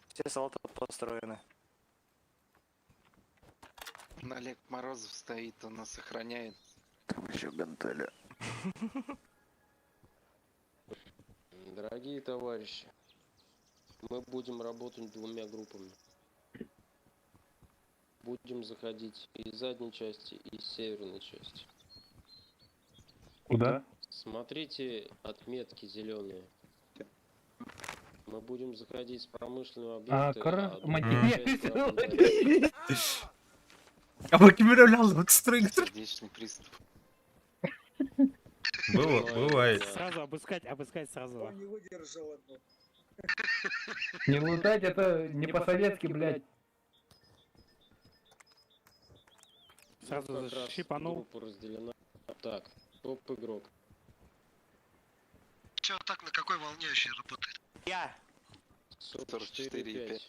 Все солдаты построены. Олег Морозов стоит, он нас охраняет. Там еще гантеля. Дорогие товарищи, мы будем работать двумя группами. Будем заходить из задней части, и из северной части. Куда? Смотрите отметки зеленые. Мы будем заходить с промышленного А, объекта, кора... а другая часть по А по кемере вот строили. Сердечный приступ. Было, бывает. Сразу обыскать, обыскать сразу. Не выдержал одну. Не лутать, это не по-советски, блядь. Сразу Как раз щипанул. Группа разделена. Так, топ-игрок. Че, так на какой волне вообще работает? Я! 44,5.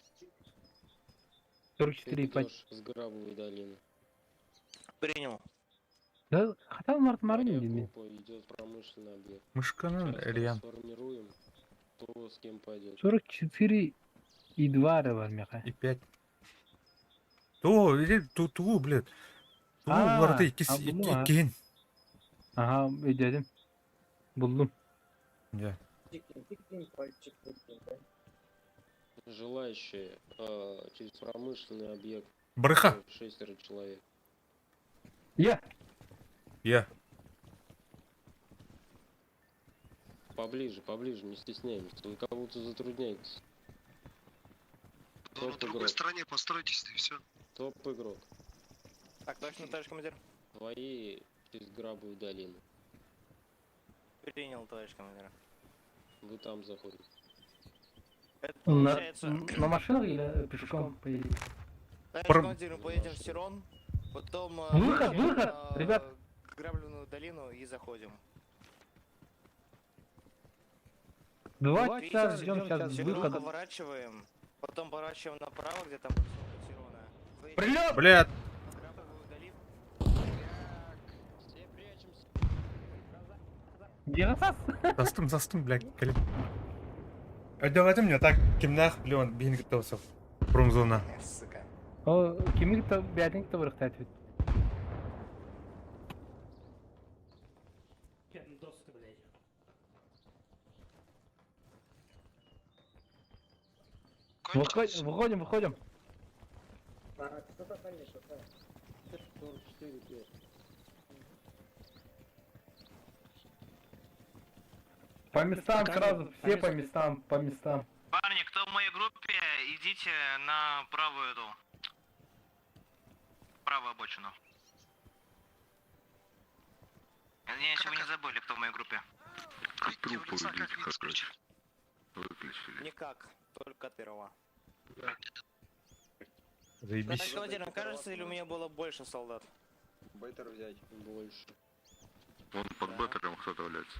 44,5. Идешь с Грабовой долины. Принял. Да, хотя Март Марин Вторая дими. группа идет в промышленный объект. Мышканы Сейчас Ильян. Сформируем, кто с кем пойдет. 44 и 2 рывар меха. И 5. То, или ту, ту, блядь. Ту, А, варты, кис, а, ну, а. кин. Ага, өйдедим. Булдум. Я. Желающие через промышленный объект. Брыха. Шестеро человек. Я. Я. Поближе, поближе, не стесняемся. Вы кого-то затрудняетесь. Да на Топ другой игрок. стороне постройтесь, и все. Топ игрок. Так, точно, товарищ командир. Твои через Грабовую долину. Принял, товарищ командир. Вы там заходите. Это На, получается... на машинах или пешком поедете? Товарищ Пр- командир, мы поедем в Сирон, потом... Выход, выйдем выход, на ребят. Грабленную долину и заходим. 2 часа ждем сейчас Сирон выхода. поворачиваем, потом поворачиваем направо, где там поселок Сирона. Выедем Прилет! Блядь! в Грабовую долину. Все прячемся. Где нас? Застым, застым, блядь, кэлин. Өйдөөбөтүм мне так кимнээх блин биһигини кытта Промзона. Сука. О, кими кытта бэйэтин кытта барыахтаах этибит. Доска, блядь. Выходим, выходим, выходим. 44 5. По местам сразу, все по местам, по местам. Парни, кто в моей группе, идите на правую эту. Правую обочину. Надеюсь, вы не забыли, кто в моей группе. Трупы идите, короче. Выключили. Никак, только от первого. Заебись. Товарищ командир, вам кажется, или у меня было больше солдат? БТР взять. Больше. Вон под БТРом кто-то валяется.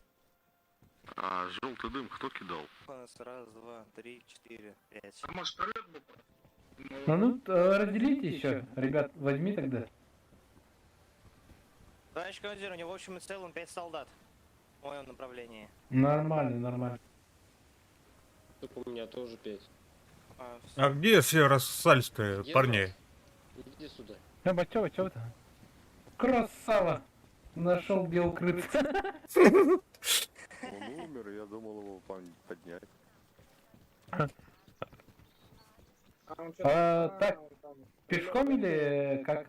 А желтый дым кто кидал? У нас раз, два, три, четыре, пять. А может вперед был? Ну, разделите еще, ребят, возьми тогда. Товарищ командир, у него в общем и целом пять солдат. В моем направлении. Нормально, нормально. Так у меня тоже 5. А, всё. А где все рассосались-то, парни? Иди сюда. Чё, чё, чё это? Красава! Нашел где укрыться. Он умер, я думал его поднять. А, так, пешком или как?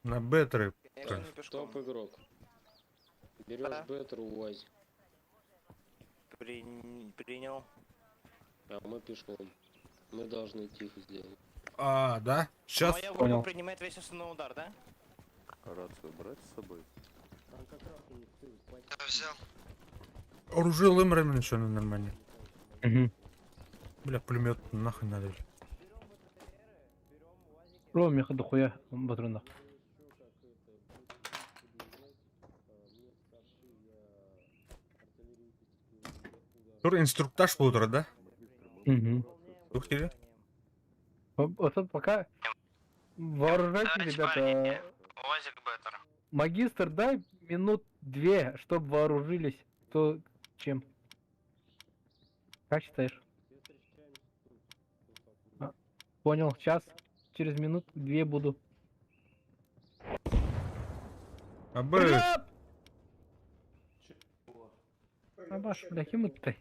На БТРы. Я не пешком. Топ игрок. Берешь Да. БТР УАЗик, Принял. а мы пешком. Мы должны тихо сделать. А, да? Сейчас. Моя группа Понял. принимает весь основной удар, да? Рацию брать с собой? Там как раз у них тыл, Я взял. Оружие лымрами еще нормально. Угу. Бля, пулемет нахуй надо. бля. О, меха дохуя патронов. Тур инструктаж буолар, да? Угу. Туох диирий? Вот пока вооружайте, Давайте, ребята. парни, УАЗик БТР. Магистр, дай минут две, чтобы вооружились. То чем? Как считаешь? А, понял, сейчас, через минут две буду. А Б. Привет! Абаш, бля, кем это?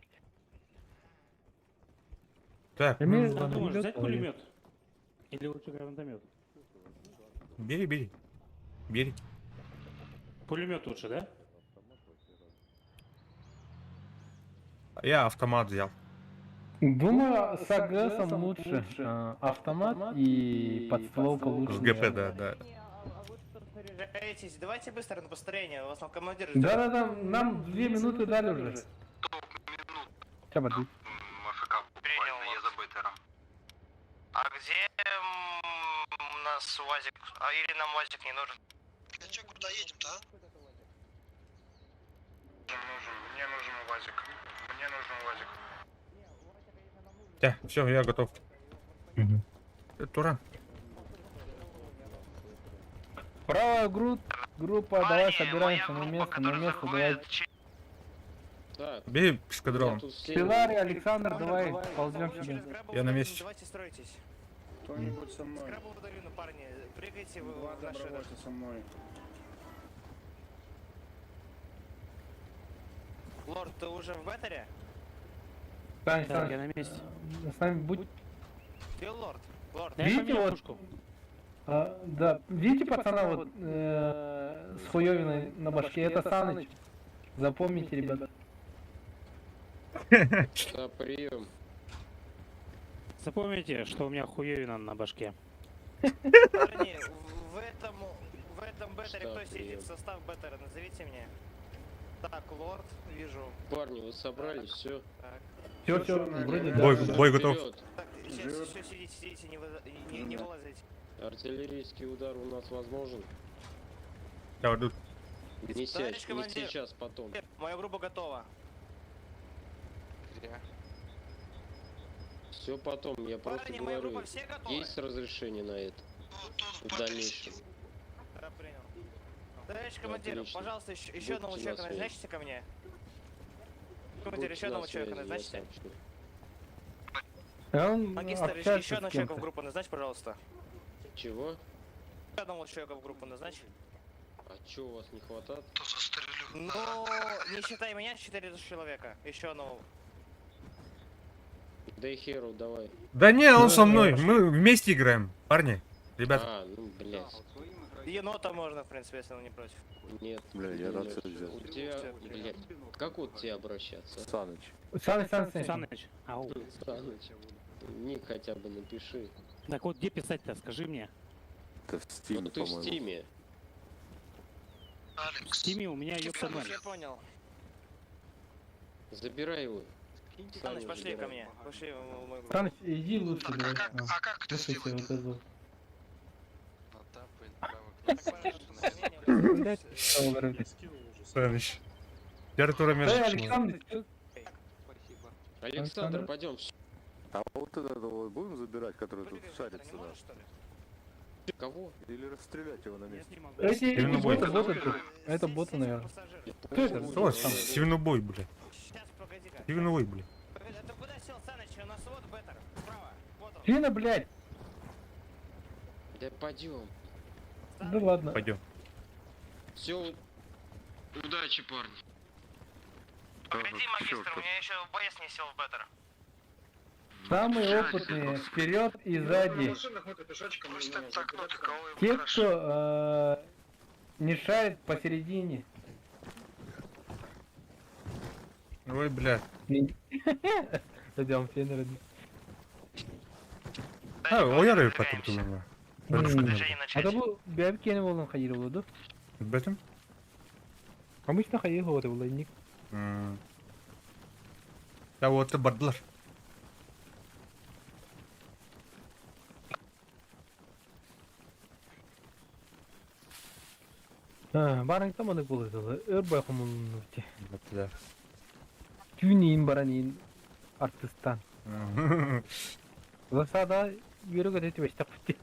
Так, Я ну, имею- ладно. Думаешь, взять Ой. пулемет? Или лучше гранатомет? Бери, бери. Бери. Пулемет лучше, да? Я автомат взял. Думаю, с АГСом лучше. Автомат и подстволка лучше. С ГП, да. Снаряжаетесь. Давайте быстро на построение, у вас там командир ждет. Да-да-да, нам 2 минуты дали уже. Сейчас, подожди. Принял, я за БТРом. А где у нас УАЗик? А или нам УАЗик не нужен? А чё, куда едем-то, а? Нужен, мне нужен УАЗик. Мне нужен УАЗик. Да, все, я готов. Мгм. Туран. Правая группа, давай Парни, собираемся моя на группа, место, на которая место, давай. заходит, Так, Бей у меня эскадрон. тут семь. Пилари, Александр, давай, ползем Через сюда. Грабовую Я на долину месте. Давайте стройтесь. Кто-нибудь со С мной. Грабовую долину, парни, прыгайте в Два в наш этот. добровольца со мной. Лорд, ты уже в БТРе? Сань, Так, Сань, я на месте. с нами будь. Ты лорд? Лорд. Я Видите, поменял вот, пушку. а, да, видите пацана вот с хуевиной на башке? Это Саныч. Запомните, ребята. Да, прием. Запомните, что у меня хуевина на башке. Парни, в этом беттере Что, кто сидит? прием? Состав беттера назовите мне. Так, лорд, вижу. Парни, вы собрались, все. Так. Все, все, вроде да. Бой, бой готов. Вперед. Так, сейчас, все, сидите, сидите, не вылазите. Артиллерийский удар у нас возможен. Да, вот тут. Не, Товарищ сейчас, не командир. сейчас, потом. Моя группа готова. Все потом, я просто Парни, моя говорю. группа все готовы? Есть разрешение на это? В дальнейшем. Да, принял. Товарищ командир, Отлично. пожалуйста, еще одного Будьте на человека связи. назначьте ко мне. Командир, Будьте еще на одного человека связи, я назначьте. сообщу. А он Магистр, еще, общается еще с одного человека в кем-то. группу назначь, пожалуйста. Чего? Еще одного человека в группу назначь. А чё у вас не хватает? Ну, не считай меня, 4 человека. Еще одного. Дай херу, давай. Да не, он со мной. Мы вместе играем, парни. Ребята. А, ну, блядь. Енота можно, в принципе, если он не против. Нет. Бля, я нет. рацию взял. У тебя, блядь, как вот тебе обращаться? Саныч. Саныч, Саныч, Саныч. Саныч, ау. Саныч. Ник хотя бы напиши. Так вот, где писать-то, скажи мне. Это в стиме, Ну ты в по-моему. стиме. В стиме у меня ёпта Саныч, ноль. я понял. Забирай его. Саныч, Саню пошли ко забирай. мне. Пошли в мою группу. Саныч, иди лучше, давай. А как это сделать? Блядь, Саныч. Теперь Эй, Александр, чё- Александр, Александр. пойдем. А вот этот вот будем забирать, который тут шарится, да? Кого? Или расстрелять его на месте? Эти Именно бой. боты, боты тут. Это боты, наверное. Кто это? О, Сивнобой, бля. Сейчас, погоди-ка. Сивнобой, бля. Погоди, а ты куда сел, Саныч? У нас вот беттер. Справа. Вот он. Фина, блядь. Да пойдем. Да ладно. Пойдем. Все. Удачи, парни. Погоди, магистр, у меня еще боец не сел в беттер. Самые опытные вперед и сзади. Те, кто не шарит посередине. Ой, бля. Идем, Фенер. А, ояры потом. А то бу бәбкени болон хайыр болду. Бэтим? Обычно хайыр болду булай ник. Да вот бардылар. Барың там аны болду. Өр байкомун бити. Да. Түүнин баранин артистан. Засада yürü götü beş бити.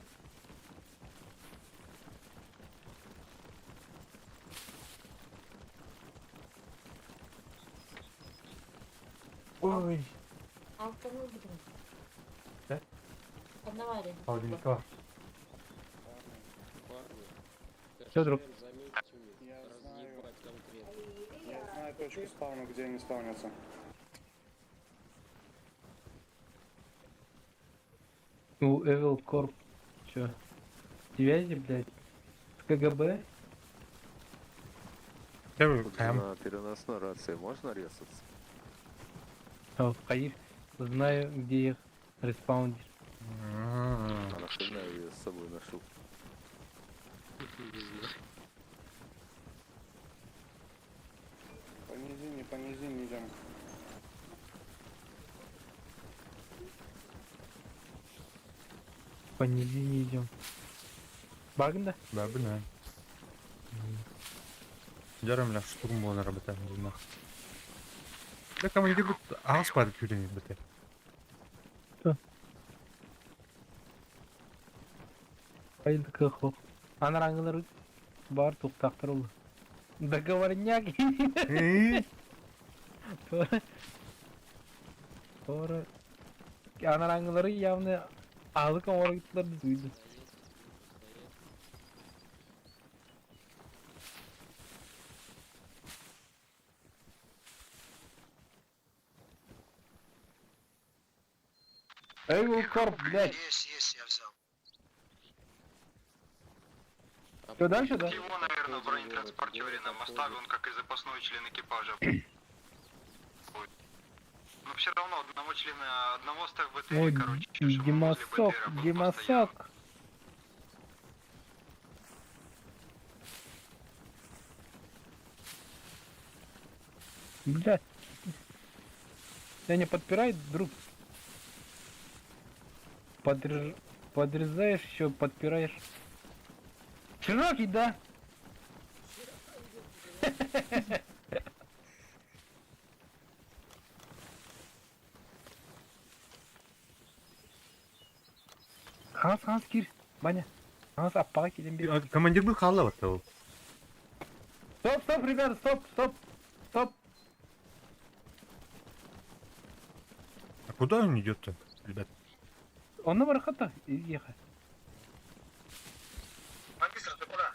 Ой. А кому будем? Да? Одновари. Холодильникова. Парни. Всё, друг. Заметьте у них. Разъебать конкретно. Я знаю точку спауна, где они спаунятся. Ну, Evil Corp. Чё? Связи, блядь? С КГБ? Тут На переносной рации можно резаться? О, Хаир. Знаю, где их респаундер. А нахрена я ее с собой ношу? Не знаю. По низине идем. По низине идем. Багн, да? Да, бля. Жаром, бля, штурм был работать, не знаю. Да командир бут ағас бар күрен бите. Хайыр көхо. Анараңылар бар туктактыр ул. Договорняк. Doğru. Анараңылары явно алык оңоргутлар дуйду. Evil Corp, блядь. Есть, есть, я взял. Что дальше, да? Его, наверное, в бронетранспортере нам оставил, он как и запасной член экипажа. все равно одного члена, одного ставь в БТРе, Ой, короче, чтобы он возле Димасок, БТРа был постоянно. Димасок. Блядь. Тебя не подпирай, друг. Подрезаешь еще, подпираешь. Широкий, да? Ханс, Ханс, кир. Баня. Ханс, аппаға келем бер. Командир был халла вот. Стоп, стоп, ребята, стоп, стоп, стоп. А куда он идет-то, ребят? Он на бархата ехать. Магистр, ты куда?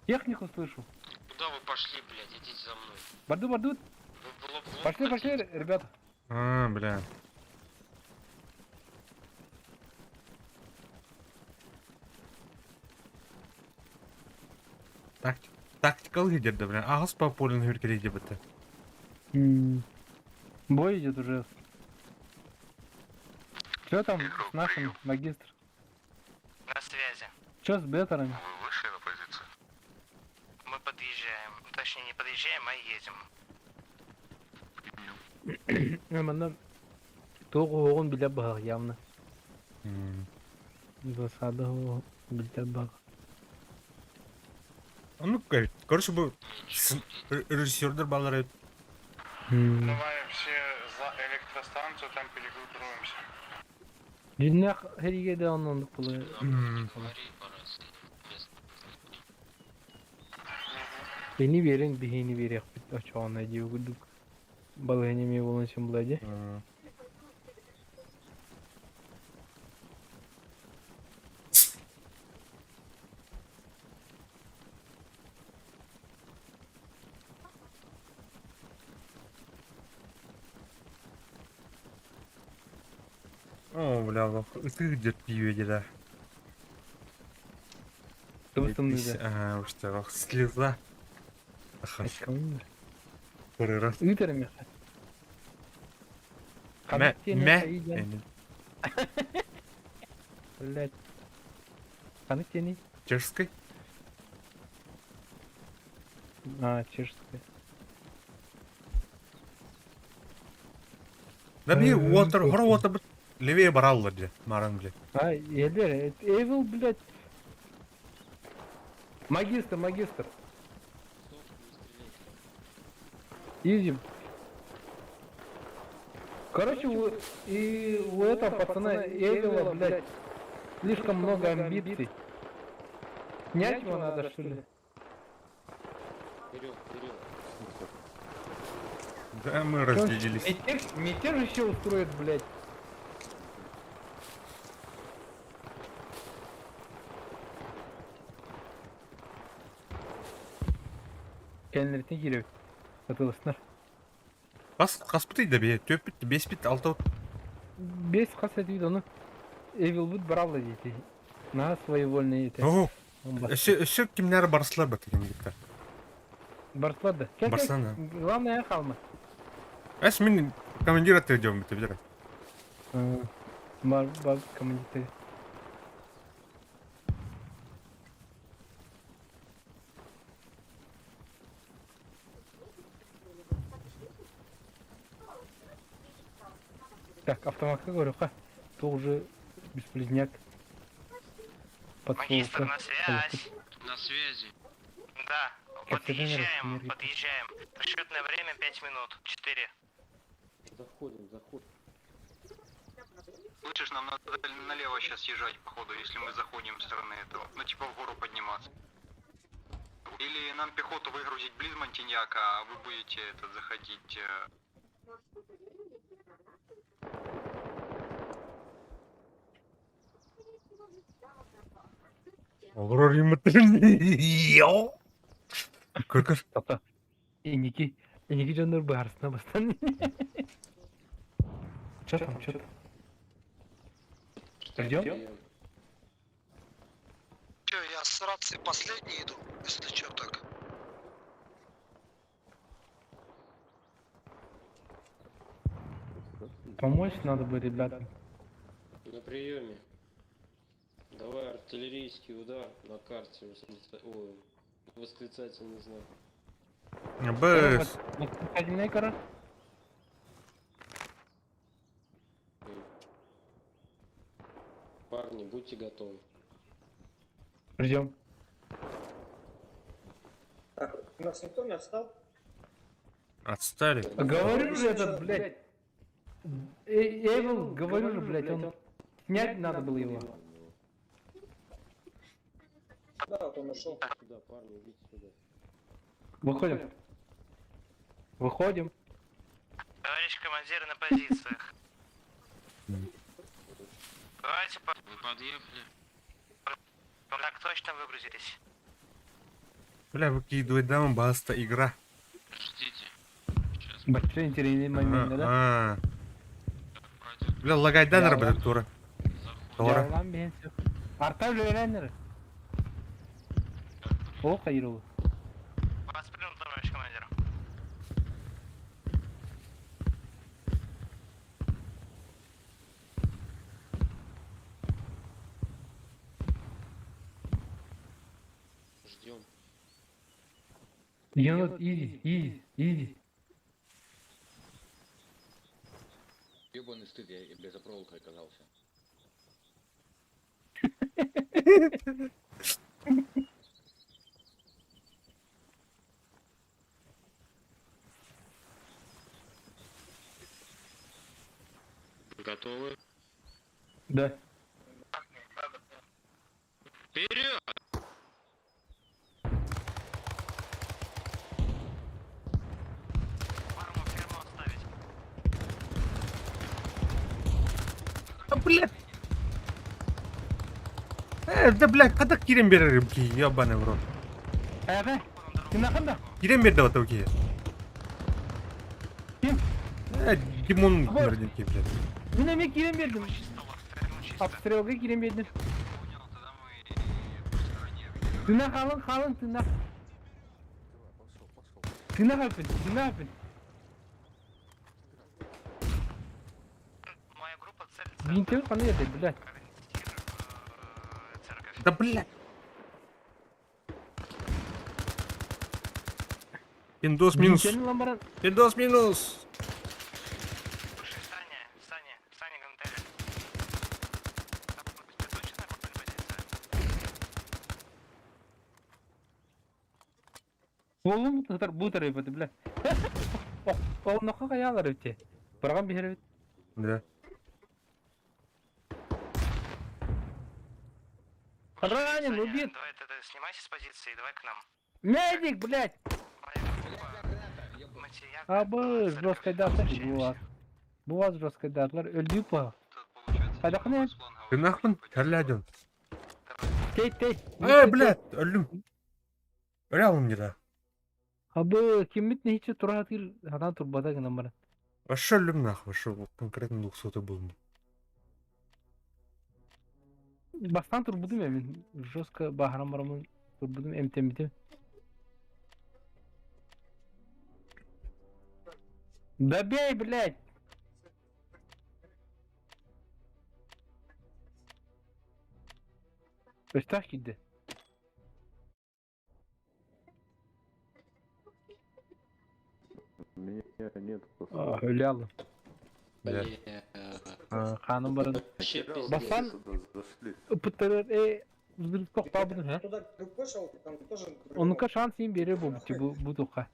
Технику слышу. Куда вы пошли, блядь? Идите за мной. Барду, барду. Вы в лоб, в лоб Пошли, пошли, хотите? ребята. А, бля. Тактикал лидер, да, бля. Ағыс по полю на хүркелейді бітті. Бой идет уже. Что там с нашим, магистр? На связи. Что с беттерами? Вы вышли на позицию? Мы подъезжаем. Точнее, не подъезжаем, а едем. Манна тоғы оғын биле бағ явно. Засада биле бағ. Ну, короче, бұл режиссердер балалар Давай все за электростанцию, там перегруппируемся. Дүйнәк хәриге дә аннан булы. Бени берин, бихини берек бит ачуана дип гүдүк. Балыгы неме болон сен була ди. О, бля, ты где пьете, да? Тыбыстымны да. Ага, уж что, слеза. Второй раз. Үтерме. Мә, мә. Блять. Қаны тени? Чешской? А, чешская. Да би water, хор water левее бараллар же, маран бля. А, елер, Эвил, блядь. Магистр, магистр. Изи. Короче, у этого пацана Эвила, блядь, слишком много амбиций. Снять его надо, что ли? Вперед, вперед. Да, мы разделились. Мятеж еще устроит, блядь. Кәлінертен келіп, сатылысынар. Бас, қаспыт да бе, төп бит, бес бит, алты. Бес қас етіп оны. Эвил бұд баралды дейді. На своевольный ете. О, өсө кимнәр барсылар бат екен гитта. Барсылар да. Барсана. Главное, қалма. Әс мен командир атты идем бит, билер. Бар, бар командир. Так, автоматка говорю, ха, то уже бесполезняк. Магистр, на связь. На связи. Да, подъезжаем, подъезжаем. Расчетное время 5 минут. 4. Заходим, заходим. Слышишь, нам надо налево сейчас съезжать, походу, если мы заходим с стороны этого. Ну, типа в гору подниматься. Или нам пехоту выгрузить близ Монтиньяка, а вы будете этот заходить... Олар Көр көр. Тата. Эники, эники жоннор барысына бастан. Чё там, чё там? Ждём? Че, я с рации последний иду, если чё так. Помочь надо бы ребятам. На приеме. Давай артиллерийский удар на карте. Ой, восклицательный знак. Быс. Восклицательный, короче. Парни, будьте готовы. Ждем. Так, у нас никто не отстал? Отстали. Говорю же этот, блядь. Эйвел, говорю же, блядь, он... Снять надо было его. Да, вот он ушел. Сюда, парни, идите сюда. Выходим. Выходим. Товарищ командир на позициях. Давайте по... Вы подъехали. Так точно выгрузились. Бля, выкидывай дам, баста, игра. Ждите. Большой интересный момент, да? А. Бля, лагайдан работает тура. Тора. Ялан бенсі. Арта үлеләнер. О, қайырлы. Вас принял, товарищ командир. Ждем. Енот, иди, иди, иди. Ебаный стыд, я, бля, за проволокой оказался. Готовы? Да. Вперед! А, бля. Да, бля, когда кирен берер ки, ебаный в рот. Әғе, сен ақында? Кирен берді вот ки. Ким? Димон берден ки, блядь. Мен әме кирен бердім. Обстрелға кирен бердім. Тына қалың, қалың, тына. Тына қалпын, тына қалпын. Моя группа цель Винтер қандай еді, блядь. Да, бля. Пиндос минус. Винтерін ламбаран. Пиндос минус. Слушай, Саня, Саня, Саня Гантеля. Ты точно на позиция? Oğlum bu tarafı бля. Oğlum ne kadar öte. Bırakan bir herif. Да. Ранен, убит. Давай тогда снимайся с позиции, давай к нам. Медик, блядь. Абы, жесткой дата. Буаз. Буаз жесткой даталар. Öldü bu. Hadi ne? Ты нахуй? Карляден. Тей, тей. Блядь, өлүм. Өлө алым да. Абы, киммит не hiç тура тир, хана турбада гына бара. Вообще өлүм нахуй, вообще конкретно двухсотый был. Бастан турбудум мен. Жестко бахарам барамын турбудум МТМТ. Добей, блядь! Өстах киді. Меня нет. Өле алым. Ханым барын. Бастан ыпыттырыр, взрыв тоқтабыдың, ha? Туда вышел, там тоже... Онука шанс им бере бу бу бу туха.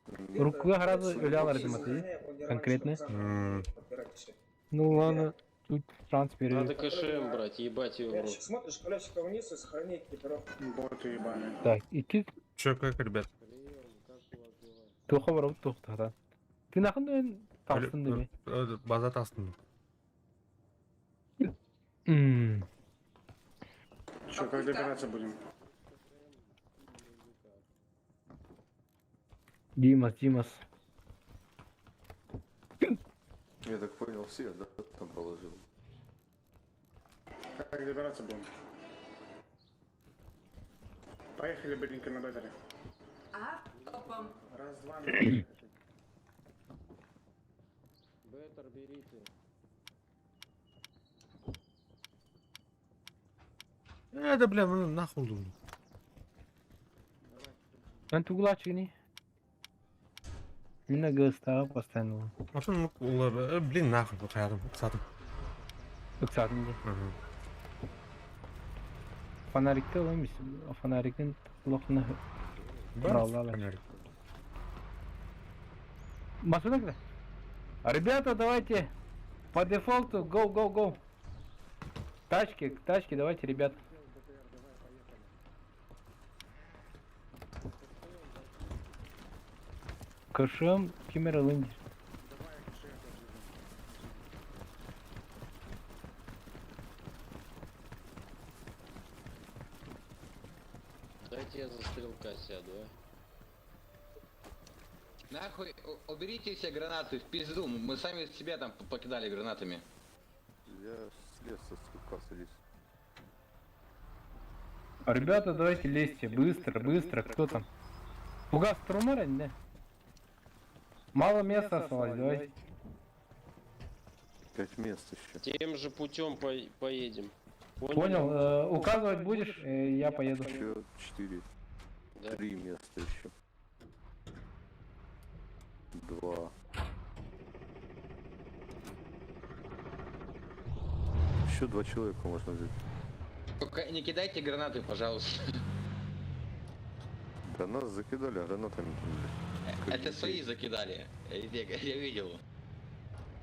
Рукуга харазы өле алар демати. Конкретно. Ну ладно, тут шанс бере. Надо КШМ брать, ебать его в рот. Смотришь колесико вниз и сохрани экипировку. Боты ебаные. Так, ики Че, как, ребят? туха барып тухта. Ты нахын мен тастын деме. База тастын. Че, как добираться будем? Димас, Димас. Я так понял, все, да, там положил. Как добираться будем? Поехали быренько на беттере. А, топом. Раз, два, на беттере. Беттер берите. Это, бля, ну нахуй думаю. Мен тугулачыгыни. Именно ГСТА постоянно. Атын улар, блин, нахуй, хаядым, ыксадым. Ыксадым де. Фонарикте ылым, фонарикин лохна браллала. Фонарик. Машина когда? Ребята, давайте по дефолту, go, go, go. Тачки, тачки, давайте, ребят. КШМ Кимера Лындер. Дайте я за стрелка сяду, а. Нахуй, уберите все гранаты в пизду, мы сами себя там покидали гранатами. Я слез со стрелка садись. Ребята, давайте лезьте, быстро, быстро, кто там? Фугас Трумара, да? Мало места осталось, давай. 5 мест еще. Тем же путем поедем. Поняли? Понял, указывать будешь, я поеду. Еще 4. Да. 3 места еще. 2. Еще 2 человека можно взять. Только не кидайте гранаты, пожалуйста. Да нас закидали гранатами. Это свои закидали. Я видел.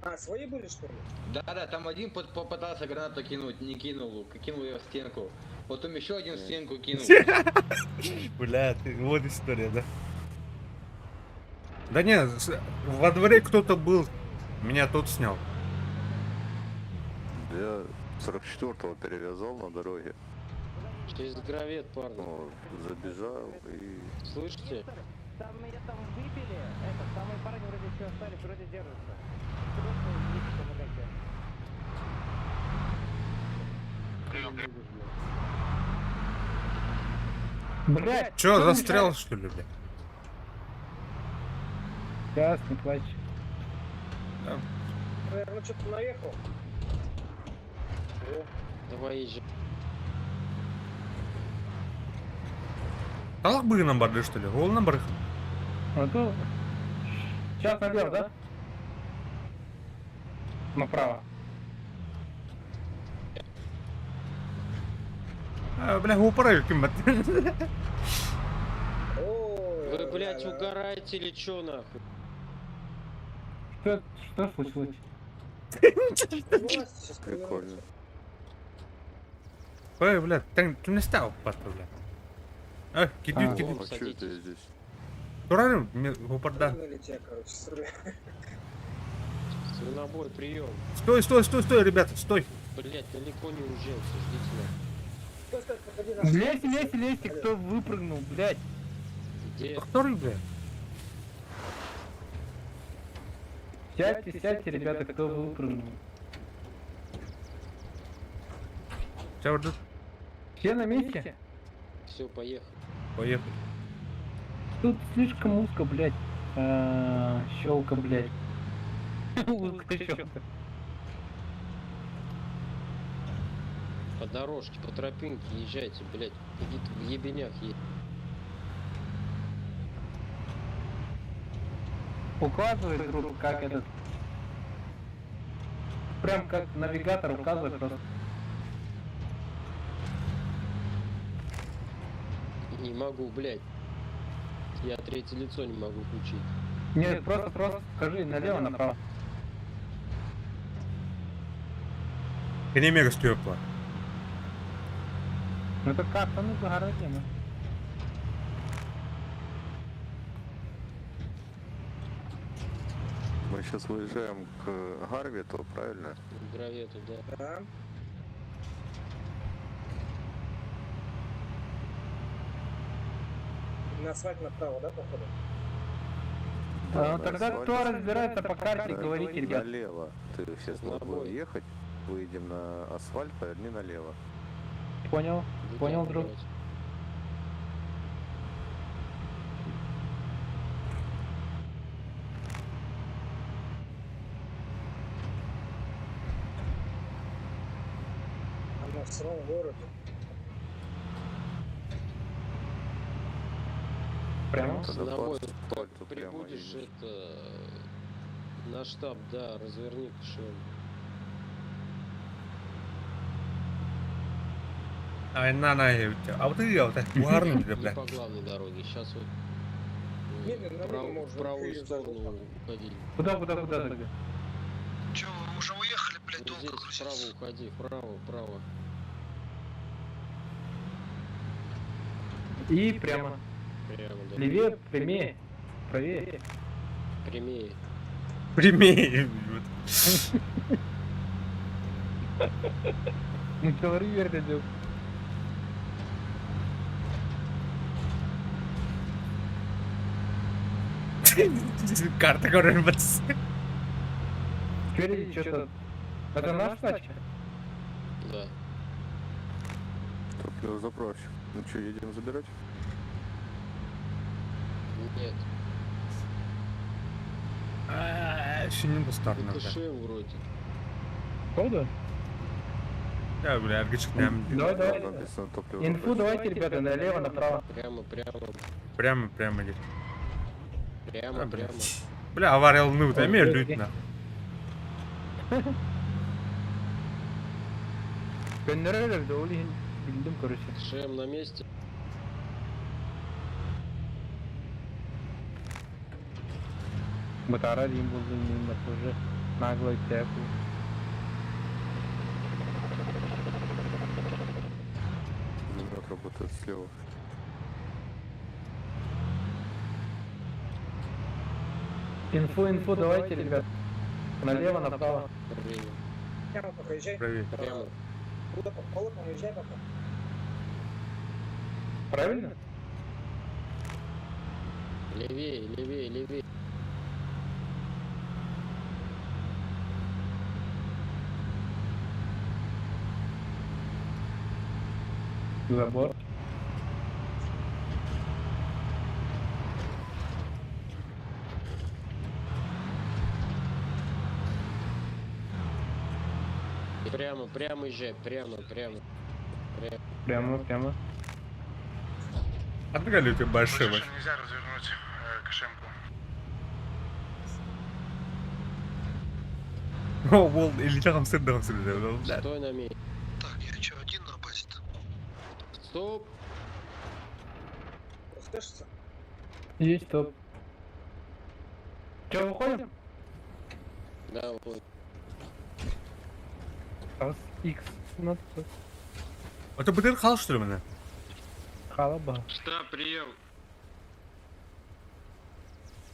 А, свои были, что ли? Да-да, там один попытался гранату кинуть, не кинул, кинул ее в стенку. Потом еще один в стенку кинул. Бля, ты, вот история, да? Да не, во дворе кто-то был, меня тот снял. Я 44-го перевязал на дороге. Через гравет, парни. Ну, забежал и... Слышите? Там меня там выбили, это, самые парни вроде еще остались, вроде держатся. Просто идите, помогайте. Блять! Че, застрял, что ли, блядь? Сейчас, не плачь. Да. Наверное, что-то наехал. Давай езжай. Талак бы нам барды, что ли? Гол нам бар. А то... Сейчас налево, да? Направо. А, бля, упораю кем. Вы, блядь, угораете или чё, нахуй? Что случилось? Прикольно. Ой, бля, ты не стал, папа, бля. А, кидают, кидают. А чё это здесь? Турарим, упорда. Свинобой, прием. Стой, стой, стой, стой, ребята, стой. Блять, далеко не уезжайте, ждите нас. Лезьте, лезьте, лезьте, кто выпрыгнул, блядь. Где? Который, блядь? Сядьте, сядьте, ребята, кто выпрыгнул. Все на месте? Все, поехали. Поехали. Тут слишком узко, блядь. Щелка, блядь. Узко щелка. По дорожке, по тропинке езжайте, блядь. Какие-то в ебенях едете. Указывает, друг, как этот. Прям как навигатор указывает просто. Не могу, блядь. Я третье лицо не могу включить. Нет, просто скажи налево, направо. Мега стекла. Ну это карта, ну загородная тема. Мы сейчас выезжаем к Гарвиту, правильно? К Гравету, да. Да. На асфальт направо, да, походу? Да, ну тогда кто разбирается по карте, говорите, ребят. Налево. Ты сейчас будем ехать, выйдем на асфальт, поверни налево. Понял, понял, друг. Она в самом городе. Прямо? Тогда На по бой асфальту прямо прибудешь, едешь. это на штаб, да, разверни КШМ. Ай, на, на, а вот и я, вот угарный, Не бля. по главной дороге, сейчас вот Медленно, прав- медленно в правую можно сторону уходи. Куда, куда, куда тогда? Че, вы уже уехали, блядь, Вот долго здесь грузиться? вправо уходи, вправо, вправо. И прямо. Прямо, да. Левее, прямее, правее. Прямее. Прямее. Ну, говори, верно, Карта көрөр бат. Впереди что-то. Это наша тачка? Да. Топливозаправщик. Ну что, едем забирать? Нет. Шинин бустарна. Это КШМ вроде. Правда? Я, бля, аргычык нәм. Давай, давай. Там написано топливозаправщик. Инфу давайте, ребята, налево, направо. Прямо, прямо, Прямо, прямо едет. прямо, А, бля. прямо. Бля, авария ну, там Ой, лютно. Gönderelim de ол иһин билдим короче. КШМ на месте. Бытара дейін болды мен тоже наглый тяпу. Пулемет работает слева. Инфу, инфу давайте, ребят. Налево, направо. Прямо. Прямо пока езжай. Правее. Прямо. Куда по полотнам езжай пока. Правильно? Левее, левее, левее. Забор. Прямо, прямо езжай, прямо, прямо. Прямо. Прямо, прямо. Однако люди большие. Слышишь, нельзя развернуть кошемку. О, бол, или там сын, там сын, бля. Стой на месте. Так, я что, один на базе-то? Стоп. Слышится? Есть стоп. Че, выходим? Да, вот. Раз, X. Ну, Это бутыр хал, что ли, мене? Халаба. Штаб, прием.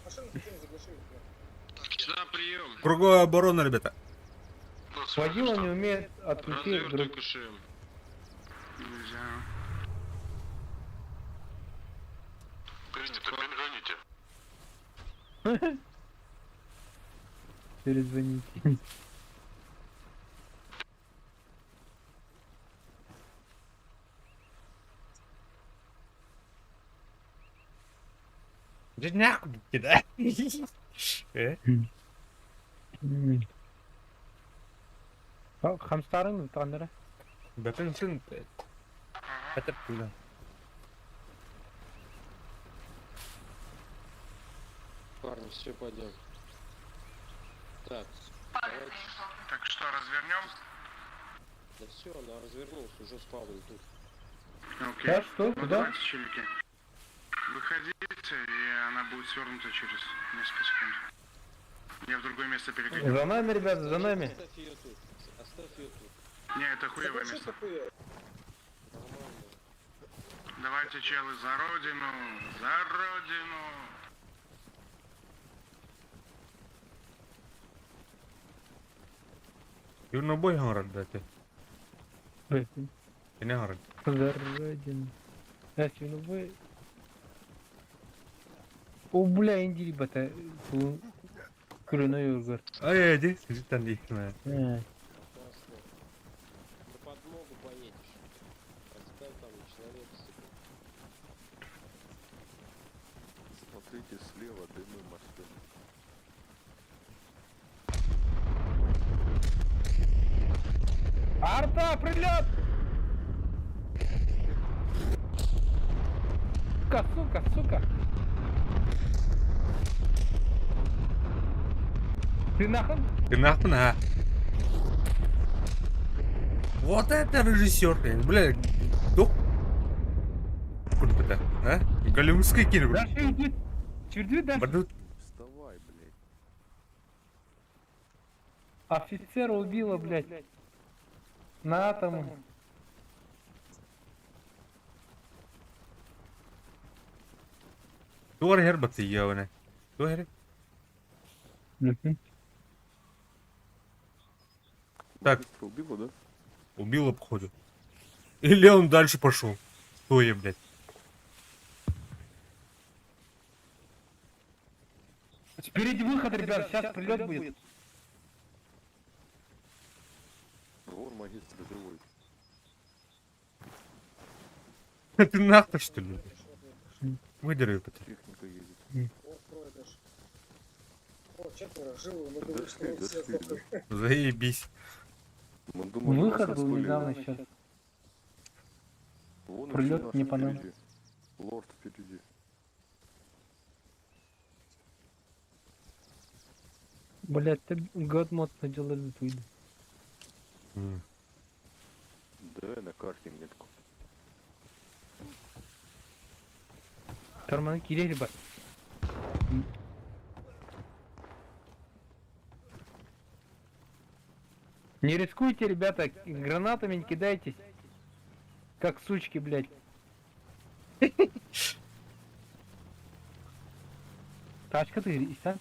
Машину зачем заглушили? Штаб, прием. Круговая оборона, ребята. Водила не умеет отключить друг. КШМ. Нельзя. Принято, перезвоните. Перезвоните. Да нахуй да? Э? Хамстарын тандыра. Бәпен сын. Пәтер куда? Парни, все, пойдем. Так, давайте. Так что, развернем? Да все, она развернулась, уже спавн тут. Окей. Да, что? Ну, Куда? давайте, челики. Выходите, и она будет свернута через несколько секунд. Я в другое место перекину. За нами, ребята, за нами. Оставь ее тут. Оставь ее тут. Не, это хуевое Заглуши место. такую. Нормально. Давайте, челы, за родину! За родину! Юрно бой город, да ты. Не город. За родину. Я ну вы. О, бля, инди, ребята. Куриной юргар. Ай, иди, сиди там, иди. Опасно. На подмогу поедешь. Оставь там человека себе. Смотрите, слева дымы машины. Арта, прилет! Сука, сука, сука! Ты нахуй? Ты нахуй, а? Вот это режиссер, бля, тух курдук а? Голливудская киинэ курдук. Дальше идет. Чүрдүү да. Бардыбыт. Вставай, блядь. Офицера убила, блядь. На атомы. Туох эрэ иһэр баттыйыабына. Туох эрэ? Так. Убила, да? Убила, походу. Или он дальше пошел. Кто я, блядь? Впереди выход, ребят, сейчас прилет будет. Вон магистр живой. Ты нахуй, что ли? Выдеру это. Техника едет. О, трое даже. О, четверо, живы, мы думали, что Дошли, мы все дошли, сдохли. Заебись. Мы думали, нас Выход был распылили. недавно сейчас. Вон еще Прилет наш не по нам. впереди. Лорд впереди. Блять, ты god mode наделали выйду. Да, на карте метку. Торманы киирэ ребят. Не рискуйте, ребята, гранатами не кидайтесь. Как сучки, блядь. Тачка ты, Иса?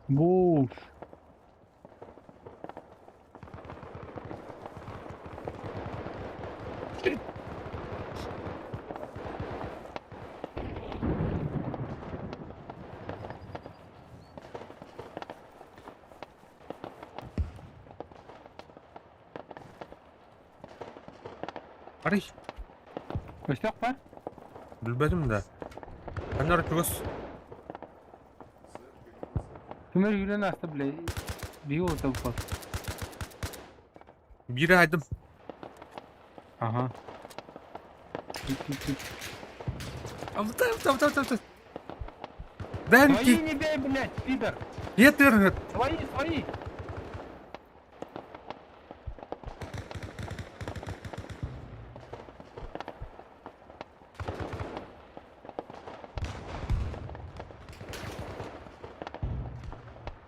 Буш. Арый. Өстөх па? Билбэтим да. Анар чугас. Түмэр үүрэн ааста бля. Биир уолта буппат. Биири айдым. Ага. Там, там, там, там. Дай Свои не бей, блядь, пидор! Етер. Свои, свои!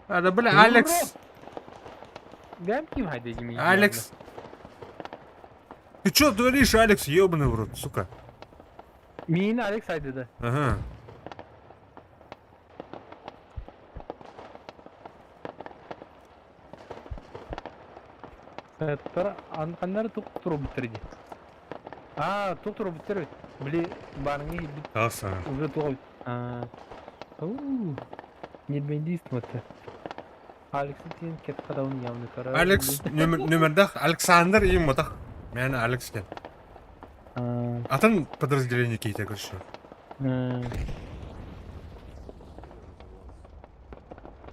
А, да, бля, Алекс. Алекс. Ты чё творишь, Алекс, ёбаный в рот, сука. Миин Алекс айдыда. Ага. Тара аннары тук туруп бүттерди. А, тук туруп бүттер. Били барыңы бит. Аса. Уже тук. А. У. Нелбендист вот. Алекс тиен кет карауын явны кара. Алекс нөмердах Александр и мотах. Мен Алекс кен. Атын подразделение кейте көрші.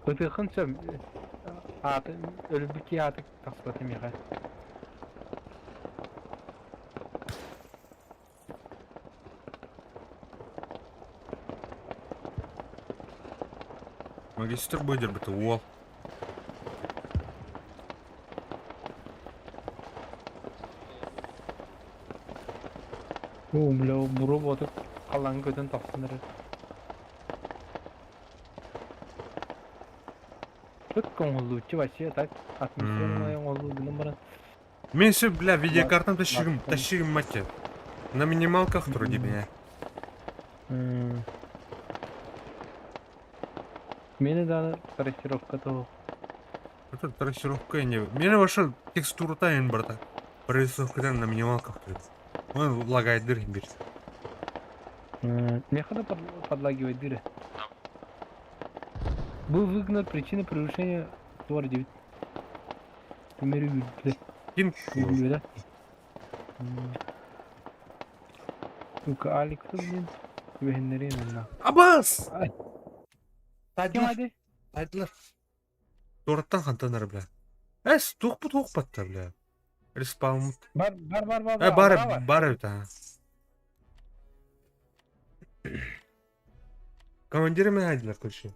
Ытыхын сөм. Аты өлбүки аты тахсыбаты меха. Магистр будет бит уол. О, бля, бу роботы қалан көтен тахсыныр. Тут коңуллучу вообще так атмосферная оңоллу гынан баран. Мен все, бля, видеокартам тащигим, тащигим мать. На минималках вроде меня. Мени даны трассировка того. Это трассировка не. Меня вообще текстура тайм, брата. Прорисовка на минималках. Он лагает дыры бир. Меха подлагивает дыры. Был выгнан причина превышения твара 9. Кин. Да? Сука, Алекс, блин. Түбэһиннэрин онно. Абас! Ким ады? Тайдылар. Туораттан хантан эрэ, бля. Эс, туохпут туохпатта, бля. Респаунмут. Бар, бар, бар, бар, Э, бар, бар, бар эбит, аа. Командиры мен короче.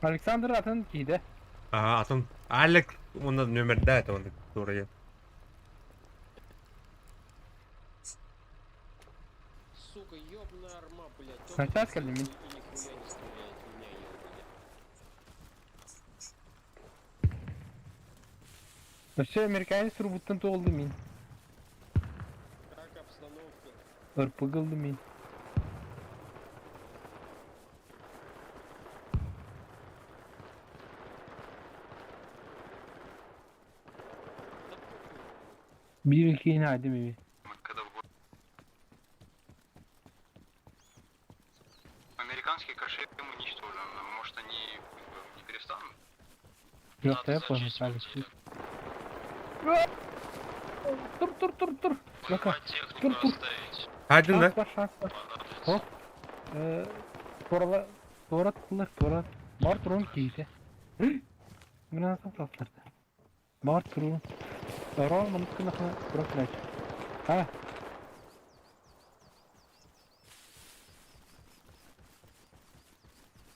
Александр атын кииде. Аа, атын Алек уонна нүөмэрдээх этэ уонна туорайа. Сука, ёбаная арма, блядь. Только Начаас кэллим мин. и нихуя не стреляет, меня ёбали. Өссө американец турбуттан туолдум мин. Как обстановка? РПГ ыллым мин. Биир киһини айдым ими. Американский кошель уничтожен. Может они как бы, не перестанут? Yok yapma Тур тур тур тур. Бака. Тур тур. Хайдын да? Шанс бар, шанс бар. Хоп. Туорала туораттылар, туорат. Бар турун киһитэ. Граната таптарда. Бар турун. Орон маннык гынахына тура кэлээччи. А.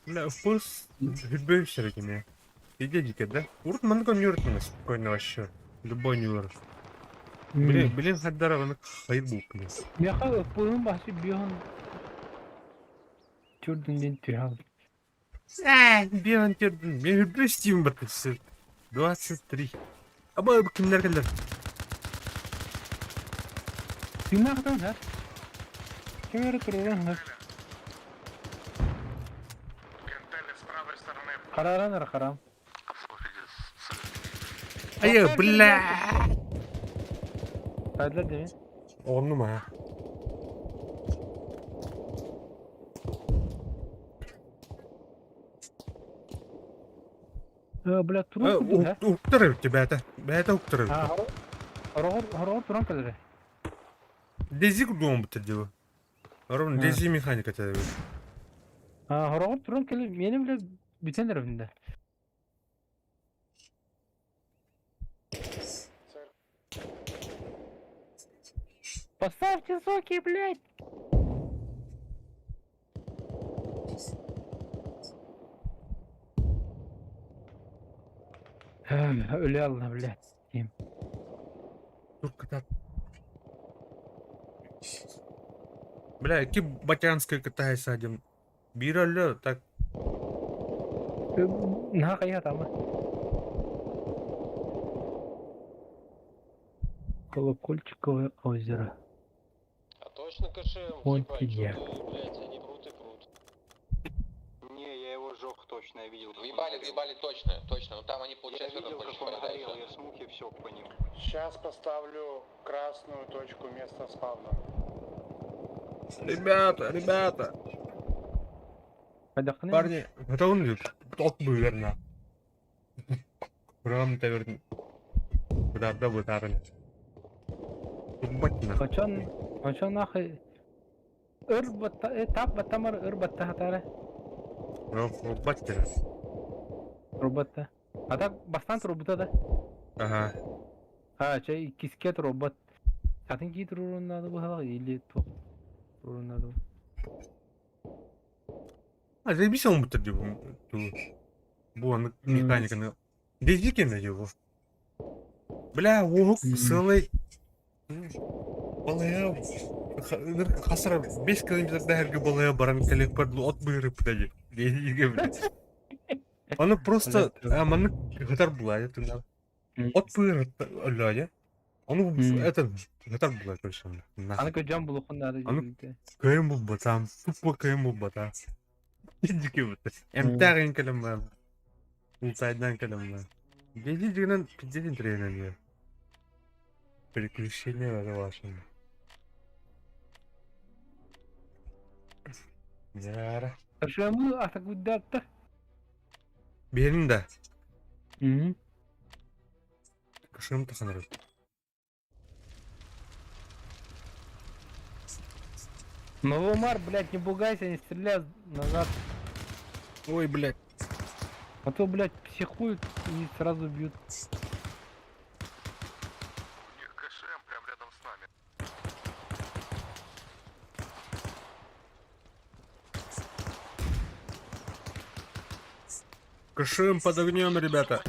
Бля, вкус любой все Иди дикий, да? Урт маннык нюрт спокойно вообще. Любой нюрт. Блин, блин, хаддара оны хайыр булкны. Миэхэ ыппыһын баһсы биоһун түрдүн диэн түһэ Э, бион түрдүн. Мен үрбү стим баттысы. 23. Аба кимдер келдер? Тыыннаахтан сэр. Ким эрэ туруоран сэр. Харааран эрэ хараам. Айы, бля. Хайдылар дemi? Оҕоннум аа. Бля, турун курдук һэ. Уктар эбит бээтэ. Бээтэ уктар эбит. Хороҕор хороҕор туран кэлэрэ. Дези курдук бутта дела. Ровно Дези механика эбит. Хороҕор туран кэлэ миэнэ бля бүтэн эрэбин да. Поставьте соки, блядь! Өлө алла, блядь. Ким? Тур кытаат. Бля, ки Батянская кытаай садим. Биир өллө так. Наһаа хайа тама. Колокольчиковое озеро. А точно КШМ, Монтиньяк. ебать, что-то, блядь, они прут и прут. Не, я его сжег точно, я видел. как он Въебали, горел. въебали точно, точно. Но там они, Я получается, видел, больше как он порядка. горел, я смуг и все по ним. Сейчас поставлю красную точку места спавна. Ребята, ребята. Парни, это он идет. Тот бы верно. Прям таверн. Куда да бытарын. Тубатина. Очон, очон нахуй. Ыр батта, тап баттамар ыр батта хатара. Рубатина. Роботта. А так бастан робота да. Ага. А, чай кискет робот. Атын кии турурун надо было или то турурун надо. А, заебись он будто деп бу аны механиканы. Дези кеме его. Бля, уһук сылай. Балая хасара 5 километрда herге балая баран келек бар от быырып блядь. Дезиге блядь. Аны просто маны хатар була это. От быырып өллө Аны это хатар була короче. Аны көжөн булукун надо. Аны кыйын булба там, тупо кыйын булба там. Дики бут. Эмтагын келем Инсайдан келем Дези дигенен пиздец интересно. Приключения вашими. Яра. Шамы атакуйдааттар. Биһирин да. Кышым таханар. Новомар, блядь, не пугайся, не стреляй назад. Ой, блядь. А то, блядь, психуют и сразу бьют. У них КШМ прям рядом с нами. Кышым под огнем, ребята.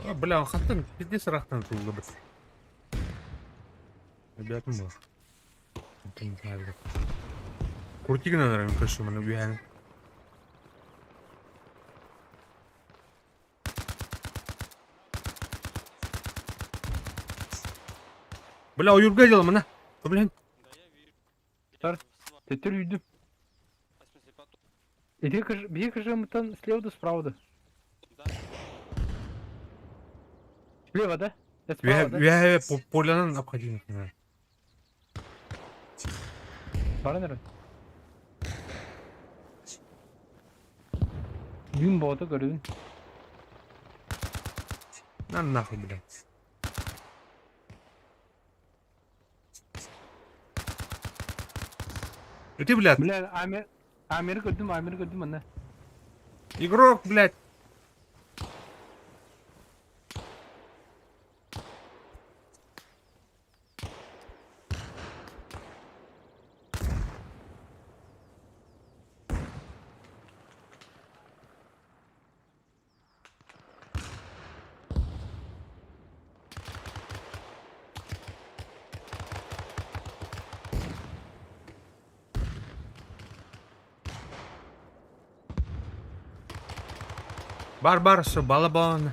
А, бля, он хаттан пиздец рахтан тулды бит. Ребят, мы. Это не знаю, как. Крути, наверное, кышым, она убегает. Бля, уюрга делом, она. Блин. Тар, төттөр үйдүм. Иди бии кыжымытан слева да справа да. Слева, да? Справа, да? Я полянан обходил. Бара нэрэ. Дым боото көрүн. На нахуй, блядь. И ты, блядь. Бля, Амер... Амер көрдүм, Амер көрдүм ана. Игрок, блядь. Бар-бар, все, балабон.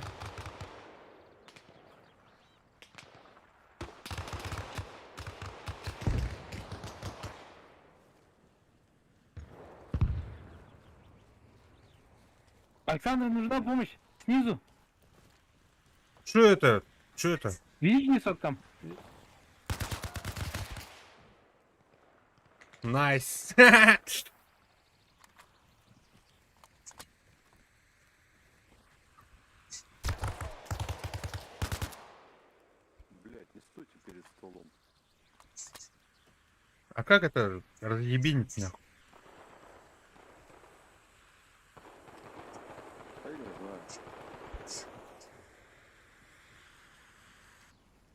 Александр, нужна помощь. Снизу. Что это? Что это? Видишь несок там? Nice. Блять, не стойте перед столом. А как это разъебинить нахуй? А я не знаю.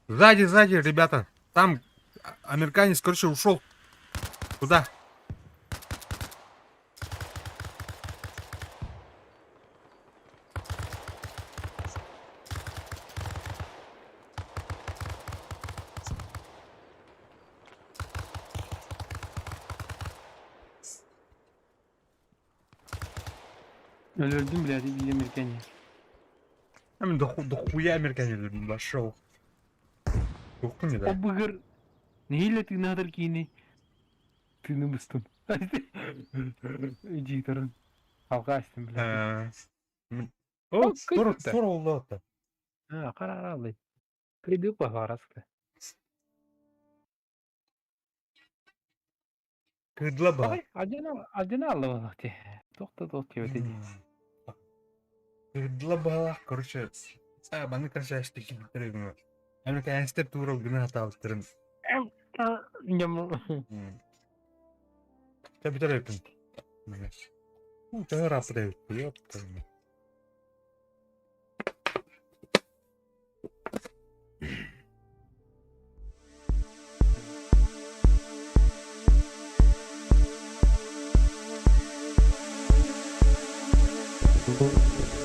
Сзади, сзади, ребята. Там американец, короче, ушел. Куда? Өлөрдүм, блядь, биир американец. Там до хуя американец вошел. Кухню, да? Обыгыр. Нэһиилэ тыыннаатар киини. Тыыны быстым. Иди таран. Алға астым, блядь. О, тур, тур oldu. А, қара-қара, Кыйды бағараска. Кыдла ба. Адена, адена алла те. Тохта тох тебе те. Кыдла ба, короче, а, баны короче, аштыки битерим. Американецтер тура гына аталыстырын. Нем. Та битерепин. Ну, та рапрев, ёпта. Thank you.